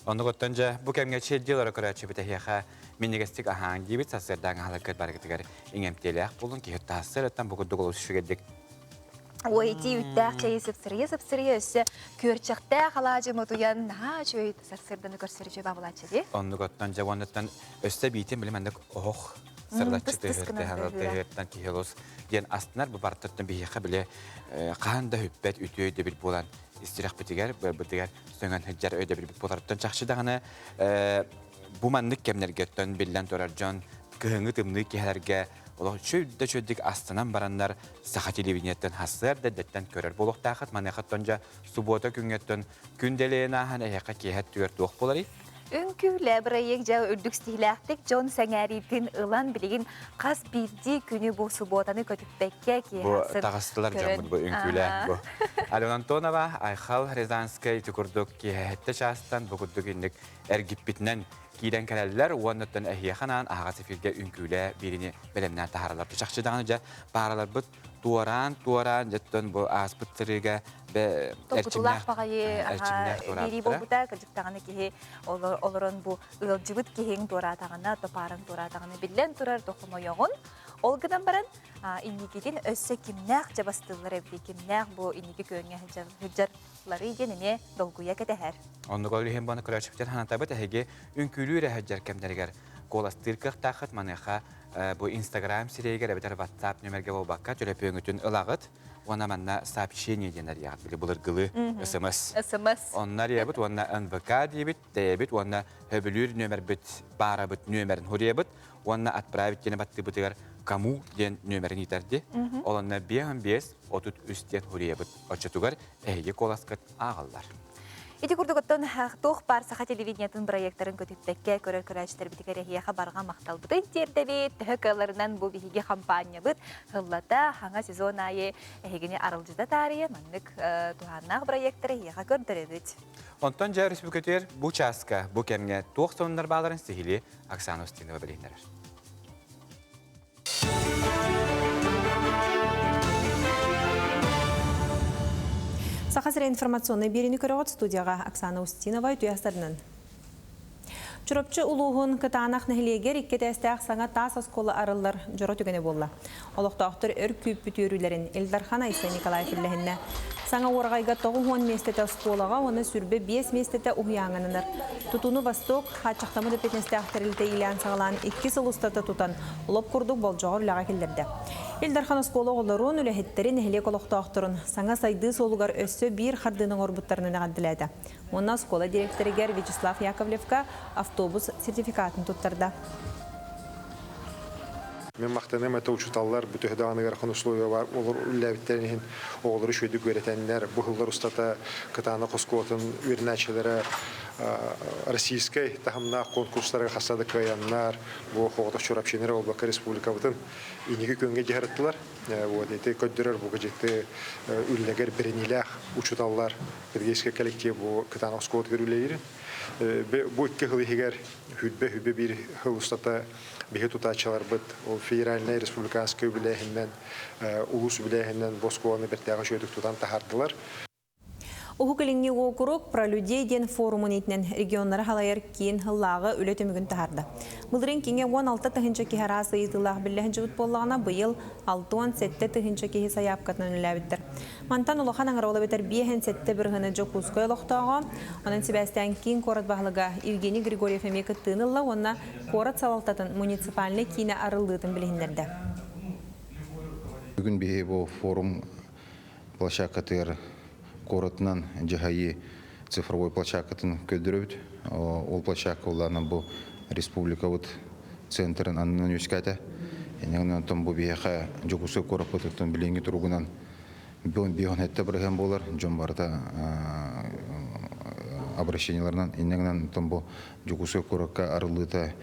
Оннугуттан дьэ, бу кэмҥэ чэйдии олоро көрөөччүбүт эһиэхэ минньигэстик аһааҥ диибит, сарсыардааҥы аһылыккыт барыгытыгар иҥэмтиэлээх буолун, киһи таһассыарыттан бу курдук олус үчүгэйдик Ой, ити үттээх чэйи сыпсырыйа-сыпсырыйа өссө күөрчэхтээх алаадьы мотуйан наһаа үчүгэй сарсыарданы көрсөр үчүгэй баабылааччы дии. Оннугуттан дьэ уоннаттан өссө биитин билим маннык оһох сырылаччы тыаһыттан киһи олус диэн астынар бу бартыттан биһиэхэ били хаһан да хүппэт үтүө өйдөбүл буолан истирэхпитигэр быарбытыгар сөҥөн сылдьар өйдөбүлбүт буоларыттан чахчы даҕаны бу маннык кэмнэргэттэн биллэн турар дьон кыһыҥҥы тымныы киһилэргэ олох үчүгэй үчүгэйдик астынан бараннар саха телевидениеттэн хассыар да эрдэттэн көрөр буолуохтаахыт маныахаттан дьэ субуота күҥҥэттэн күн дэлэйэн ааһан эһиэхэ киэһэ өттүгэр туох буоларый? Үҥкүүлэ бырайыак дьэ үрдүк ситиһиилээхтик дьон сэҥээриитин ылан билигин хас биирдии күнү бу субуотаны көтүппэккэ Бу таҕыстылар дьоммут бу үҥкүүлэ бу. Алена Антонова, Айхал Рязанскай ити курдук киэһэһэттэ чаастан бу курдук инник эргиппитинэн киирэн кэлэллэр уонна эһиэхэ анаан аһаҕас эфиргэ үҥкүүлэ биирини бэлэмнээн таһаараллар. Чахчы даҕаны дьэ паараларбыт туораан-туораан дьэттэн бу ааспыт сырыыга Толкутулаах баҕайы биэрии буолбута кырдьыктаҕына киһи олорон бу ыалдьыбыт киһиҥ туораатаҕына топааран туораатаҕына биллэн турар тохомойоҕун ол гынан баран инникитин өссө кимнээх дьабастыыллар эбитий кимнээх бу инники күөҥҥэ сылдьарларый диэн эмиэ долгуйа кэтэһэр. Оннук ол иһин баны көрөөччүбүтүн санатабыт эһиги үҥкүүлүүр эһэдьэр кэмнэригэр куоластыыр кыахтааххыт маныаха бу Инстаграм сирэйигэр эбэтэр WhatsApp нүмергэ буолбакка төлөпүөҥүтүн ылаҕыт уонна манна сообщение диэн арыйаҕыт били былыргылыы СМС. СМС. Онно арыйабыт уонна НВК диибит, тэйэбит уонна хөбүлүүр нүөмэрбит баарабыт нүөмэрин хуруйабыт уонна отправить диэни баттыыбытыгар кому диэн нүөмэрин ыытар дии. Ол онно 55 33 диэн хуруйабыт. Оччотугар эһиги куоласкыт ааҕыллар. Ити курдук оттон туох баар саха телевидениетын проекторын көтүппэккэ көрөр көрөөччүлэрбитигэр эһиэхэ барҕа махталбытын тиэрдэбит. Төһө кыалларынан бу биһиги хампаанньабыт сыллата хаҥа сезон аайы эһигини арылдьыта таарыйа маннык туһааннаах проекторы эһиэхэ көрдөрөбүт. Онтон дьэ республикатыгар бу чааска, бу кэмҥэ туох сонуннар бааларын сиһилии Оксана Устинова билиһиннэрэр. Саха сирэ информационнай биэриини көрөҕүт студияҕа Оксана Устинова үтүө Чурапчы улууһун Кытаанах нэһилиэгэр икки этээстээх саҥа таас оскуола арыллар дьоро түгэнэ буолла. Олохтоохтор өр күүппүт үөрүүлэрин Ил Дархан Айсен Николаев үллэһиннэ. Саҥа уораҕайга 90 миэстэтэ оскуолаҕа уонна 25 миэстэтэ уһуйааҥҥа Тутууну Восток хааччахтаммыт эппиэтинэстээх тэрилтэ иилээн-саҕалаан икки сыл устата тутан, лоп курдук болдьоҕор үлэҕэ киллэрдэ. Ил Дархан оскуола оҕолорун, үлэһиттэрин, нэһилиэк олохтоохторун саҥа сайдыы суолугар өссө биир хардыыны оҥорбуттарынан эҕэрдэлээтэ. Уонна оскуола дириэктэригэр Вячеслав Яковлевка автобус сертификатын туттарда. Мин махтаныам этэ учууталлар бу төһө даҕаны ыарахан условия бар олор үлэлээбиттэрин иһин оҕолору үчүгэйдик үөрэтэннэр бу сыллар устата Кытаанах оскуолатын үөрэнээччилэрэ российскай таһымнаах конкурстарга хаста да кыайаннар бу оҕото Чурапчыны эрэ буолбакка республикабытын инники күөҥҥэ дьаһарыттылар. Вот ити көрдөрөр бу дьикти үллэгэр бэриниилээх учууталлар педагогическай коллектив бу Кытаанах оскуолатыгар үлэлиир. Бу икки сыл иһигэр хүлбэ-хүлбэ биир сыл устата биһи тутааччыларбыт ол федеральнай республиканскай үбүлээһиннэн улуус үбүлээһининэн бу оскуоланы бэртээхэй үчүгэйдик тутан таһаардылар. Уһук Илиҥҥи уокурук «Про людей» диэн форумун иитинэн регионнары халайар киин сыллааҕы үлэ түмүгүн таһаарда. Былырыын киҥэ 16 тыһыынча киһи араас ыйытыылаах биллэһин дьыбыт буоллаҕына, быйыл 67 тыһыынча киһи сайаапкатынан үлэлээбиттэр. Мантан улахан аҥара эбэтэр 57 бырыһыаны Дьокуускай олохтооҕо, онон сибээстээн киин куорат баһылыга Евгений Григорьев эмиэ кыттыыны ылла уонна куорат салалтатын муниципальнай киинэ арыллыытын билиһиннэрдэ. Бүгүн биһи бу форум площадкатыгар куоратынан дьаһайыы цифровой площадкатын көрдөрөбүт. Ол площадка улаанан бу республикабыт центрын аннынан үөскээтэ. Инньэ онтон бу биһиэхэ Дьокуускай куораппытыттан билиҥҥи туругунан 57 бырыһыан буолар. Дьон барыта обращениеларынан инньэ гынан онтон бу Дьокуускай куоракка арыллыыта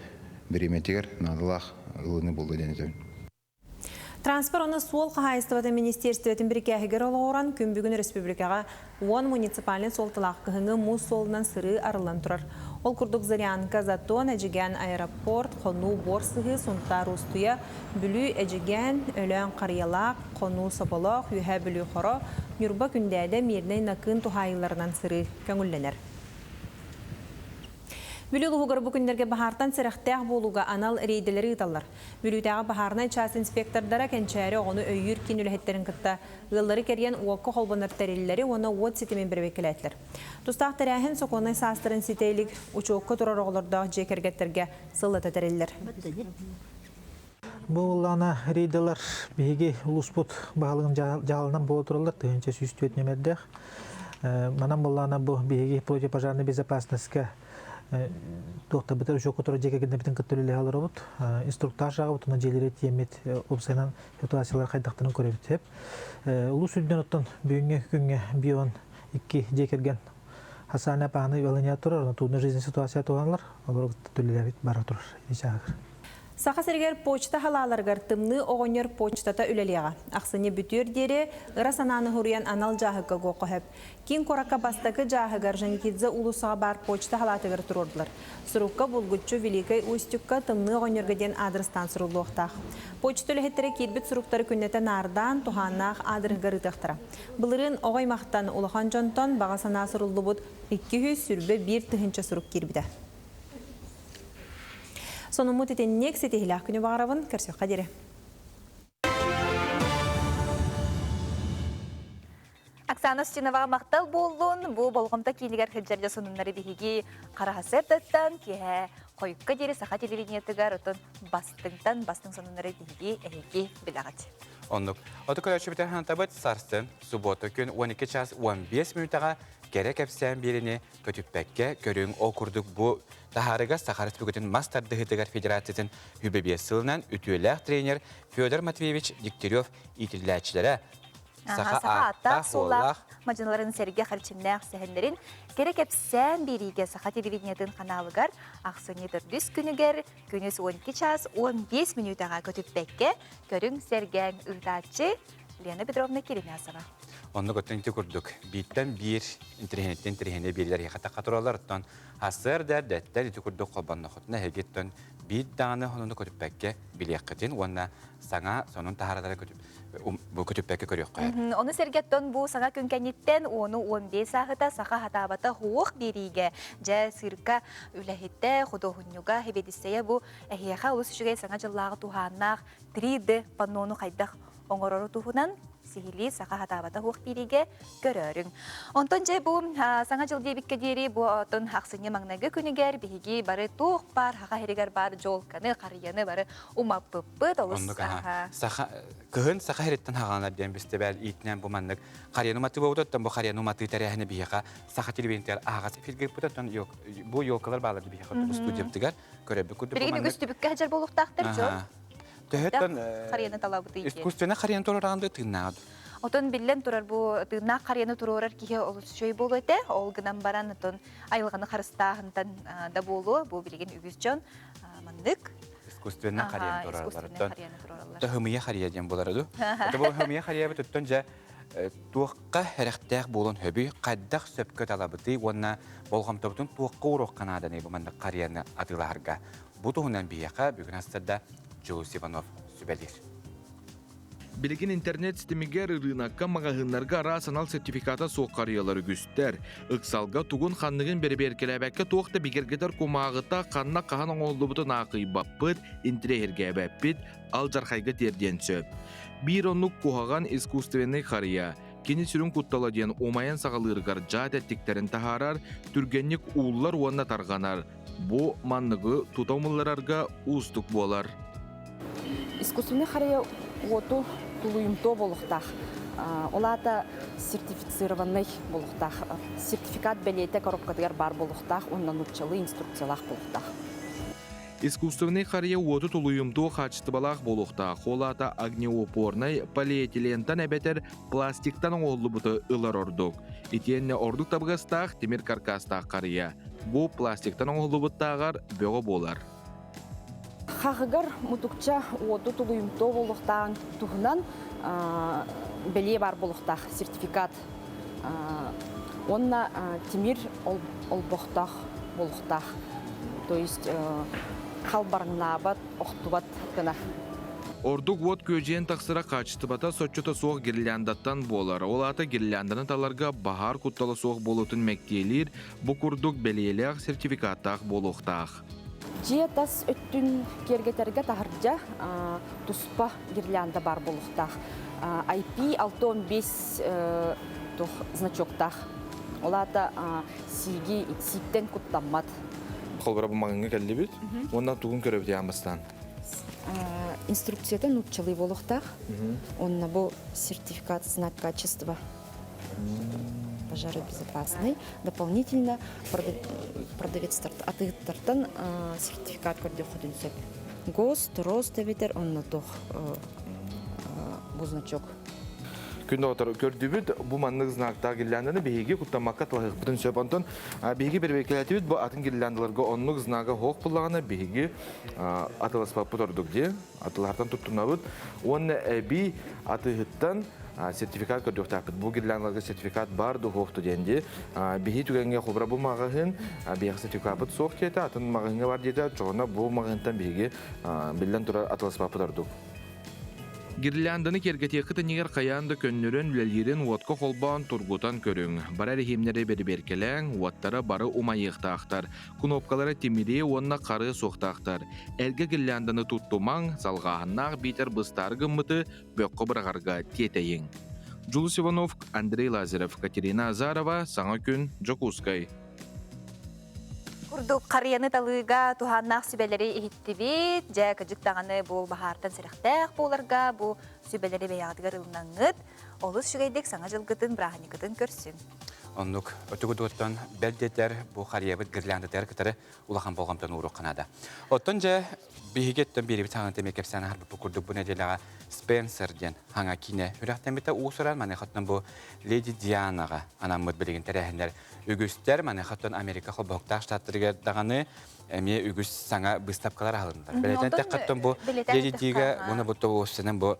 бириэмэтигэр наадалаах ылыны булла диэн этэбин. Транспорт уонна суол хаһаайыстыбатын министиэристибэтин бирикээһигэр олоҕуран, күн бүгүн республикаҕа 10 муниципальнай суолталаах кыһыҥҥы муус суолунан сырыы арыллан турар. Ол курдук Зарянка, Затон, Эдьигээн аэропорт, Хонуу, Буор Сыһыы, Сунтаар Устуйа, Бүлүү, Эдьигээн, Өлөөн Харыйалаах, Хонуу Соболоох, Үөһээ Бүлүү Хоро, Ньурба Күндээдэ, Мирнэй Накыын туһаайыыларынан сырыы көҥүллэнэр. Бүлүү улууһугар бу күннэргэ баһаартан сэрэхтээх буолууга анал рейдэлэри ыыталлар. Бүлүүтээҕи баһаарынай чаас инспектордара Кэнчээри оҕону өйүүр киин үлэһиттэрин кытта ыаллары кэрийэн уокка холбонор тэриллэри уонна уот ситимин бэрэбиэркэлээтилэр. Тустаах тэрээһин сокуоннай саастарын ситэ илик учуокка турар оҕолордоох дьиэ кэргэттэргэ сыллата тэриллэр. Бу буоллаҕына рейдалар биһиги улууспут баһылыгын дьаһалынан буола тураллар 1104 нүөмэрдээх. Манан буоллаҕына бу биһиги противопожарной безопасностька туохтарбытын учуокка турар дьиэ кэргэннэрбитин кытта үлэлэһэ олоробут. Инструктаж ааҕабыт уонна дьиэлэри тиэммит уопсайынан ситуациялар хайдахтарын көрөбүт. Улуус үрдүнэн оттон бүгүҥҥү күҥҥэ бион икки дьиэ кэргэн социальный пааны валыня турар, онон трудная жизненная ситуация туһаналар, олору кытта үлэлээбит бара турар. Саха сиригэр почта халааларыгар тымныы оҕонньор почтата үлэлиэҕэ. Ахсынньы бүтүөр диэри ыра санааны суруйан анал дьааһыкка гуохха сөп. Киин куоракка бастакы дьааһыгар Жаникидзе уулуссаҕа баар почта халаатыгар туруордулар. Сурукка булгуччу Великай Устюгка тымныы оҕонньорго диэн аадырыстаан суруллуохтаах. Почта үлэһиттэрэ киирбит суруктары күннэтэ наардаан, туһааннаах аадырыһыгар ыытыахтара. Былырыын оҕо аймахтан, улахан дьонтон баҕа санаа суруллубут 221 тыһыынча сурук киирбитэ. Сонуммут итинник ситиһилээх күнү баҕарабын. Көрсүөххэ диэри. Оксана Устиноваҕа махтал буоллун. Бу болҕомто киинигэр сылдьар дьэ сонуннары биһиги хараһасыардаттан киэһэ хойукка диэри саха телевидениетыгар отон бастыҥтан бастыҥ сонуннары биһиги эһиги билэҕит. Оннук. Оту көрөөччүбүтэр хантабыт сарсын суббота күн 12 час 15 мүнүүтэҕэ кэрэ кэпсээн биэриини көтүппэккэ көрүҥ ол курдук бу таһаарыга Саха Республикатын мас тардыһыытыгар федерациятын үбэ сылынан үтүөлээх тренер Федор Матвеевич Дегтярев иитиллээччилэрэ Саха ааттаах-суоллаах мадьыналарын сэргэ харчыннаах сэһэннэрин кэрэ кэпсээн биэриигэ Саха телевидениетын ханаалыгар ахсынньы төрдүс күнүгэр күнүс 12 час 15 мүнүүтэҕэ көтүппэккэ көрүҥ сэргээҥ ыытааччы Лена Петровна Киринасова. Оннук оттон ити курдук бииртэн биир интэриэһинэттэн интэриэһинэй биэрилэр эһиэхэ тураллар оттон сарсыарда эрдэттэн ити курдук холбонноххутуна эһигиттэн биир даҕаны сонуну көтүппэккэ билиэххитин уонна саҥа сонун таһааралары бу көтүппэккэ көрүөххэ. Ону сэргэттэн бу саҥа күн кэнниттэн уону 15 сааһыта саха хатаабата хуох биэриигэ дьэ сыырка үлэһитэ, худуоһунньуга, хэбиэдиссэйэ бу эһиэхэ олус үчүгэй саҥа дьыллааҕы туһааннаах 3D паннону хайдах оҥорору туһунан сиһилии саха хатаабата суох биэриигэ көрөөрүҥ. Онтон дьэ бу саҥа дьыл диэбиккэ диэри бу отон ахсынньы маҥнайгы күнүгэр биһиги бары туох баар саха сиригэр баар дьуолканы, харыйаны бары умаппыппыт олус Оннук аха. Саха кыһын саха сириттэн хаҕаланар диэн бэстибээл иитинэн бу маннык харыйаны уматыы буолбут бу харыйаны уматыы тэрээһинэ биһиэхэ саха телевидениетигэр аһаҕас эфиргэ ыыппыт оттон бу елкалар баалар биһиэхэ студиябытыгар көрөбүт курдук Билигин үгүс түбүккэ сылдьар буолуохтаахтар дьон. Төһөттөн харыйаны талабытый диэн. Искусственно харыйаны туруораҕын да тыыннааҕы Отон биллэн турар бу тыыннаах харыйаны туруорар киһи олус үчүгэй буолуо этэ. Ол гынан баран отон айылҕаны харыстааһынтан да буолуо. Бу билигин үгүс дьон маннык искусственно харыйаны туруораллар. Хымыйа харыйа диэн буолара ду. Это бу хымыйа харыйабыт оттон дьэ туохха эрэхтээх буолан хөбүй, хайдах сөпкө талабытый уонна болҕомтобутун туохха ууруохха нааданый бу маннык харыйаны атыылаһарга. Бу туһунан биһиэхэ бүгүн астарда Дьулус Иванов сүбэлиир. Билигин интернет ситимигэр ырыынакка маҕаһыыннарга араас анал сертификата суох харыйалар үгүстэр. Ыксалга тугун-ханныгын бэрэбиэркэлээбэккэ туох да бигэргэтэр кумааҕыта ханна хаһан оҥоһуллубутун аахыйбаппыт, интириэһиргээбэппит, алдьархайга тиэрдиэн сөп. Биир оннук куһаҕан искусственнай харыйа. Кини сүрүн куттала диэн умайан саҕалыырыгар дьаат эттиктэрин таһаарар, түргэнник ууллар уонна тарҕанар. Бу манныгы тута умулларарга уустук буолар. Искусственный харыйа уоту тулуйумтуо буолуохтаах. Ол аата сертифицированный буолуохтаах. Сертификат бэлиэтэ коробкатыгар баар буолуохтаах уонна нууччалыы инструкциялаах буолуохтаах. Искусственный харыйа уоту тулуйумтуо хаачыстыбалаах буолуохтаах. Ол аата огнеупорнай полиэтилентан эбэтэр пластиктан оҥоһуллубуту ылар ордук. Итиэннэ ордук табыгастаах тимир каркастаах харыйа. Бу пластиктан оҥоһуллубуттааҕар бөҕө буолар. Хаҕыгар мутукча уоту тулуйумтуо буолуохтааҕын туһунан бэлиэ баар буолуохтаах сертификат. Уонна тимир олбохтоох. буолуохтаах. То есть халбарыҥнаабат, охтубат гына. Ордук уот күөдьүйэн тахсара хаачыстыбата соччото суох гирляндаттан буолар. Ол аата гирлянданы таларга баһаар куттала суох буолуутун мэктиэлиир, бу курдук бэлиэлээх сертификаттаах буолуохтаах. Дьиэ тас өттүн киэргэтэргэ таһырдьа туспа гирлянда баар буолуохтаах. IP 65 туох значоктаах. Ол аата сииги сииктэн куттаммат. Холбора бу маҕаҥҥа кэллибит. Уонна тугун көрөбүт яан бастаан? Инструкцията нууччалыы буолуохтаах. Онно бу сертификат знак качества пожаробезопасный. Дополнительно продавец атыыттартан сертификат көрдөххүтүн сөп. ГОСТ, РОСТ эбэтэр онно туох бу значок. Күн доҕотор көрдүбүт бу маннык знактаах гирлянданы биһиги куттаммакка талаһыахпытын сөп. Онтон биһиги бэрэбиэркэлээтибит бу атын гирляндаларга оннук знага суох буллаҕына биһиги атыласпаппыт ордук дии. Атылаһартан туттунабыт. Уонна эбии атыыһыттан сертификат көрдүөхтээхпит. Бу гирляндаларга сертификат бар да суох диэн дии. Биһи түгэҥҥэ холобура бу маҕаһыын биһиэхэ сертификаппыт суох диэтэ, атын маҕаһыыҥҥа бар диэтэ, чоҕуна бу маҕаһыынтан биһиги биллэн турар атыласпаппыт ордук. Гирлянданы киэргэтиэххит иннигэр хайаан да көннөрөн үлэлиирин уотка холбоон тургутан көрүҥ. Бары эрэһиимнэри бэрэбиэркэлээҥ, уоттара бары умайыахтаахтар. Кнопкалара тимириэ уонна харыа суохтаахтар. Эргэ гирлянданы туттумаҥ, салҕааһыннаах биитэр быстаары гыммыты бөххө быраҕарга тиэтэйиҥ. Дьулус Иванов, Андрей Лазарев, Катерина Азарова, Саҥа күн, Дьокуускай. Курдук харыйаны талыыга туһааннаах сүбэлэри иһиттибит. Дьэ, кыдьык даҕаны бу баһаартан сэрэхтээх буоларга бу сүбэлэри бэйэҕитигэр ылынаҥҥыт, олус үчүгэйдик саҥа дьылгытын, бырааһынньыккытын көрсүҥ. Оннук өтүгүдуоттан бэл диэтэр бу харыйабыт гирляндатыгар кытары улахан болҕомтону ууруохха наада. Оттон дьэ биһиги өттөн биэрибит хаҥан эмиэ кэпсээн аһарбыппыт курдук бу нэдиэлэҕэ Спенсер диэн хаҥа киинэ үрэхтэммитэ уусуран маныхаттан бу Леди Дианаҕа анаммыт билигин тэрээһиннэр үгүстэр маныхаттан Америка холбоһуктаах штаттарыгар даҕаны эмиэ үгүс саҥа быыстапкалар аһылыннар. Бэлэтэн тэххаттан бу Леди Дига уонна бу тобуоссанан бу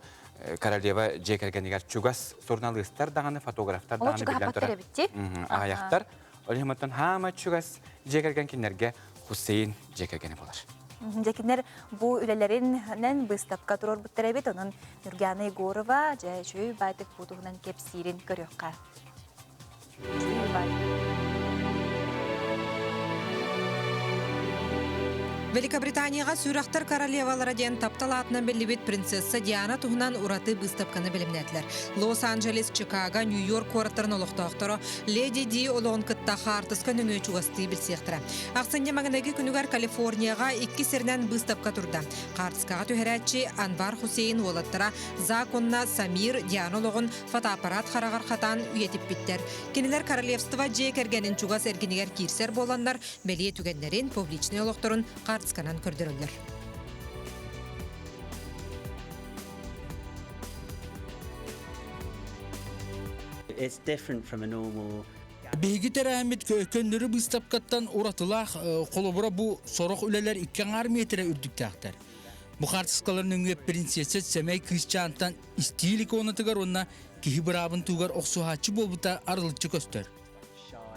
королева дьиэ кэргэнигэр чугас суруналыыстар даҕаны, фотографтар даҕаны биллэн турар аҕыйахтар. Ол иһин оттон хаама чугас дьиэ кэргэн кинилэргэ Хусейн дьиэ кэргэнэ буолар. Дьэ кинилэр бу үлэлэринэн быыстапка туруорбуттар эбит. Онон Нюргиана Егорова дьэ үчүгэй баайтык бу туһунан кэпсиирин көрүөххэ. Великобританияҕа сүрэхтэр королевалара диэн таптал аатынан биллибит принцесса Диана туһунан ураты быыстапканы бэлэмнээтилэр. Лос-Анджелес, Чикаго, Нью-Йорк куораттарын олохтоохторо Леди Ди олоҕун кытта хаартыска нөҥүө чугастыы билсиэхтэрэ. Ахсынньы маҥнайгы күнүгэр Калифорнияҕа икки сиринэн быыстапка турда. Хаартыскаҕа түһэрээччи Анвар Хусейн уолаттара Зак уонна Самир Диана олоҕун фотоаппарат хараҕар хатаан үйэтиппиттэр. Кинилэр королевство дьиэ кэргэнин чугас эргинигэр киирсэр буоланнар, бэлиэ түгэннэрин, публичнай олохторун хаартысканан көрдөрөллөр. It's different from a normal Биһиги тэрээһиммит көннөрү быыстапкаттан уратылаах, холобура бу сорох үлэлэр икки аҥаар миэтэрэ үрдүктээхтэр. Бу хаартыскалар нөҥүө принцесса сэмэй кыысчаантан истиил иконатыгар уонна киһи быраабын туһугар охсуһааччы буолбута арылыччы көстөр.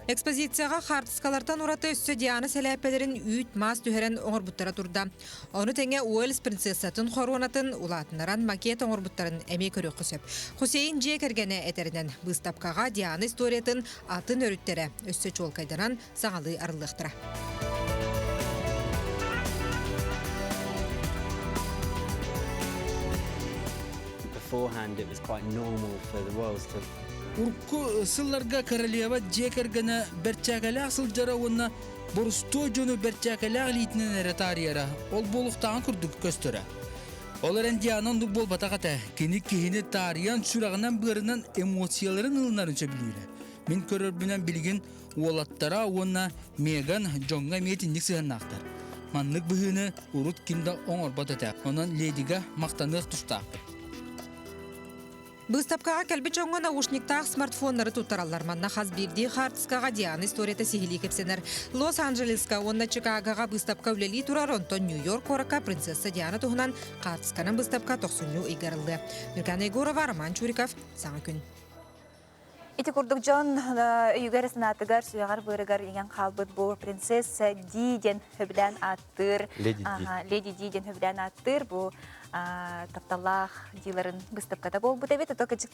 Экспозицияҕа хаартыскалартан ураты өссө Диана сэлээппэлэрин үүт-маас түһэрэн оҥорбуттара турда. Ону тэҥэ Уэльс принцессатын хоруонатын улаатыннаран макет оҥорбуттарын эмиэ көрүөххэ сөп. Хусейн дьиэ кэргэнэ этэринэн, быыстапкаҕа Диана историятын атын өрүттэрэ өссө чуолкайданан саҥалыы арыллыахтара. Beforehand it was quite normal for the royals to Урукку сылларга королева дьиэ кэргэнэ бэрчээкэлээх сылдьара уонна борустуой дьону бэрчээкэлээх илиитинэн эрэ таарыйара ол буолуохтааҕын курдук көстөрө. Ол эрэн Диана оннук буолбатах этэ. Кини киһини таарыйан сүрэҕинэн-быарынан эмоцияларын ылынарын сөбүлүүрэ. Мин көрөрбүнэн билигин уолаттара уонна Меган дьоҥҥо эмиэ итинник сыһыаннаахтар. Маннык быһыыны урут ким да оҥорбот этэ. Онон ледига махтаныах тустаахпыт. Быыстапкаҕа кэлбит дьоҥҥо наушниктаах смартфоннары туттараллар. Манна хас биирдии хаартыскаҕа Диана историята сиһилии кэпсэнэр. Лос-Анджелеска уонна Чикагоҕа быыстапка үлэлии турар, онтон Нью-Йорк куоракка принцесса Диана туһунан хаартысканан быыстапка тохсунньу ыйга арыллыа. Нюргана Егорова, Роман Чуриков, Саҥа күн. Ити курдук дьон өйүгэр санаатыгар, сүрэҕэр-быарыгар иҥэн хаалбыт бу принцесса Ди диэн сөбүлээн ааттыыр. Леди Ди. Леди Ди диэн сөбүлээн ааттыыр бу тапталлаах диларын быыстапката буолбут эбит. Ото кырдьык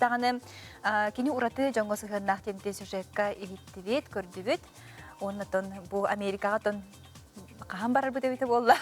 кини ураты дьоҥҥо сыһыаннаах диэн сюжекка иһиттибит, көрдүбүт. Уонна бу Америкаҕа тон хаһан барарбыт эбитэ буолла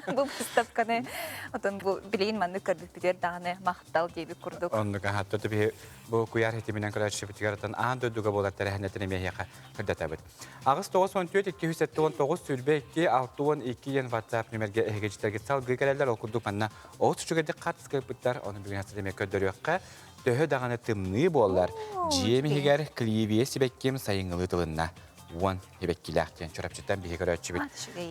бу выставканы отон бу билигин маннык көрбүппүтүгэр даҕаны махтал диэбит курдук. Оннук аһатта биһи бу куйаар хитиминэн көрөөччүбүтүгэр отон аан дойдуга буолар тэрээһиннэтин эмиэһиэхэ кырдатабыт. 8 94 279 22 62 диэн WhatsApp нүмергэ эһигичтэргит салгыы кэлэллэр. Ол курдук манна олус үчүгэйдик хаартыска ыппыттар. Ону бүгүн эмиэ көрдөрүөххэ. Төһө даҕаны тымныы буоллар, дьиэм иһигэр клевия сибэкким сайыҥҥылыы тылынна. 10 сибэккилээх диэн Чурапчыттан биһи көрөөччүбүт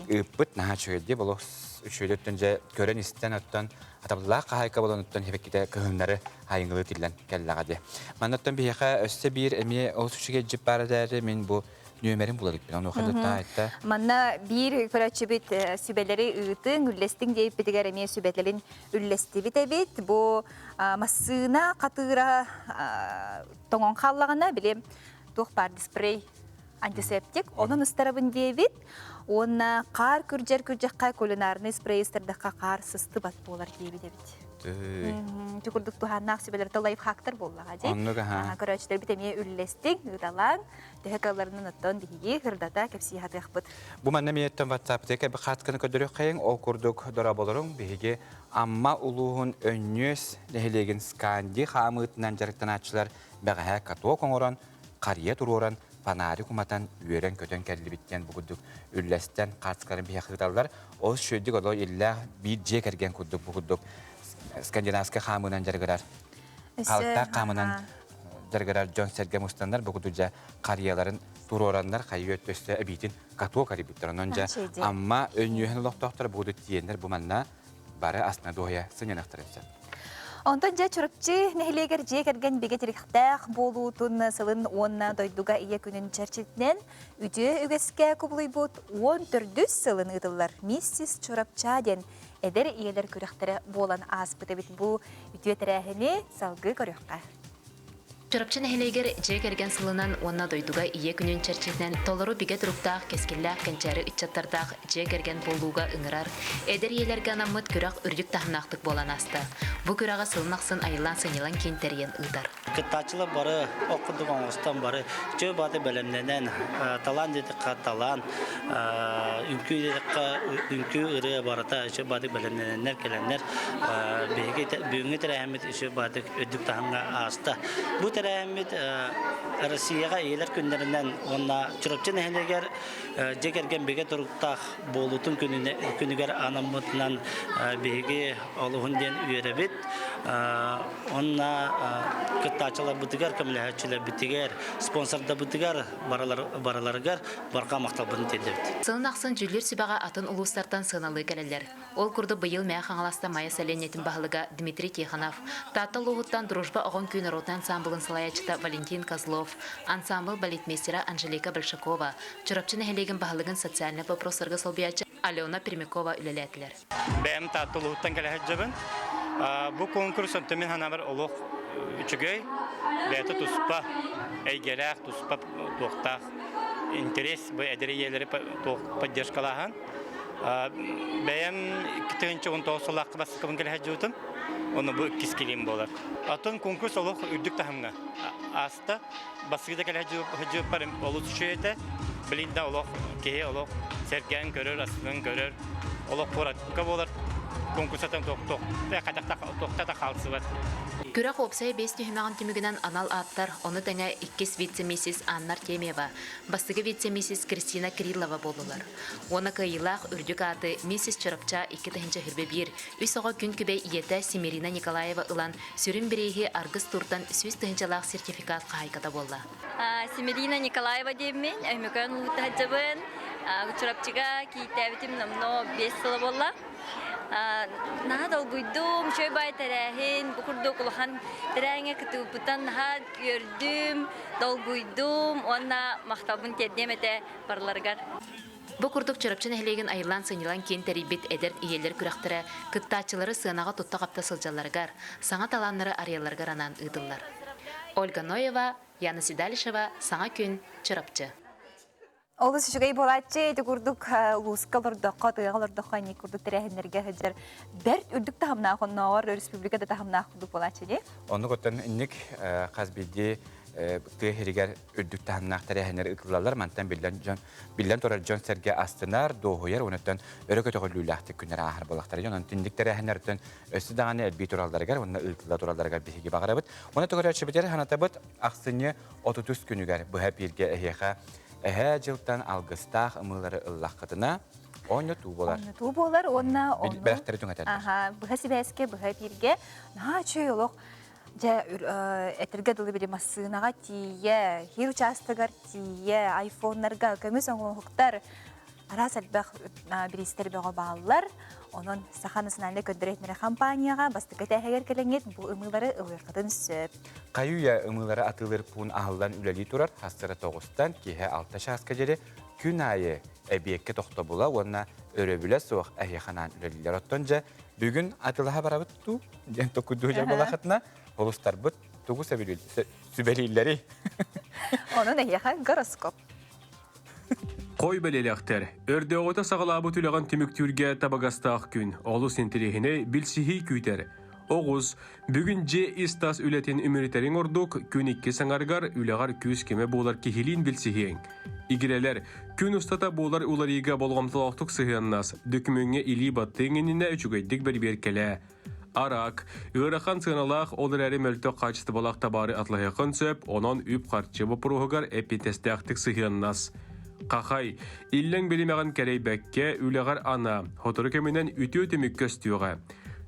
ыыппыт наһаа үчүгэйдии болос үчүгэйдиттэн дьэ көрөн истэн оттон атабыллаах хаһаайка болон оттон сибэккитэ кыһыннары хайыҥылыы тиллэн кэллэҕэ дии. Маннаттан биһиэхэ өссө биир эмиэ олус үчүгэй дьип баар эрээри мин бу нүөмэрин була иликпин. Онуоха да айтта. Манна биир көрөөччүбүт сүбэлэри ыытыҥ, үллэстиҥ диэбиппитигэр эмиэ сүбэлэрин үллэстибит эбит. Бу массыына хатыыра тоҥон хааллаҕына, били туох баар спрей антисептик, онон ыстарабын диэбит. Уонна хаар күрдьэр күрдьэххэ кулинарный спрей ыстардахха хаар сыстыбат буолар диэбит эбит. Ити курдук туһааннаах сүбэлэртэ лайфхактар буоллаҕа дии. Оннук аха. Көрөөччүлэрбит эмиэ үллэстиҥ, ыыталааҥ. Төһө кыалларынан оттон биһиги ырдата кэпсии сатыахпыт. Бу манна миэттэн WhatsApp-тыка хатканы көрдөрүөххэйиҥ. Ол курдук дорооболоруҥ биһиги Амма улууһун Өнньүөс нэһилиэгин Сканди хаамыытынан дьарыктанааччылар бэҕэһээ каток оҥорон, харыйа туруоран, фонарик уматан, үөрэн-көтөн кэллибит диэн бу курдук үллэстэн хаартыскаларын биһиэхэ ыыталлар. Ол үчүгэйдик оло иллээх биир дьиэ кэргэн курдук бу курдук скандинавскай хаамыынан дьарыгырар, халыктаах хаамынан дьарыгырар дьон-сэргэ мустаннар бу курдук дьэ харыйаларын туруораннар хайыы өттөстө эбиитин каток арыйбыттар. Онон дьэ Амма Өнньүөһүн олохтоохторо бу курдук тиийэннэр бу манна бары астына дуоһуйа сынньаныахтарын сөп. Онтон дьэ Чурапчы нэһилиэгэр дьиэ кэргэн бигэ тирэхтээх буолуутун сылын уонна дойдуга ийэ күнүн чэрчитинэн үтүө үгэскэ кубулуйбут 14-үс сылын ыытыллар «Миссис Чурапча» диэн эдэр ийэлэр күрэхтэрэ буолан ааспыт эбит. Бу үтүө тэрээһини салгыы көрүөххэ. Чурапчы нэһилиэгэр дьиэ кэргэн сылынан уонна дойдуга Ийэ күнүн чэрчитинэн толору бигэ туруктаах кэскиллээх кэнчээри ыччаттардаах дьиэ кэргэн буолууга ыҥырар эдэр ийэлэргэ анаммыт күрэх үрдүк таһымнаахтык буолан ааста. Бу күрэҕи сылын ахсын Айыллаан сынньалаҥ киин тэрийэн ыытар. Кыттааччылар бары ох курдук оҥостон бары үчүгэй баҕайы бэлэмнэнэн, талаан диэтэххэ талаан, үҥкүү диэтэххэ үҥкүү ырыа барыта үчүгэй баҕайытык бэлэмнэнэннэр кэлэннэр биһиги бүгүҥҥү тэрээһиммит үчүгэй баҕайытык үрдүк таһымҥа ааста. Бу тэрээһиммит Россияҕа ийэлэр күннэринэн уонна Чурапчы нэһилиэгэр дьиэ кэргэн бигэ туруктаах буолуутун күнүгэр анаммытынан биһиги олуһун диэн үөрэбит. Уонна кыттааччыларбытыгар, көмөлөһөөччүлэрбитигэр, спонсордарбытыгар барыларыгар барҕа махталбытын тиэрдэбит. Сылын ахсын дьүүллүүр сүбэҕэ атын улуустартан сыаналыы кэлэллэр. Ол курдук быйыл Мэҥэ Хаҥаласта Майа сэлиэнньэтин баһылыга Дмитрий Тихонов, Таатта улууһуттан Дружба оҕо үҥкүү норуотун ансаамбылын салайааччыта Валентин Козлов, ансаамбыл балетмейстера Анжелика Большакова, Чурапчы нэһилиэгин баһылыгын социальнай боппуруостарга солбуйааччы Алена Пермякова үлэлээтилэр. Бэйэм Таатта улууһуттан кэлэ сылдьабын. Бу конкурс онтон мин санаабар олох үчүгэй, бэйэтэ туспа эйгэлээх, туспа туохтаах интерес бу эдэр ийэлэри поддержкалааһын. Бэйэм 2019 сыллаахха бастакыбын кэлэ сылдьыбытым. Ону бу иккис килиим буолар. Атын конкурс олох үрдүк таһымҥа ааста. Бастакы да кэлэ сылдьыбыппар олус үчүгэй этэ. Билин да олох киһи олох сэргээн көрөр, астынан көрөр. Олох куоракка буолар конкурсатан туохта да хаалсыбат. Күрэх уопсай биэс түһүмэҕин түмүгүнэн анал ааттар, ону тэҥэ иккис вице-миссис Анна Артемьева, бастакы вице-миссис Кристина Кириллова буоллулар. Уонна кыайыылаах үрдүк ааты Миссис Чурапча 2021 үс оҕо күн күбэй ийэтэ Семерина Николаева ылан сүрүн бирииһи Аргыс тууртан 100 тыһыынчалаах сертификат хаһаайката буолла. Семерина Николаева диэммин, Өймөкөөн улуута сылдьабын. Чурапчыга кииттээбитим номнуо 5 сыла буолла. Наһаа долгуйдум, үчүгэй баай тэрээһин, бу курдук улахан тэрээһиҥҥэ кытыыппыттан наһаа үөрдүм, долгуйдум уонна махталбын тиэрдиэм этэ барыларыгар. Бу курдук Чурапчы нэһилиэгин Айыллаан сынньалаҥ киин тэрийбит эдэр ийэлэр күрэхтэрэ кыттааччылары сыанаҕа тутта-хапта сылдьалларыгар, саҥа талааннары арыйалларыгар анаан ыытыллар. Ольга Ноева, Яна Седалишева, Саҥа күн, Чурапчы. Олус үчүгэй буолааччы, ити курдук улууска олордоххо, тыаҕа олордоххо инник курдук тэрээһиннэргэ сылдьар бэрт үрдүк таһымнаах оннооҕор республика да таһымнаах курдук буолааччы дии. Оннук оттон инник хас биирдии тыа иһигэр үрдүк таһымнаах тэрээһиннэр ыытыллаллар. Мантан биллэн дьон биллэн турар дьон-сэргэ астынар, дуоһуйар, онуттан өрө көтөҕүллүүлээхтик күннэр ааһар буоллахтара. Онон түннүк тэрээһиннэртэн өссө даҕаны элбии туралларыгар уонна ыытылла туралларыгар биһиги баҕарабыт. Уонна төгөрөөччүбүтэр санатабыт ахсынньы 33 күнүгэр быһа бииргэ эһиэхэ эһээ дьылтан алгыстаах ымыылары ыллаххытына оонньотуу буолар. Оонньотуу буолар уонна онно бэлэхтэри түҥэтэллэр. Аха, быһа сибээскэ, быһа эпииргэ наһаа үчүгэй олох дьэ этэргэ дылы били массыынаҕа тиийэ, хир учаастагар тиийэ, айфоннарга көмүс оҥоһуктар араас элбэх бириистэр бөҕө бааллар. Онон Саха национальнай көрдөрөр компанияҕа бастакы этээһигэр кэлэҥҥит бу ымыылары ылыаххытын сөп. Хайы-үйэ ымыылары атыылыыр пуун аһыллан үлэлии турар хастара тоҕустан киэһэ алта чааска диэри күн аайы эбиэккэ тохтобула уонна өрөбүлэ суох эһиэхэ анаан үлэлииллэр. Оттон дьэ бүгүн атыылаһа барабыт дуу диэн токуйдуу дьарбалахытына холустарбыт тугу сүбэлииллэрий? Онон эһиэхэ гороскоп. Хой бэлиэлээхтэр, өрдөөҕүтэ саҕалаабыт үлэҕин түмүктүүргэ табыгастаах күн, олус интэриэһинэй билсиһии күүтэр. Оҕус, бүгүн дьиэ ис-тас үлэтин үмүрүтэриҥ ордук, күн иккис аҥарыгар үлэҕэр күүс-көмө буолар киһилиин билсиһиэҥ. Игирэлэр, күн устата буолар уларыйыыга болҕомтолоохтук сыһыаннас, дөкүмүөҥҥэ илии баттыаҥ иннинэ үчүгэйдик бэрибиэркэлээ. Арак, ыарахан сыаналаах, ол эрээри мөлтөх хаачыстыбалаах табаары атылаһыаххын сөп, онон үп-харчы боппуруоһугар эппиэттэстээхтик сыһыаннас. Хахай, иллэҥ биримэҕин кэрэйбэккэ, үлэҕэр анаа, сотору кэминэн үтүө түмүк көстүөҕэ.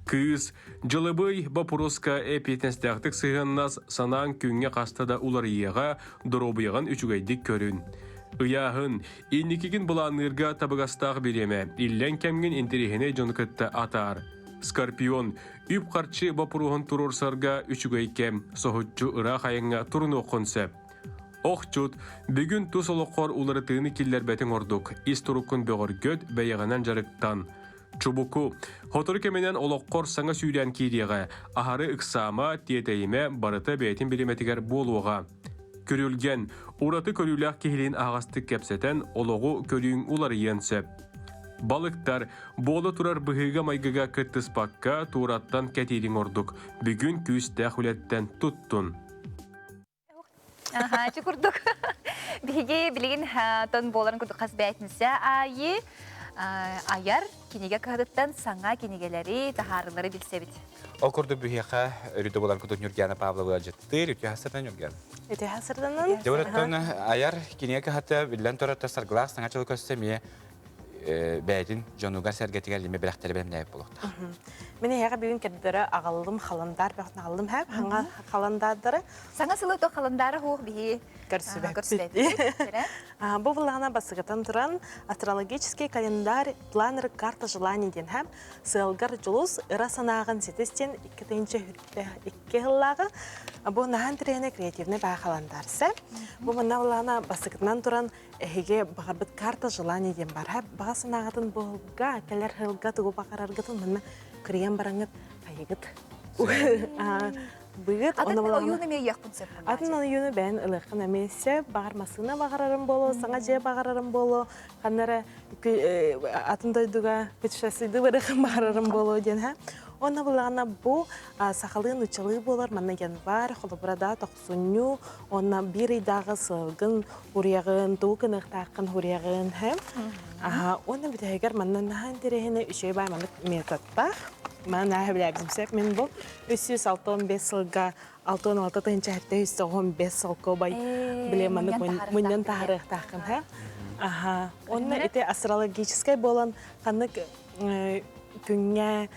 Кыыс, дьылыбый боппуруоска эппиэтинэстээхтик сыһыаннас, санааҥ күҥҥэ хаста да уларыйыаҕа, доруобуйаҕын үчүгэйдик көрүн. Ыйааһын, инникигин былаанныырга табыгастаах бириэмэ, иллэҥ кэмҥин интэриэһинэй дьону кытта атаар. Скорпион, үп-харчы боппуруоһун туруорсарга үчүгэй кэм, соһуччу ыраах айаҥҥа турунуоххун сөп. Охчут, бүгүн тус олоххор уларытыыны киллэрбэтиҥ ордук, ис туруккун бөҕөргөт, бэйэҕинэн дьарыктан. Чубуку, сотору кэминэн олоххор саҥа сүүрээн киириэҕэ, аһары ыксаама, тиэтэйимэ, барыта бэйэтин бириэмэтигэр буолуоҕа. Күрүлгэн, ураты көрүүлээх киһилиин аһаҕастык кэпсэтэн, олоҕу көрүүҥ уларыйыан сөп. Балыктар, буола турар быһыыга-майгыга кыттыспакка, туораттан кэтиириҥ ордук. Бүгүн күүстээх үлэттэн туттун. Аха, ити курдук. Биһиги билигин тон буоларын курдук хас бээтинсэ аайы айар кинигэ кыһатыттан саҥа кинигэлэри, таһаарыылары билсэбит. Ол курдук биһиэхэ өрүтэ буолар курдук Нюргиана Павлова ыалдьыттыыр. Үтүө хасырдан Нюргиана. Үтүө хасырданан. Дьэ, айар кинигэ кыһата биллэн турар саргылаах саҥа дьылы көрсө эмиэ бэйэтин дьонугар-сэргэтигэр лиме бэлэхтэри бэлэмнээбит буолуохтаах. Мин эһиэхэ бүгүн кэрдэрэ аҕаллым халандар бэхтин аҕаллым хэп хаҥа халандаардары. Саҥа сылы то халандаара хуох биһи көрсүбэппит. Бу былаана басыгытан туран астрологический календарь планер карта желаний диэн хэм сыалгар дьулус ыра санааҕын ситис диэн 2002 сыллааҕы бу наһаан тирээнэ креативный баа халандарса. Бу манна былаана басыгытынан туран Эһиги баҕарбыт карта желаний диэн бар. Баҕа санааҕытын буолга, кэлэр сылга тугу баҕараргытын манна кырыйан бараҥҥыт хайыгыт. Быгыт Атын ойууну эмиэ ыйыахпын сөп. Атын ойууну бэйэн ылыаххын эмиэ сөп. Баҕар массыына баҕарарым буолуо, саҥа дьиэ баҕарарым буолуо, ханна эрэ атын дойдуга путешествуйдуу барыахым баҕарарым буолуо диэн һэ. Онно буллаҕына бу сахалыы нууччалыы буолар манна январь, холобура да Сунньу уонна биир ыйдааҕы сылгын уруйаҕын, тугу гыныахтааххын уруйаҕын һэ. Аха, уонна бүтэһигэр манна наһаа интэриэһинэй үчүгэй баай маннык методтаах. Маны наһаа сөбүлээбитим сөп. Мин бу 365 сылга 66 тыһыынча 795 солкуобай бile маннык мунньан таһарыахтааххын һэ. Аха, уонна ити астрологическай буолан ханнык күҥҥэ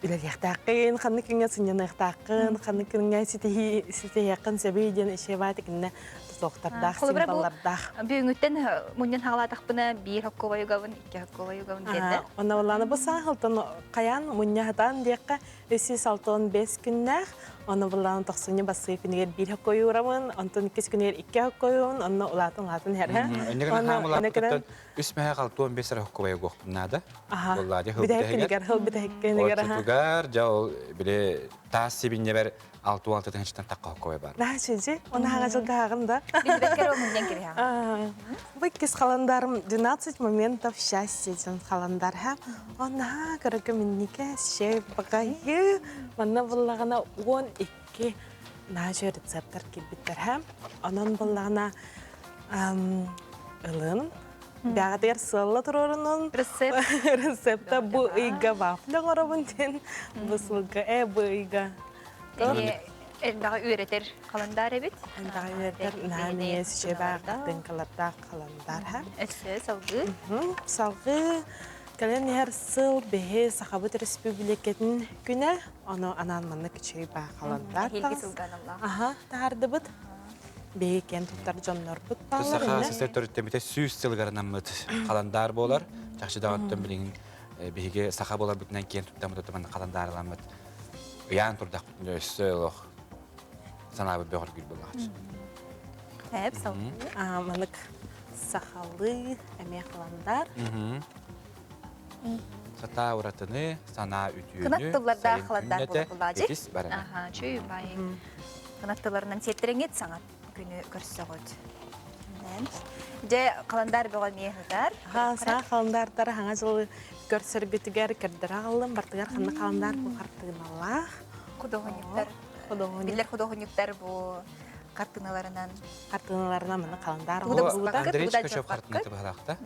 үлэлиэхтээххин, ханнык күҥҥэ сынньаныахтааххын, ханнык күҥҥэ ситиһиэххин сөбүй диэн ишебаат итиннэ тутуохтардаах, символлардаах. Бүгүҥҥүттэн мунньан хаалаатахпына биир хоккуобай угабын, икки хоккуобай угабын диэннэ. Онно былаана бу саахалтан хайаан мунньаһытаан диэххэ 365 күннээх, онно былаана тохсунньу бассыы күнүгэр биир хоккуой уурабын, онтон иккис күнүгэр икки хоккуойун, онно улаатын улаатын иһэр. Иннигин Үс мэһэ 65 эрэ хоккубай угуохпун наада. Буоллаа дьэ Бүтэһик күнүгэр, хыл бүтэһик күнүгэр. Оччотугар дьэ ол били таас сибинньэбэр 66 тыһынчыттан таққа хоккой бар. Наһаа Оны хаҥа жылга да. Бу иккис халандарым 12 моментов счастья диэн халандар ха. Онна кыракы миннике шей багайы манна буллагана 12 наажы рецепттар кирбиттер ха. Онон буллагана ылын Бәгәтер сылла турорунун рецепт рецепта бу ыйга вафля оҥоробун диэн бу сылга э бу ыйга Элбэҕи үөрэтэр халандар эбит. Элбэҕи үөрэтэр наамия сүчэбээх картинкалардаах халандар ха. Өссө салгыы. Салгыы кэлэн иһэр сыл биһи Сахабыт Республикатын күнэ, ону анаан манна күчүй баа халандар. Эһиилги сылга аналлаах. Аха, таһардыбыт. Биһи киэн туттар дьоннорбут бааллар. Саха сестер төрүттэммитэ 100 сылыгар анаммыт халандар болар. Чахчы даҕаттан билигин биһиги саха боларбытынан киэн туттаммыт отуман халандаарламмыт. Ыйаан турдахпытын өссө олох санаабыт бөҕөргүүр буоллаҕач. Эп салгыы. Манык сахалыы эмиэ халандар. Сатаа уратыны, санаа үтүөнү, Кынат тыллардаах халандар буолар этис барана. Аха, чүй бай. Кынат тылларынан сиэттереңит саҥа күнү көрсөҕүт. Дьэ, халандар бөҕө эмиэ ыһытар. Ха, саа халандардара хаҥа жылы көрсөргүтүгэр көрдөрө аҕаллым, бартыгар ханна халандар бу хартыыналаах. Худуоһунньуктар. Биллэр худуоһунньуктар бу хартыыналарынан. Хартыыналарынан маны халандар. Бу Андрей Чикачев хартыыната быһалаахта.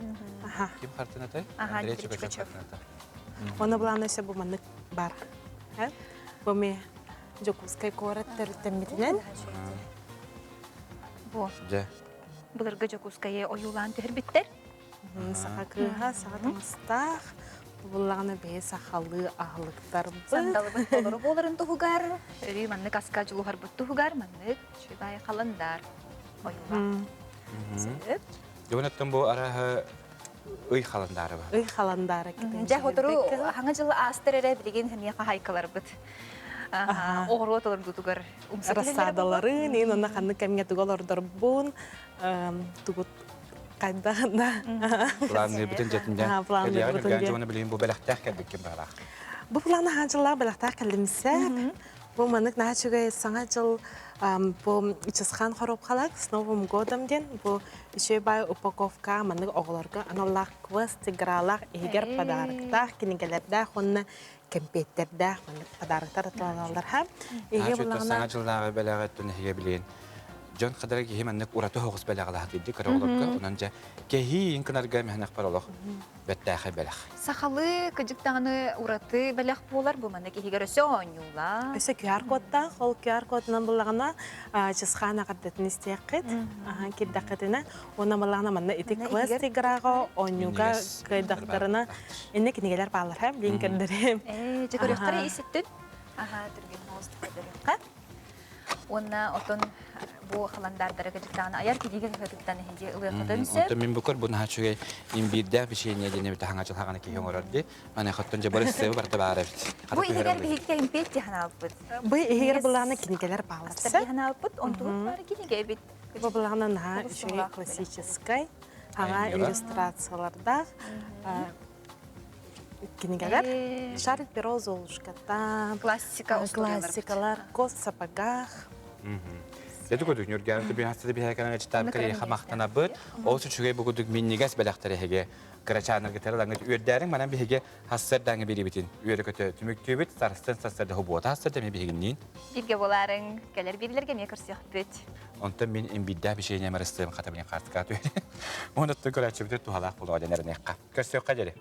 Ким хартыынатай? Андрей Чикачев хартыыната. Оны булаан өсө бу маннык бар. Бу ме Дьокуускай куорат төрүттэммитинэн. Бу. Дьэ. Былыргы Дьокуускайы ойуулаан түһэрбиттэр. Саха кыыһа, саха таҥастаах, буллаҕына бэйэ сахалыы аһылыктарбыт. Сандалыбыт толору буоларын туһугар, өрүү маннык аска дьулуһарбыт туһугар маннык үчүгэй халандар ойуулаах. Сөп. Дьон бу араһы ый халандаары бар. Ый халандаары китен. Дьэ, хотору хаҥа жылы аастар эрэ билигин хэмиэ хаһайкаларбыт. Оҕуруот олордутугар умса Рассадалары, нин онна ханнык кэмҥэ тугу олордорбун, тугут хайдахна. Планы бүтүн жетинде. Планы бүтүн жона билин бу бэлэхтээх кэлбиккин баалаах. Бу планы хаанчыллаах бэлэхтээх кэллимсэ. Бу маннык наһаа үчүгэй саҥа дьыл бу Чысхан хоруопкалар с Новым годом диэн бу үчүгэй баай упаковка маннык оҕолорго аналлаах квест игралаах иһигэр подароктаах кинигэлэрдээх уонна кэмпиэттэрдээх маннык подароктар атыланаллар ха. Иһигэ буллаҕына саҥа дьыллааҕы бэлэҕи өттүн иһигэ билиэн дьон хадара киһи маннык ураты хоҕус бэлэҕи лаһатыйды кыра оҕолорго онон дьэ кэһии кынарга мэһэнэх бар олох бэттээхэй бэлэх. Сахалыы кыдьыктаҕаны ураты бэлэх буолар бу маннык иһигэр өссө оонньуулаах. Өссө QR кодтаах, ол QR кодунан буллаҕына Чысхаан аҕардатын истиэххит, кирдэххитинэ, уонна буллаҕына манна ити квест играҕа оонньууга кыайдахтарына инне кинигэлэр бааллар ха, билин көрдөрүм. Ээ, дьэ көрүөхтэрэ иситтин. Аха, түргэн оҕус көрдөрүөххэ. Уонна отон бу халандаардары кыдьыктаҕына айар кинигэ кыһатыттан эһиги ылыаххытын сөп. Онтон мин бу көр бу наһаа үчүгэй имбиирдээх печенье диэн эбит хаҥа дьылхаҕана киһи оҥорор дии. Аны хоттон дьэ бары сыабы барыта баар эбит. Бу иһигэр биһиги кэмпиэт дьаһанаалпыт. Бу иһигэр былаана кинигэлэр баалар. Дьаһанаалпыт, онтубут бары кинигэ эбит. Бу былаана наһаа үчүгэй классическай, хаҥа иллюстрациялардаах кинигэлэр. Шарль Перо Золушката, классика классикалар, Кот в сапогах. Дәді көдік нүргән түбі хастады бихәкәнә читап кәле хамақтанабыт. Ол үчүгэй бүгүдүк миннигәс бэлэхтәре хеге кырачааныргытары лаңыт үөрдәрин манан биһиге хассар даңы бирибитин үөрі көтө түмүктүүбүт сарстан сарсарда хубуота хассар дәме биһигиннин. Бирге боларың, кәлер бирлерге ме көрсөкпүт. Онтон мин имбиддә бишене марыстым хата билен картка тү. Оны түкөрәчүбүт тухалак булуга денернекка. Көрсөккә жери.